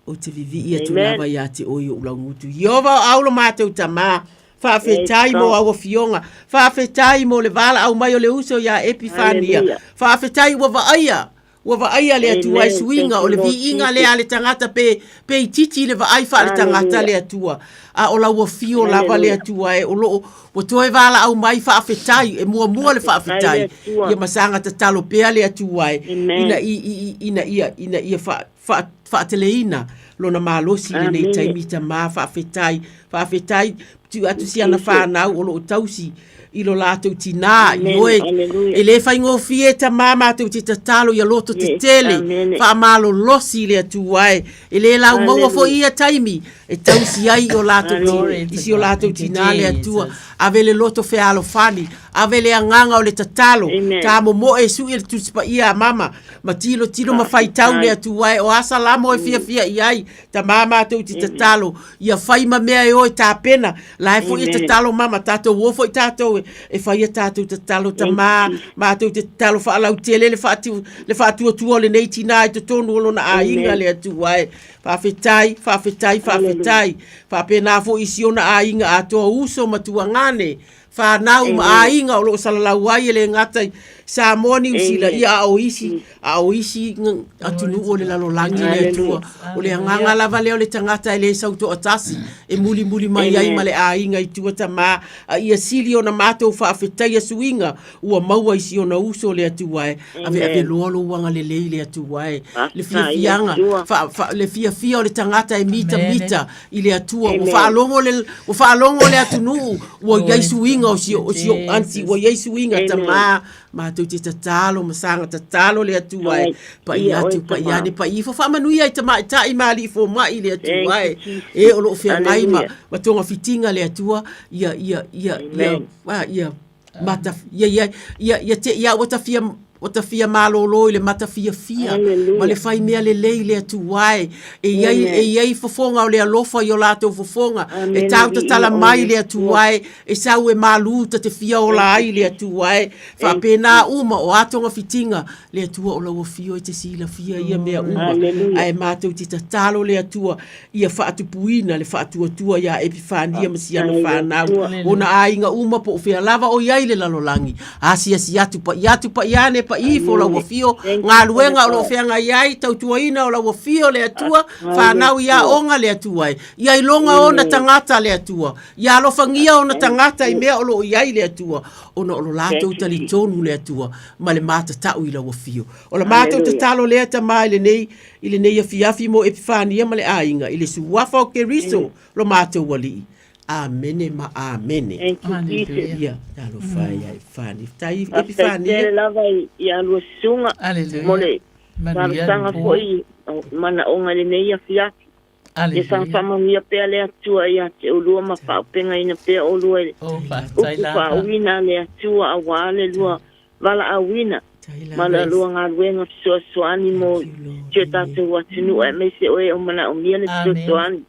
Ou te vivii atu lava iā te oe i ou laugutu. Ieova o au lo matou Tamā, faafetai mo au afioga, faafetai mo le valaau mai o le uso iā Epifania, faafetai ua vaaia Ua vaaia le Atua e suiga o le viiga lea a le tagata pe, pe itiiti le vaai faaletagata le Atua, a o lau afio lava le Atua e o loo ua toe valaau mai faafetai e muamua le faafetai ia ma saga tatalo pea le Atua e ina i, i, ina ia ina ia faa, faa, faateleina lona malosi i lenei taimi Tamā faafetai faafetai tiu atu si ana fanau o loo tausi i lo latou tinā i oe. E le faigofie tamā matou te tatalo ia loto tetele, faamalolosi i le Atua e. E le laumaua foi ia taimi e tausi ai i o latou i si o latou tinā le Atua. Ave le loto fealofani, ave le agaga o le tatalo, tamomoe e sui le Tusi Paia a mama, ma tilotilo ma faitau le Atua e o a salamo e fiafia i ai, Tamā matou te tatalo, ia fai ma mea e o e tapena, la e foi e tatalo mama, tatou o foi tatou e, e fai a tatou tatalo, tamā, matou te tatalo faalautele le faatu, le faatuatua o lenei tinā i totonu o lona aiga le Atua e. Faafetai, faafetai, faafetai. Faapena foi i si ona aiga atoa, uso ma tuagane, fanau ma aiga o lo o salalau ai e le gata i Samoa, Niu Sila, ia a o isi, a o isi atunuu o le lalolagi le Atua. O le agaga lava lea o le tagata e le sau toatasi e mulimuli mai ai ma le aiga i tua tamā, a ia sili ona matou faafetaia suiga ua maua i si ona uso le Atua e. Aveave loa lou agalelei le Atua e. Le fiafiaga, le fiafia o le tagata e mitamita i le Atua. Ua faalogo le, ua faalogo le atunuu, ua i ai suiga o si o si ou aunty, ua i ai suiga tamā, matou te tatalo ma saga tatalo le Atua e pa'i atu, pa'i ane, pa'i ifo, faamanuia i tamaitai ma alii fomai le Atua e, e o lo o feagai ma, ma togafitiga le Atua, ia, ia, ia, ia, ia, ia mata, ia, ia, ia, ia te ia ua ta fia, ua ta fia malōlō i le mata fiafia, ma le fai mea lelei i le Atua e. E i ai, e i ai fofoga o le alofa i o latou fofoga, e tau tatala mai le Atua e, e sau e malū ta te fia ola ai le Atua e. Faapena uma o a togafitiga, le Atua o lau afio e te silafia ia mea uma. Ae matou te tatalo le Atua, ia faatupuina le faatuatua iā Epifania ma si ana fanau, ona aiga uma po o fea lava o i ai le lalolagi. Asiasi atu, pa'i atu, pa'i ane, pa'i ifo lau afio, galuega o lo o feagai ai, tautuaina o lau afio le Atua, fanau i aoga le Atua e. Ia iloga ona tagata le Atua, ia alofagia ona tagata i mea o lo o i ai le Atua, ona o lo latou talitonu le Atua ma le matatau i lau afio. O la matou tatalo lea Tamā i lenei I lenei afiafi mo Epifania ma le aiga, i le suafa o Keriso lo matou Alii. Amene ma amene. Thank you, Jesus. Ia, talofa e ia Epifania. Faafetai Faafetai Epifania. tele lava i ia lua susuga mo le talosaga foi o manaoga i lenei afiafi. Ia saga faamanuia pea le Atua ia te oulua ma faaopegaina pea oulua i le upu faauuina a le Atua aua le lua valaauina ma le lua galuega fesoasoani mo si o tatou atunuu aemaise o e o manaomia le fesoasoani.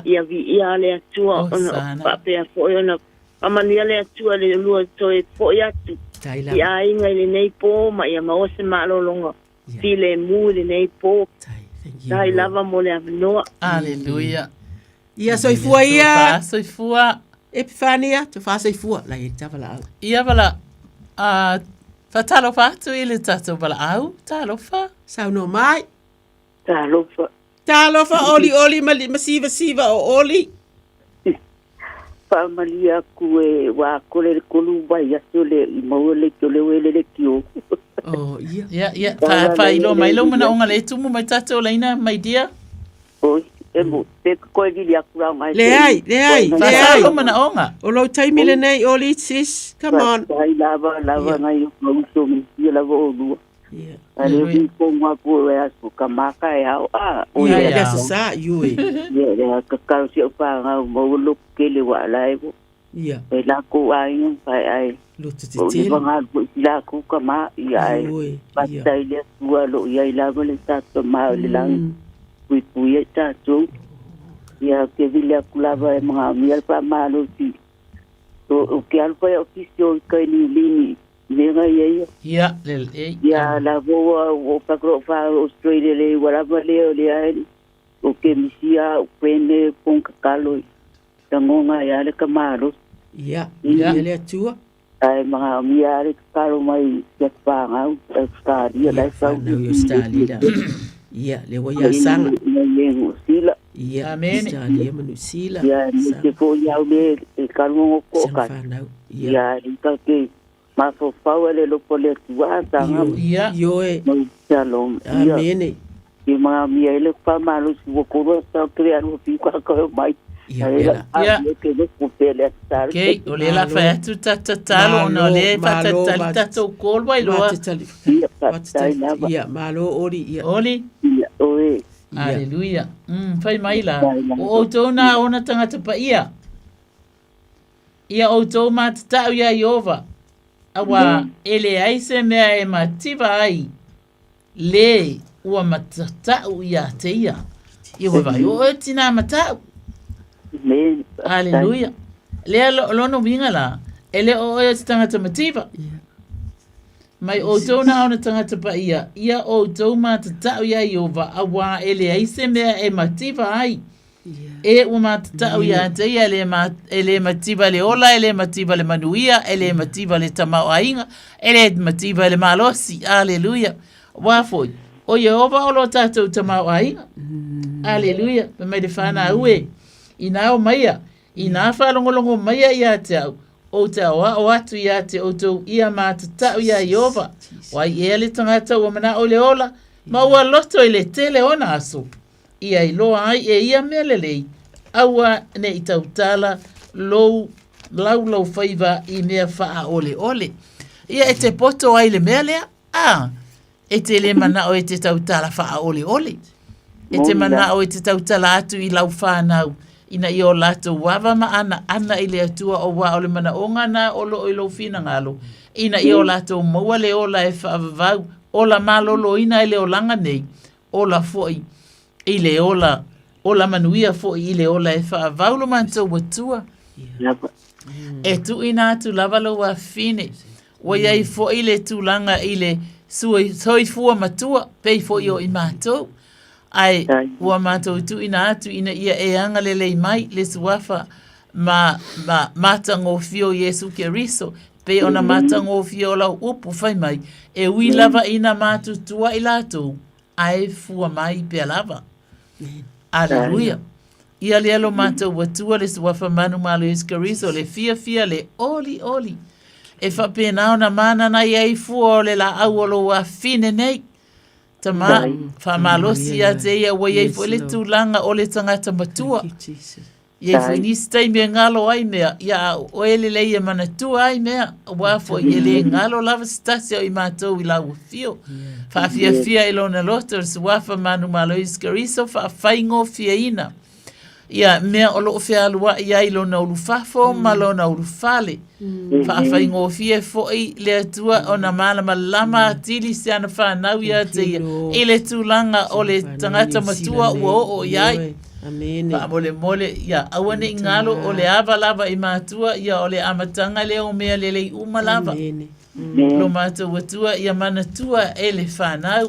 Ia viia a le Atua ona faapea foi ona faamanuia le Atua i le lua toe foi atu i aiga i lenei po ma ia maua se malologa filemu i lenei po. Faafetai lava mo le avanoa. Aleluia. Ia soifua ia. Tofa soifua. Epifania, tofa soifua. La e tava laau. Ia vala, a, faatalofa atu i le tatou valaau. Talofa. Saunoa mai. Talofa. Talofa oli oli ma, ma siva siva o oli. Faamalie atu e ua atoa le tolu vaiaso le i maua le to leo e lele tio. Oh, ia. Ia, ia, fa, faailoa mai lou manaoga le tumu mai tatou laina, my dear. Oi, e mo, pe koe vili atu rau ngai. Leai, leai, leai. Faasao lou manaoga. O lou taimi lenei, Oli, sis, come on. Faafetai lava, lava ngai o uso me fia lava o lua. Ia. A le ui kongu aku e aso ka maka e ao a. O ia le aso sa, iue. Ia, le a kakau si au pāngau maua loku kele wa la e wo. Ia. E la kou aiga pai ai. Loto te O le tele. vanga ko i la kou ka ma ia ai. Iue. Ia. Faafetai le Atua lo i ai lava le tatou ma o le lagi. Puipui ai tatou. Ia ke vili aku lava e manaomia le faamalosi. O ke alu pai o kisi o kai ni lini me ngai ia. Ia, lelei. Ia la voa o pakro fa Australia le wala le o le ai. O ke misia o pene pon kakalo. Tangonga ia le kamaro. Ia, ia le atua. Ai mga mia le kakalo mai ia pangau Australia la sau. Whanau i Australia. Ia, le wa ia sanga. Ia sila. Ia, Amen. Australia ma New Zealand. Ia, ni te fo iau le e kalongo ko ka. Ia, ni ka ke mafofau le lopo le tua tanga. Ia. Ioe. Mau shalom. Ia. Amene. I mga mia ele pa malu si wokoro sa kre anu fi ka ka mai. Ia, ia. Ia. Ke le ku pele star. Okay, o le la whai atu tatalo ona o le whatatali tatou kolwa i loa. Ia, patai lava. Ia, malo oli. Ia. Oli? Ia, oe. Hallelujah. Whai mai la. O outou nā ona tangata pa ia. Ia outou mātatau ia Iova. Awa ele ai se mea e mativa ai. Le ua matatau ia te ia. Ia ua vai o e tina matau. Me. Hallelujah. Lea lono winga la. Ele o oe te tangata mativa. Mai outou nā ona tangata pa ia. Ia outou mātatau ia Iova. Awa ele ai se mea e mativa ai. E ua mātatau ia te ia e le mativa le ola, e le mativa le manuia, e le mativa le tamau ainga, e le mativa le malosi. Hallelujah. Wā foi. O Iehova o lo tātou tamau ainga. Hallelujah. Pa mai le whānau ue. Ina o maia, ina whaalongolongo maia ia te au, o te aoa o atu ia te outou ia mātatau ia Iova. Wai ea le tangata ua mana o le ola, ma ua loto i le tele ona aso. Ia i loa ai e ia mea lelei, aua ne i tautala lou lau lau whaiva i mea whaa ole ole. Ia e te poto ai le mea lea, a, e te le mana o e te tautala whaa ole ole. E te mana o e te tautala atu i lau whānau, ina i o lātou wawa ma ana, ana i le atua o wā o le mana o ngana o lo i lau whina ngalo. Ina i o lātou maua le ola e whaavavau, ola malolo ina i le olanga nei, ola foi i le ola, ola manuia foi i le ola e whaavau lo mātou watua. E tu ina atu lava lo wā whine, wai ai foi le tūlanga i le soifua matua, pei foi o i mātou. Ai, ua mātou tu ina atu ina ia e anga lelei mai le suafa ma mātangōfio Iesu Keriso, pe ona mātangōfio lau upu whai mai, e ui lava ina mātutua i lātou, ai fua mai pea lava. Alleluia. Ia le alo mātou watua le suafa manu malo Iesu Keriso, le fia fia le oli oli. E whapena ona mānana i ai fua o le la au o lo wafine nei. Tama, whamalosi ia te ia wai ei fo le tūlanga o le tangata matua. Ia fo nisi taimi e ngalo ai mea, ia o ele lei e manatua ai mea, wā fo i ele ngalo lava stasi o i mātou i lau whio. Whaafiafia i lona loto, suafa manu malo iskariso, whaafaingo fia ina. Ia mea o loo whialua ia i lona ulufafo ma lona ulufale. Whaafaingofie foi le atua o na malama lama atili se ana whanau ia te ia. I le tūlanga o le tangata matua ua oo iai. Whaamole mole ia aua ne ingalo o le ava lava i mātua ia o le amatanga le o mea lelei uma lava. Lo mātou atua ia manatua e le whanau.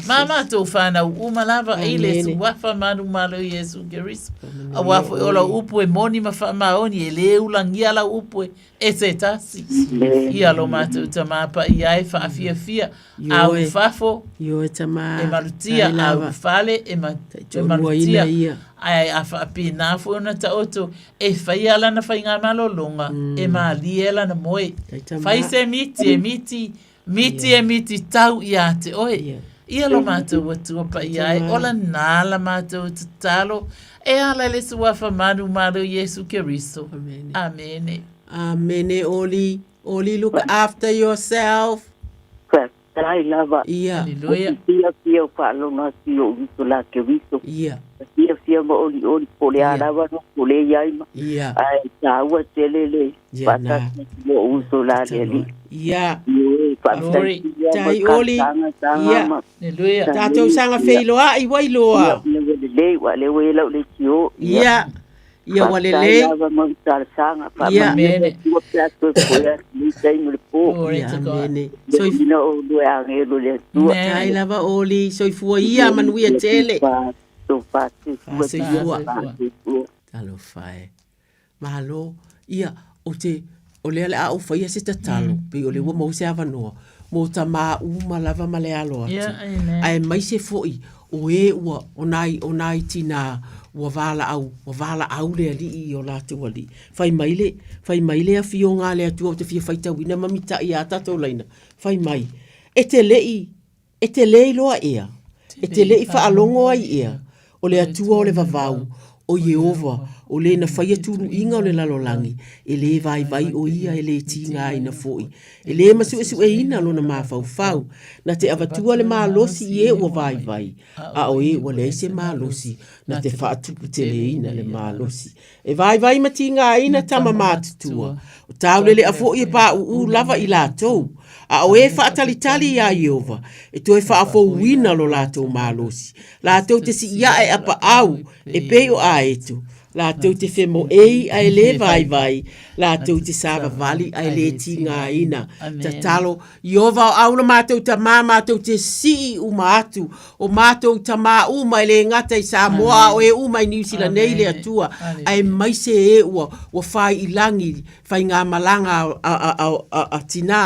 Mā mātou whanau uma lava i le suafa manu malo Iesu Keriso. A wā foi o lau upu e moni ma whaamaoni e le ulangia lau upu e se tasi. Ia lo mātou tamapa i ai whaafiafia. Au whafo e malutia, au whale e malutia. Ai a whaapina fo ona taoto e whai alana whai ngā malolonga, e maali e lana moe. Whai se miti e miti, miti e miti tau ia te oe. Ia lo mātou atua pa ia e ola nā la mātou tatalo, e ala le suafa manu malo Iesu Keriso. Amene. Amene, Oli. Oli, look after yourself. Tai lava. Ia. Hallelujah. Fia fia o whaalonga ki o uso la ke wiso. Ia. Fia fia ma oli oli po le arawa no po le iaima. Ia. Ai tāua tele le. Ia nā. Whatasi o uso la le li. Ia. Glory. Tai oli. Ia. Hallelujah. Tātou sanga wheiloa i wailoa. Ia le le wa le we lau le tio. Ia. Ia ua lelei. Faafetai lava mo le talosaga. Ia. Faamanuia le Atua pe a toe foe atu i lenei taimi o le po. Ia, amene. Soifua oulua e agelu le Atua. Faafetai lava Oli, soifua ia, manuia tele. Soifua. Soifua. Talofa e. Malo. Ia, o te, o lea o le a ou faia se tatalo, pei o lea ua maua se avanoa, mo tamā uma lava ma le alo atu. Yeah, amen. Aemaise foi o e ua, o nai, o nai tinā ua valaau, ua valaau le Alii i o latou alii. Fai mai le, fai mai le Afioga a le Atua ou te fia faitauina ma mitai a tatou laina, fai mai, E te le i, E te lē iloa ea, e te le i faalogo ai ea, o le Atua o le vavau, o Ieova, o le na faia tuluiga o le lalolagi, e lē vaivai o ia, e lē tigaina foi, e lē masuesueina lona mafaufau, na te avatua le malosi i e ua vaivai, a o e ua leai se malosi, na te faatuputeleina le malosi. E vaivai ma tigaina tama matutua, o taulele'a foi e paʻuʻu lava i latou, a o e faatalitali iā Ieova, e toe faafouina lo latou malosi, latou te siʻi aʻe apaʻau e pei o ʻaeto, latou te femoʻei a e lē vaivai, latou te savavali a e lē tigaina. Tatalo, Ieova o au lo matou tamā, matou te siʻi uma atu, o matou tamā uma e lē gata i Samoa a o e uma i Niu Sila nei le Atua, aemaise e ua ua fai i lagi faigamalaga a, a, a, a, a tinā,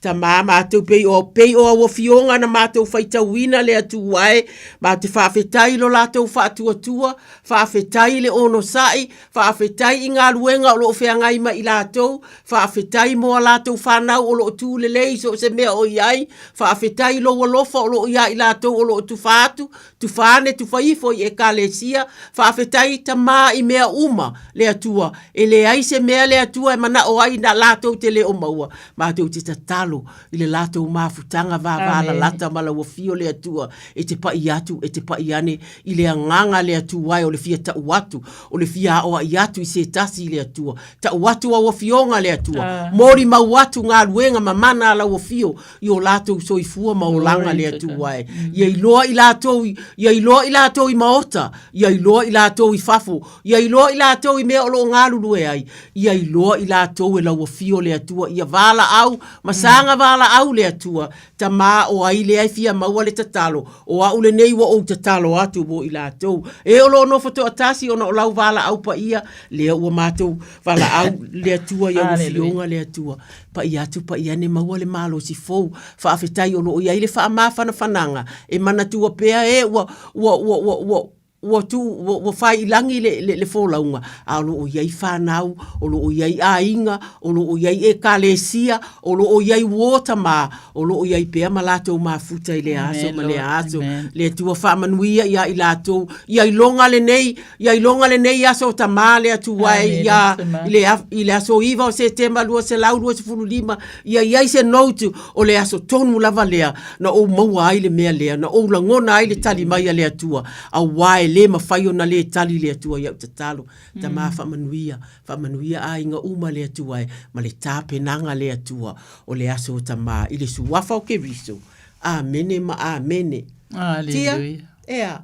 tamā matou pei o pei o au afioga na matou faitauina le Atua e, matou te faafetai i lo latou faatuatua, faafetai i le onosai, faafetai i galuega o lo o feagai ma i latou, Faafetai mo a latou fanau o lo o tu lelei i so o se mea o i ai. Faafetai i lou alofa o lo o iā i latou o lo o tufa atu, tufa ane, tufa ifo i Ekalesia. Faafetai Tamā i mea uma, le Atua. E leai se mea le Atua e manao ai na latou te le o maua. Matou te tatalo i le latou mafutaga vavalalata ma lau afio le Atua e te paʻi atu, e te paʻi ane i le agaga le Atua e o le fia taʻu atu, o le fia aoaʻi atu i se tasi i le Atua. Taʻu atu au afioga le Atua, ah. molimau atu galuega ma mana a lau afio i o latou soifua ma olaga le Atua e. Mm. Ia iloa i latou, ia iloa i latou i maota, ia iloa i latou i fafo, ia iloa i latou i mea o lo o galulue ai, ia iloa i latou e lau afio le Atua, ia valaau, ma saga valaau le Atua, Tamā o ai lea e fia maua le tatalo, o a'u lenei ua ou tatalo atu mo i latou. E o lo o nofo toatasi ona o lau valaau paia, lea ua matou valaau le Atua i au afioga le Atua. Paia atu paia ane maua le malosi fou. Faafetai o lo o i ai le faamafanafanaga e manatua pea e ua, ua, ua, ua, ua, ua tu, ua, ua fai i lagi le, le, le folauga, a o lo o i ai fanau, o lo o i ai aiga, o lo o i ai ekalesia, o lo o i ai uō tamā, o lo o i ai pea ma latou mafuta i lea aso ma lea aso. Le Atua faamanuia iā i latou, ia iloga lenei, ia iloga lenei aso o tamā le Atua e iā, i le, i le aso 9 o Setema 2025, ia i ai se note o le aso tonu lava lea na ou maua ai le mea lea, na ou lagona ai le tali mai a le Atua, Auā e lē mafai ona lē tali le Atua i au tatalo. Tamā faamanuia, faamanuia aiga uma le Atua e, ma le tapenaga le Atua o le aso o Tamā i le Suafa o Keriso. Amene ma Amene. Tia, Aleluia. ea.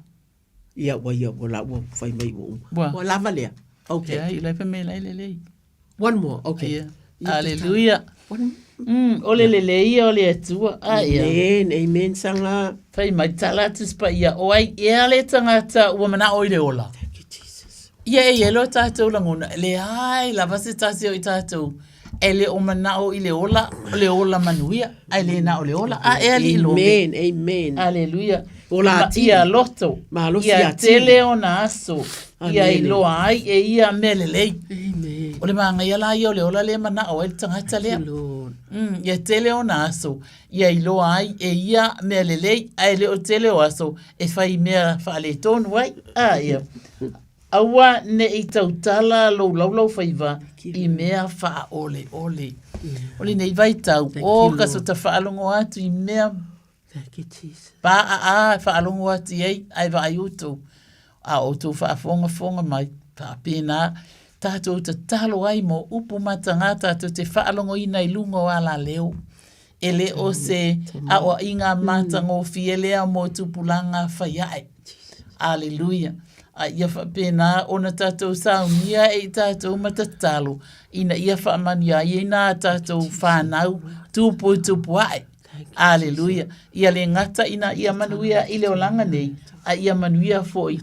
Ia, ua ia, ua la, ua fai mai ua uma. Ua. Ua lava lea. Okay. Leai, la e fai mai la e lelei. One more, okay. Yeah. Aleluia. Mm, o le lelei ia o le Atua. A ia. Amen, amen sanga. Fai mai tala atu se paia o ai ea le tagata ua manao i le ola. Thank you, Jesus. Ia e ia lo tātou lagona, leai lava se tasi o i tātou e le o manao i le ola, o le ola manuia, ae le na o le ola. A ea li lobe. Amen, amen. Aleluia. Ola atili. Ia loto. Malosi Ia atili. tele ona aso. Ia iloa ai e ia mea lelei. Amen. O le magaia la ia o le ola lea e manao ai le tagata lea. Ia tele ona aso, ia iloa ai e ia mea lelei, ae le o tele o aso e fai mea faaletonu ai. A ia. Aua ne i tautala lou laulaufaiva i mea faaoleole. O lenei vaitau, o ka sota faalogo atu i mea Thank you, Jesus. Pāʻaʻā e faalogo atu i ai, ae vaai outou, a outou faafogafoga mai, faapena tatou tatalo ai mo upu matagā tatou te faalogoina i luga o alaleo. E le o se aoaiga matagofie lea mo tupulaga fai ae. Aleluia. A ia faapena ona tatou saunia e i tatou ma tatalo ina ia faamanuia ai nā tatou fanau tupu i tupu ae. Aleluia. Ia le gata ina ia manuia i le olaga nei, a ia manuia foi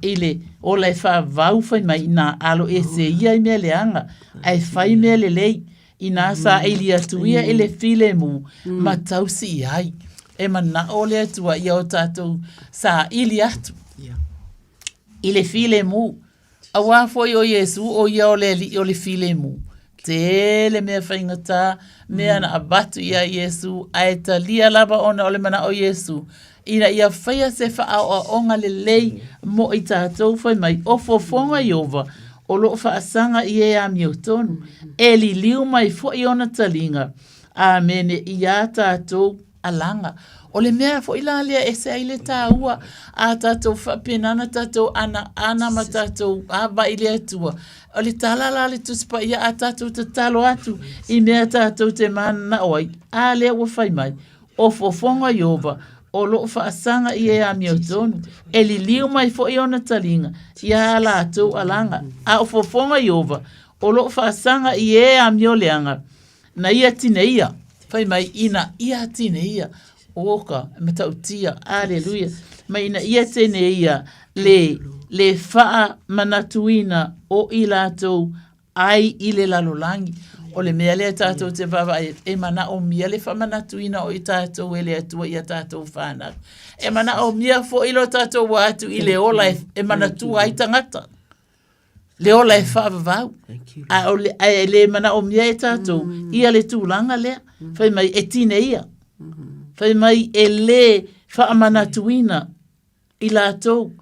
i le ola e faavavau fai mai inā alo ese ia i mea leaga, ae fai mea lelei, inā saili atu ia i le filemu ma tausi i ai. E manao le Atua ia o tatou saili atu i le filemu. Auā foi o Iesū o ia o le Alii o le filemu. Tele mea faigata, mea na avatu iā Iesū, ae talia lava ona o le manao o Iesū, ina ia faia se faaoaoga lelei mo i tatou fai mai, o fofoga Ieova o lo o faasaga i e amiotonu, e liliu mai foi ona taliga. Amene iā tatou alaga. O le mea foi la lea e ese ai le tāua a tatou faapena ona tatou ana ana ma tatou ava i le Atua. O le tala la a le Tusi Paia a tatou tatalo atu i mea tatou te mananao ai, a lea ua fai mai, O fofoga Ieova, o lo o faasaga i e amiotonu, e liliu mai foi ona taliga iā latou alaga. A o fofoga Ieova, o lo o faasaga i e amioleaga, Na ia tineia, fai mai ina ia tineia, oka, e matautia, aleluia, mai ina ia tineia le, le faamanatuina o i latou ai i le lalolagi. O le mea lea tatou te vaavaai atu, e manaomia le faamanatuina o i tatou e le Atua i a tatou fanau. E manaomia foi lo tatou o atu i le ola e, e manatua ai tagata. Le ola e faavavau. A o le, ae e le manaomia e tatou mm. ia le tulaga lea. Mm. Fai mai e tine ia. Mm-hmm. Fai mai e le faamanatuina i latou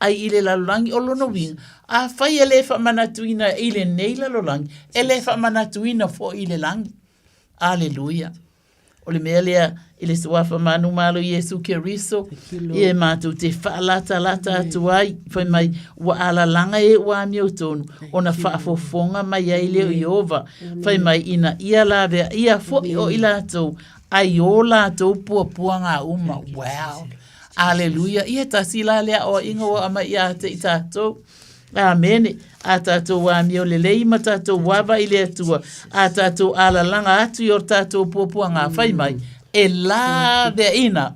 ai i le lalolagi o lona uiga. Afai e le faamanatuina i lenei lalolagi, e le faamanatuina foi i le lagi. Aleluia. O le mea lea, i le Suafa manumalo Iesu Keriso, ia e matou te faalatalata atu ai, fai mai, ua alalaga e ua amiotonu, ona faafofoga mai ai lea o Ieova, fai mai, ina ia lavea ia foi o i latou, ai o latou puapuaga uma. Wow! Aleluia! Ia tasi la lea aoaiga ua aumai ia te i tatou. Āmene. A tatou amio lelei ma tatou ava i le Atua, a tatou alalaga atu i o tatou puapuaga fai mai, e laveaina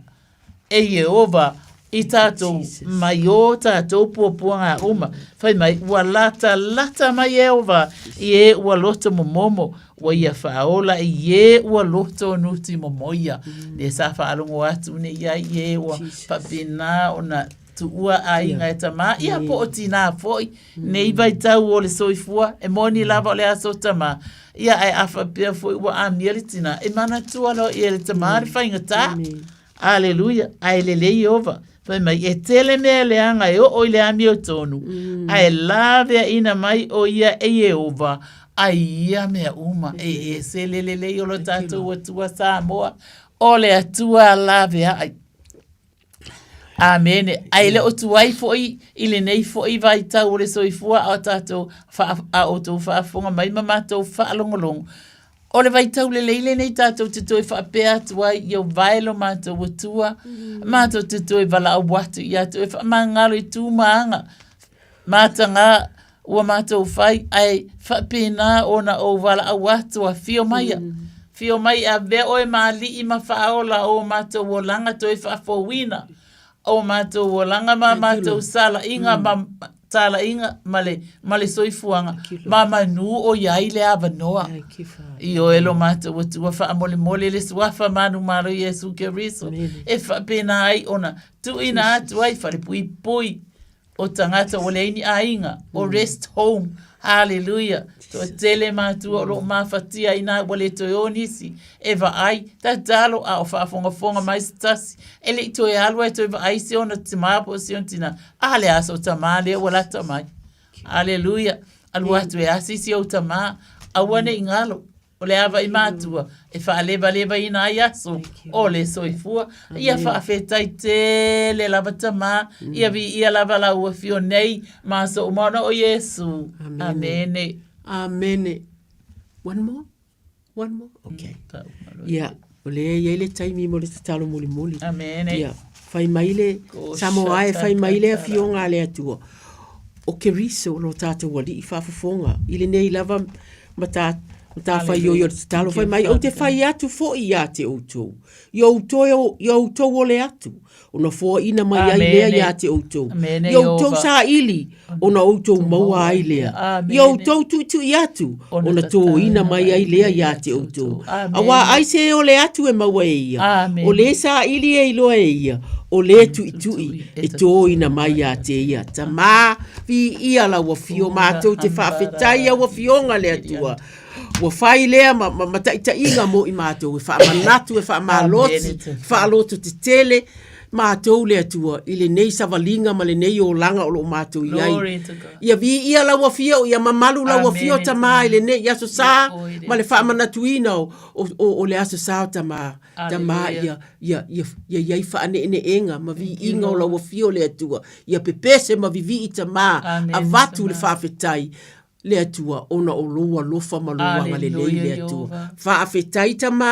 e Ieova i tatou mai o tatou puapuaga uma. Fai mai, ua latalata mai Ieova i e ua loto momomo, ua ia faaola i e ua loto nuti momoia. Lea sa faalogo atu nei ai i e ua faapena ona tuua aiga e tamā, ia po o tinā foi, nei vaitau o le soifua, e moni lava o le aso tamā, ia ae a faapea foi ua amia le tinā, e manatua loa ia le tamā le faigata. Aleluia, ae lelei Ieova, fai mai, e tele mea leaga e oo i le amiotonu, ae laveaina mai o ia e Ieova ai ia mea uma. E ese le lelei o lo tatou Atua Samoa, o le Atua laveai. Amene. Ae le o tuai foi i lenei foi vaitau o le soifua a o tatou faa, a outou faafofoga mai ma matou faalogologo. O le vaitau lelei lenei tatou te toe faapea atu ai, ia vae lo matou Atua, matou te toe valaau atu ia te oe, faamagalo i tu ma aga, mataga ua matou fai, ae faapena ona ou valaau atu, afio maia, afio mai e avea oe ma alii ma faaola o matou olaga toe faafouina, o matou olaga ma matou salaiga ma talaiga ma le, ma le soifuaga, ma manu o i ai le avanoa. Ioe lo matou Atua faamolemole le Suafa manumalo Iesu Keriso, e faapena ai ona tuuina atu ai falepuipui o tagata ua leai ni aiga, o rest home, haleluia. Toatele matua o lo o mafatia inā ua le toe o nisi e vaai, tatalo a o faafogafoga mai se tasi, e le i toe alu ae toe vaai si ona timā po o si ona tinā. A le aso tamā lea ua lata mai. Haleluia. Alu atu e asi si ou tamā, aua ne i galo. O le ava i matua e faalevalevaina ai aso o le soifua. Ia faafetai tele lava tamā, ia viia lava lau afio nei ma aso uma ona o Iesu. Amene. Amene. One more? One more? Okay. Ia, o lea e i ai le taimi mo le tatalo mulimuli. Amene. Ia. Fai mai le Samoa e fai mai le afioga a le Atua, o Keriso lo tatou Alii faafofoga i lenei lava matafaioi o le tatalo. Fai mai, ou te fai atu foi ia te outou, ia outou ole atu, ona foaina mai ai lea ia te outou. Ia outou saili, ona outou maua ai lea. Ia outou tuitui atu, ona toina mai ai lea ia te outou. Auā ai se e ole atu e maua e ia, o le saili e iloa e ia, o le tuitui e toina mai ia te ia. Tamā, viia lau afio, matou te faafetai au afioga le Atua. Ua fai lea ma, ma, ma taitaiga mo i matou, e faamanatu, e faamalosi, faalototetele matou le Atua i lenei savaliga ma lenei olaga o lo o matou i ai. Ia viia lau afio, ia mamalu lau afio Tamā i lenei aso sa ma le faamanatuina o, o, o, o le aso sa o Tamā. Tamā ia, ia, ia, ia i ai faaneeneega ma viiga o lau afio le Atua. Ia pepese ma vivii Tamā, avatu le faafetai. le Atua ona o lou alofa ma lou agalelei le Atua. Faafetai Tamā,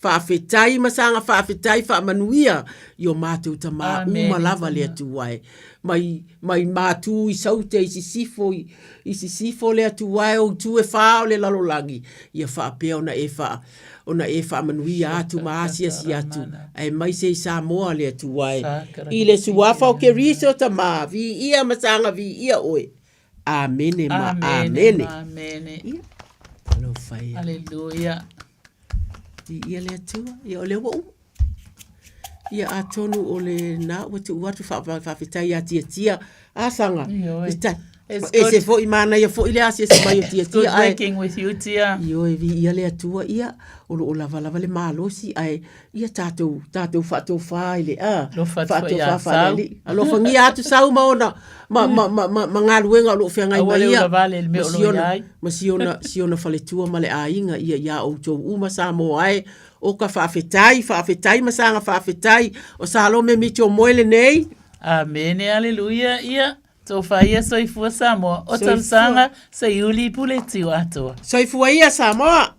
faafetai ma saga faafetai faamanuia i o matou Tamā uma lava le Atua e. Mai, mai Matu i Saute i Sisifo i, i Sisifo le Atua e o itu e whā o le lalolagi, ia faapea ona e wha, ona e faamanuia atu ma asiasi atu, aemaise i Samoa le Atua e. I le suafa o Keriso Tamā, viia ma saga viia oe. Amene ma amene. Amene. Ia. Alofa ia. Aleluia. Viia le Atua. Ia o lea ua uma. Ia atonu o lena ua tuu atu faafetai ia Tiatia. Asaga. Ioe. It's E se good. foi manaia foi le asiasi mai o It's good Tiatia. Ae, working with you, Tia. Ioe, viia le Atua. Ia, o lo o lava lava le malosi, ae ia tatou, tatou faatofā i le, a, Alofa atu foi ia faatofā Sau. faalealii. Alofagia atu Sau ma ona, ma, ma, ma, ma, ma galuega o lo o feagai Aua mai le ia. ulavale i le mea Ma o lo o si ona, iai. ma si ona, si ona faletua ma le aiga, ia iā outou uma Samoa e. O ka faafetai, faafetai ma saga faafetai. O Salome Mitchell Moe lenei. Amene, aleluia, ia, tofa ia soifua Samoa, o tausaga seiuli pule tiu atoa. Soifua ia Samoa!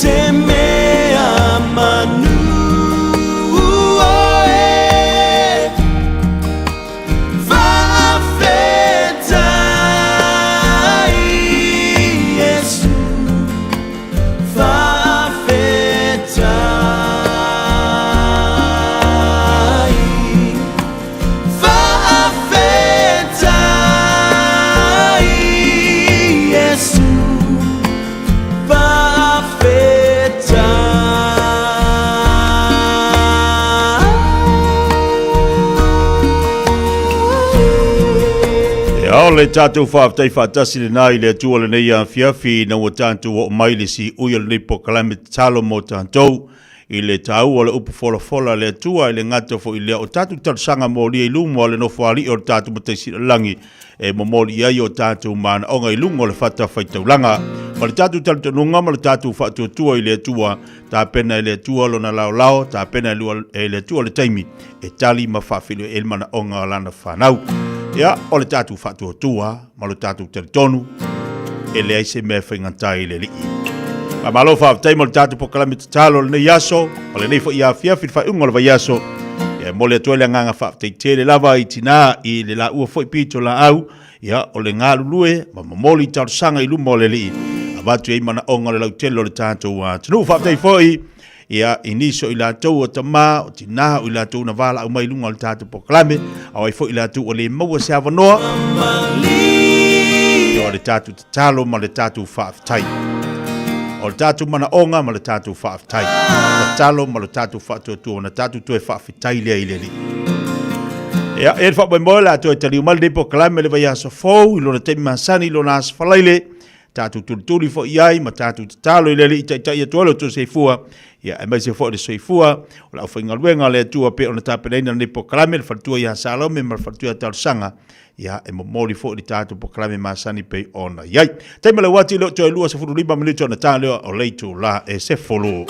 se mea manu oe. Faafetai Iesu, faafetai. Faafetai Iesu, faafetai. Ia, o le tatou faafetai faatasi lenā i le Atua lenei afiafi ina ua tatou oo mai i le siui o lenei polokalame tatalo mo tatou i le taua o le upu folafola a le Atua, e le gata foi i lea o tatou talosaga molia i luma o le Nofoalii o le tatou Matai Silelagi e momoli i ai o tatou manaoga i luga o le fatafaitaulaga. Ma le tatou talitonuga ma le tatou faatuatua i le Atua, tapena e le Atua lona laolao, tapena e le Atua le taimi e tali ma faafeiloai ai le manaoga o lana fanau. Ia, o le tatou faatuatua ma lo tatou talitonu, e leai se mea e faigata i le Alii. Faamalo faafetai mo le tatou polokalame tatalo o lenei aso, o lenei foi afiafi le faaiuga o le vaiaso. Ia, e momoli atu ai le agaga faafetai tele lava i tinā i le laua foi pitolaau, ia, o le galulue ma momoli talosaga i luma o le Alii, avatu i ai manaoga o le lautele o le tatou atunuu. Faafetai foi ia, i nisi o i latou o tamā, o tinā, o i latou na valaau mai i luga o le tatou polokalame, a o ai foi i latou ua le maua se avanoa, ia, o le tatou tatalo ma le tatou faafetai. O le tatou manaoga ma le tatou faafetai. Tatalo ma le tatou faatuatua ona tatou toe faafetai lea i le Alii. Ia, e le faamoemoe o le a toe taliu mai lenei polokalame i le vaiaso fou i lona taimi masani i lona aso Faraile, tatou tulituli foi i ai ma tatou tatalo i le Alii taitai atu ai lo outou soifua, ia, aemaise foi le soifua o le aufaigaluega a le Atua pei ona tapenaina lenei polokalame, le faletua ia Salome ma le faletua ia Talosaga, ia, e momoli foi le tatou polokalame masani pei ona i ai. Taimi le uati le o toe 25 minute ona ta lea o le itula e 10.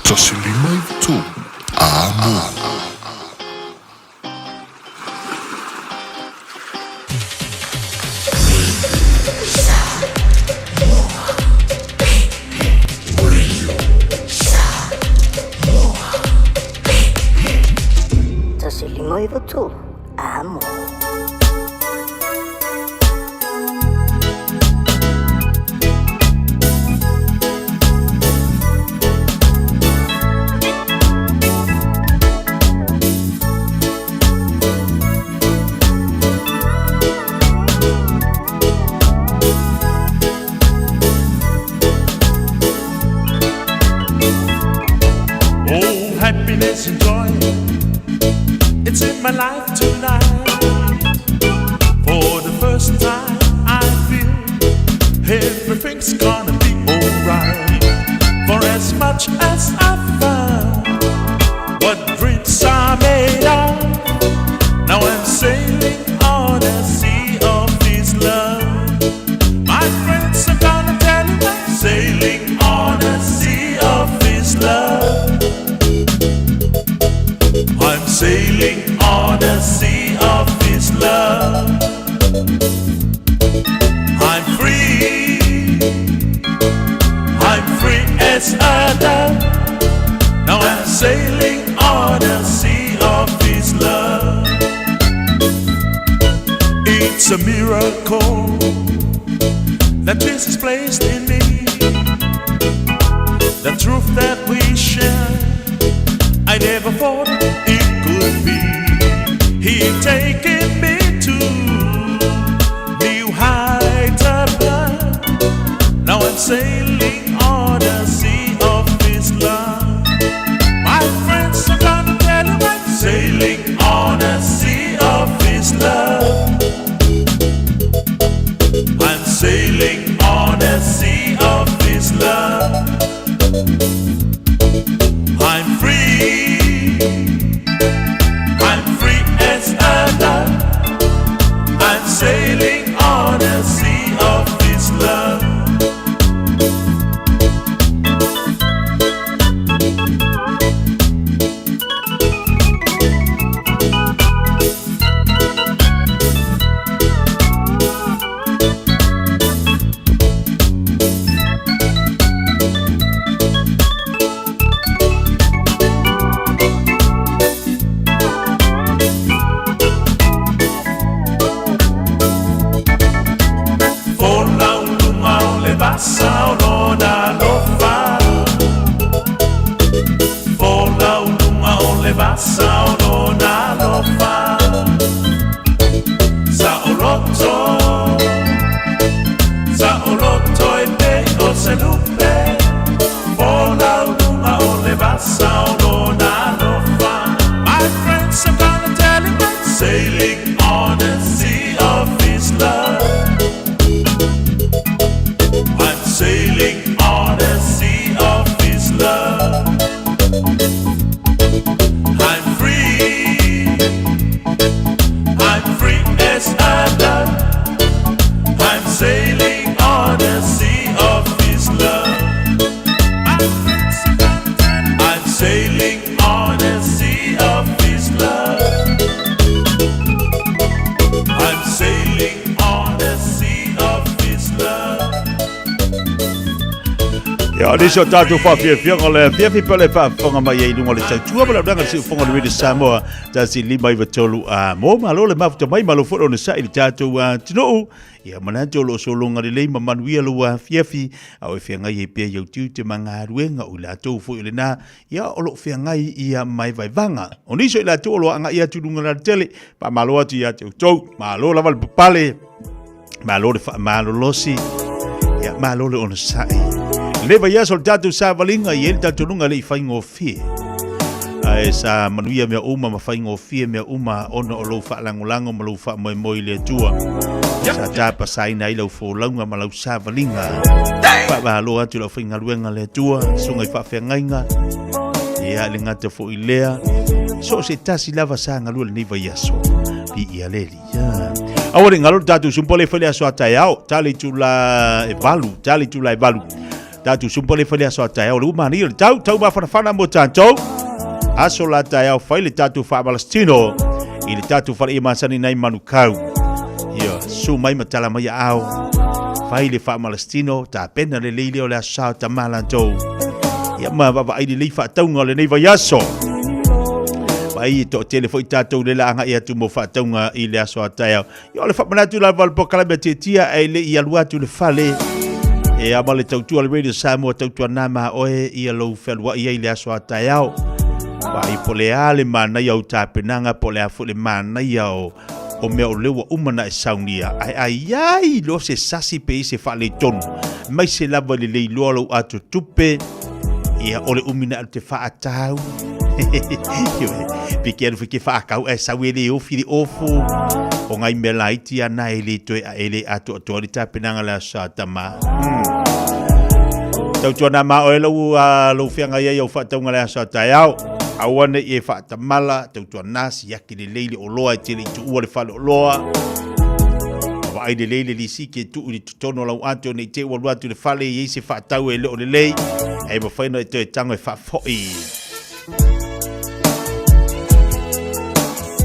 1 5 93 Amo. 1 5 9 3 Amo. Oh, happiness and joy, it's in my life tonight. For the first time, I feel everything's gonna be alright. For as much as I found what dreams are made of, now I'm sailing on a sea of this love. My friends are gonna tell you I'm sailing on a sea of this love. I'm sailing on a sea of this love. I'm free. I'm free as a dove. Now I'm sailing on a sea of this love. It's a miracle that Jesus placed in me. The truth that we share. I never thought it could be. He taken me to new heights above. Now I'm sailing on a sea of His love. My friends are gonna tell you I'm sailing on a sea of His love. I'm sailing on a sea of His love. I'm free. I'm free as a dove. I'm sailing on a sea of this love. Fola uluga o le vasa o lona alofa. Fola uluga o le vasa o lona alofa. Sa oloto, sa oloto e pei o se lupe. Fola uluga o le vasa o lona alofa. My friends are gonna tell him I'm sailing on a sea of his love. I'm sailing on a sea of his love. I'm free. I'm free as a dove. I'm sailing on a sea of his love. I'm sailing on a sea of his love. I'm sailing on a sea of his love. Ia, o nisi o tatou faafiafiaga o le afiafi pe o le faafofoga mai ai i luga o le tautua ma le auaunaga a le Siufofoga o le Radio Samoa 1 5 9 3 a mo malo le mafuta mai malo foi le onosai i le tatou atunuu. Ia manatu o lo o sologa lelei ma manuia lou afiafi a o e feagai ai pea i au tiute ma galuega o i latou foi o lena ia o lo o feagai ia vaevaevaga. O nisi o i latou o lo o agai atu i luga o le alatele, faamalo atu ia te outou, malo lava le papale. Malo le faamalolosi. Ia, malo le onosai. Le vaiaso o le tatou savaliga i ai le talitonuga e le i faigofie. Ae sa manuia mea uma ma faigofie mea uma ona o lou faalagolago ma lou faamoemoe i le Atua. Sa tapasaina ai lau folauga ma lau savaliga. Faamalo atu i le aufaigaluega a le Atua, susuga i faafeagaiga. Ia, le gata foi lea, so o se tasi lava sa galue lenei vaiaso. Viia le Alii. Ia. Aua ne i galo le tatou sumpa lea e fai le aso a taeao, ta le itula e 8, ta le itula e 8. Tatou sumpa le fai le aso a taeao le uma o le tau, tau mafanafana mo tatou. Aso la taeao fai le tatou faamalositino i le tatou faleia masani nai Manukau. Ia, susu mai ma tala mai aao. Fai le faamalositino, tapena lelei lea o le aso sa o tama latou. Ia ma vaavaai lelei faatauga o lenei vaiaso. Vaai e toatele foi tatou le la agai atu mo faatauga i le aso a taeao. Ia o le faamanatu lava o le polokalame a Tiatia ae le i alu atu i le fale. E ama le tautua le Radio Samoa tautua nā ma oe ia lou fealuai ai le aso a taeao. Vaai po le a le manaia o tapenaga po le a foi le manaia o o mea o lea ua uma na e saunia ae a iai loa se sasi pe i se faaletonu mai se lava i le leiloa lou ato tupe ia o le umi na alu te faatau pe ke alu ke faakau ae sau e le ofi le ofo o ngai mea laiti ana e le toe e le atoatoa le tapenaga le aso sa tama. Tautuana ma oe lau lou feagai ai au faatauga le aso a taeao. Aua ne i e faatamala, tautuana siaki lelei le oloa e tele i tuua le fale oloa. Vaai lelei le lisiti e tuu i le totonu o lau ato ne i te i ua alu atu i le fale i ai se faatau e le o lelei, ae mafai ona e toe tago e faafoi.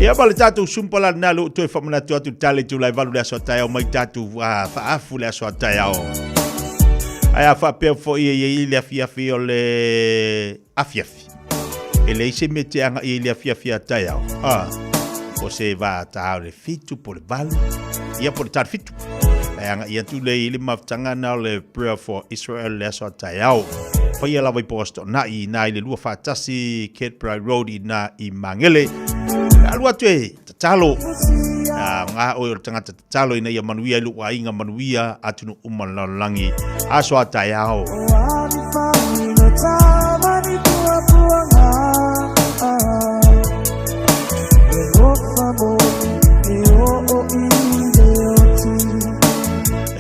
Ia ma le tatou sumpa la lena lea ua toe faamanatu atu le tala i itula e 8 le aso a taeao mai tatou faaafu le aso a taeao. Ae a faapea foi e i ai le afiafi o le afiafi. E leai se mea e te agai ai i le afiafi a taeao. Ah, po se va ta o le 7 po le 8, ia po le tala 7. Ae agai atu le i le mafutaga na o le Prayer for Israel le aso a taeao. Faia lava i Poastona'i i na i le lua faatasi Kirkbride Road i na i Magele. Alu atu e tatalo. A ngā oe o le tagata tatalo ina ia manuia i lou aiga manuia atunuu uma o le lalolagi. Aso a taeao.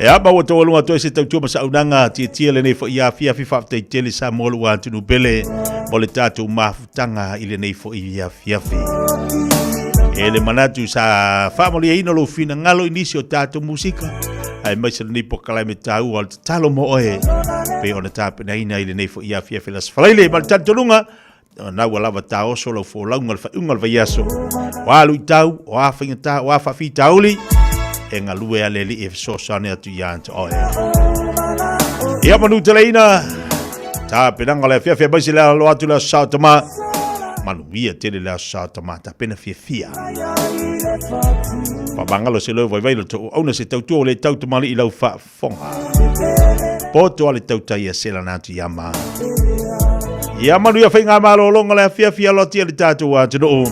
Ea ma ua taualuga atu ai se tautua ma saunaga tiatia lenei foi afiafi faafetai tele Samoa lou atunuu pele mo le tatou mafutaga i lenei foi afiafi. E le manatu sa faamalieina lou finagalo i nisi o tatou musika aemaise lenei polokalame taua o le tatalo mo oe pei ona tapenaina i lenei foi afiafi le Aso Faraile ma le talitonuga na ua lava taoso lau folauga le faaiuga o le vaiaso. O a luitau, o a faigata, o a faafitauli, e galue a le Alii e fesoasoani atu ia te oe. Ia manuteleina, tapenaga o le afiafi aemaise le alo atu le aso sa o tama. Manuia tele le aso sa o tama, tapena fiafia. Faamagalo se leo vaivai lo tou auauna se tautua ua le tau tamalii i lau faafofoga. Poto a le tautai ia selana atu ia ma. Ia manuia faiga malologa le afiafi alo atu ia le tatou atunuu.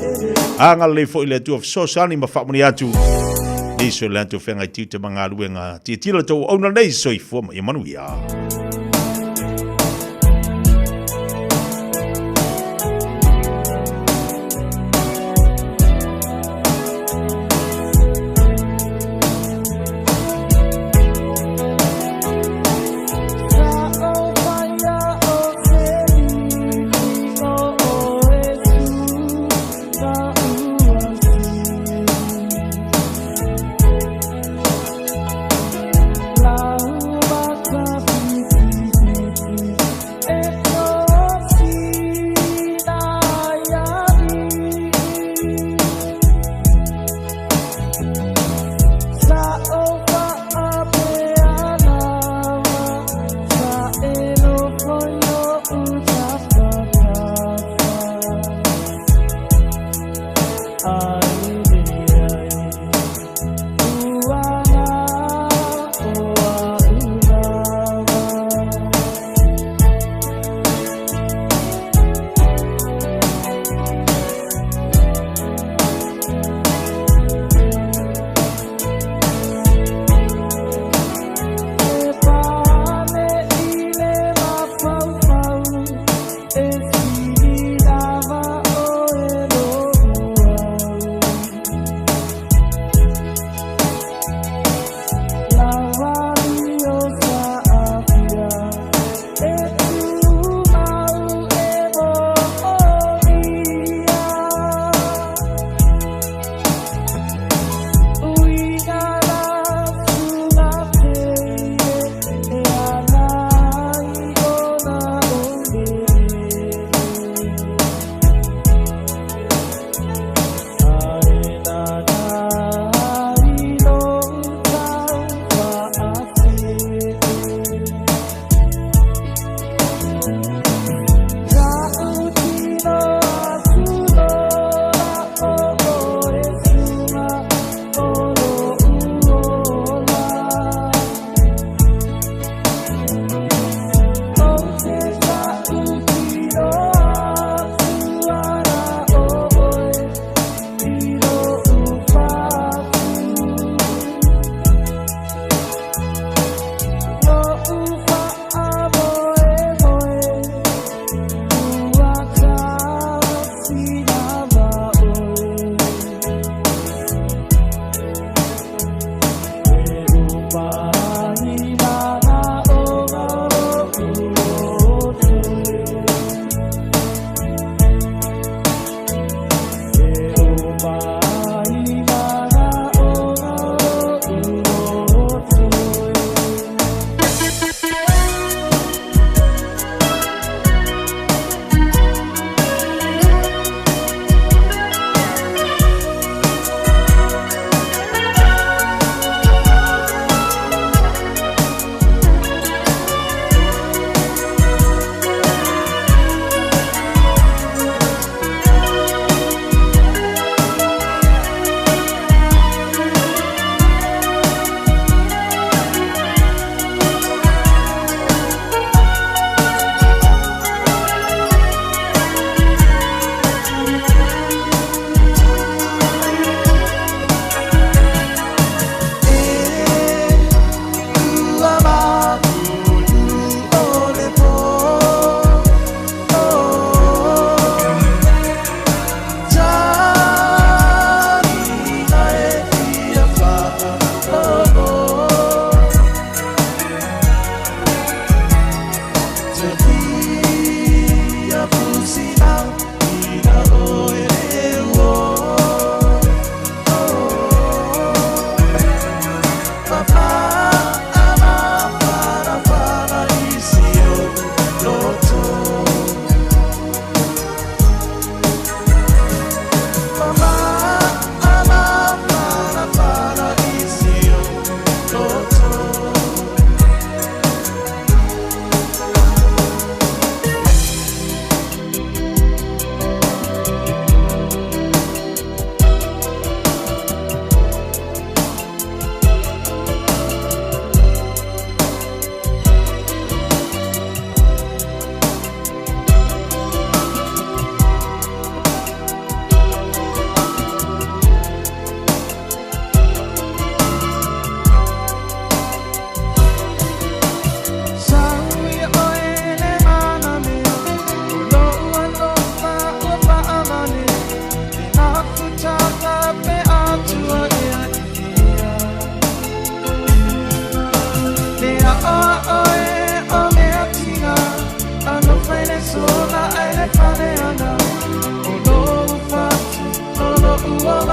Agalelei foi le Atua fesoasoani ma faamanuia atu. Nisi o le atu feagai tiute ma galuega. Tilotilo le tou auauna nei soifua ma ia manuia.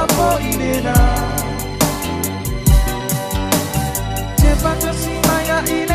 po i le la. Te patasi mai a i le.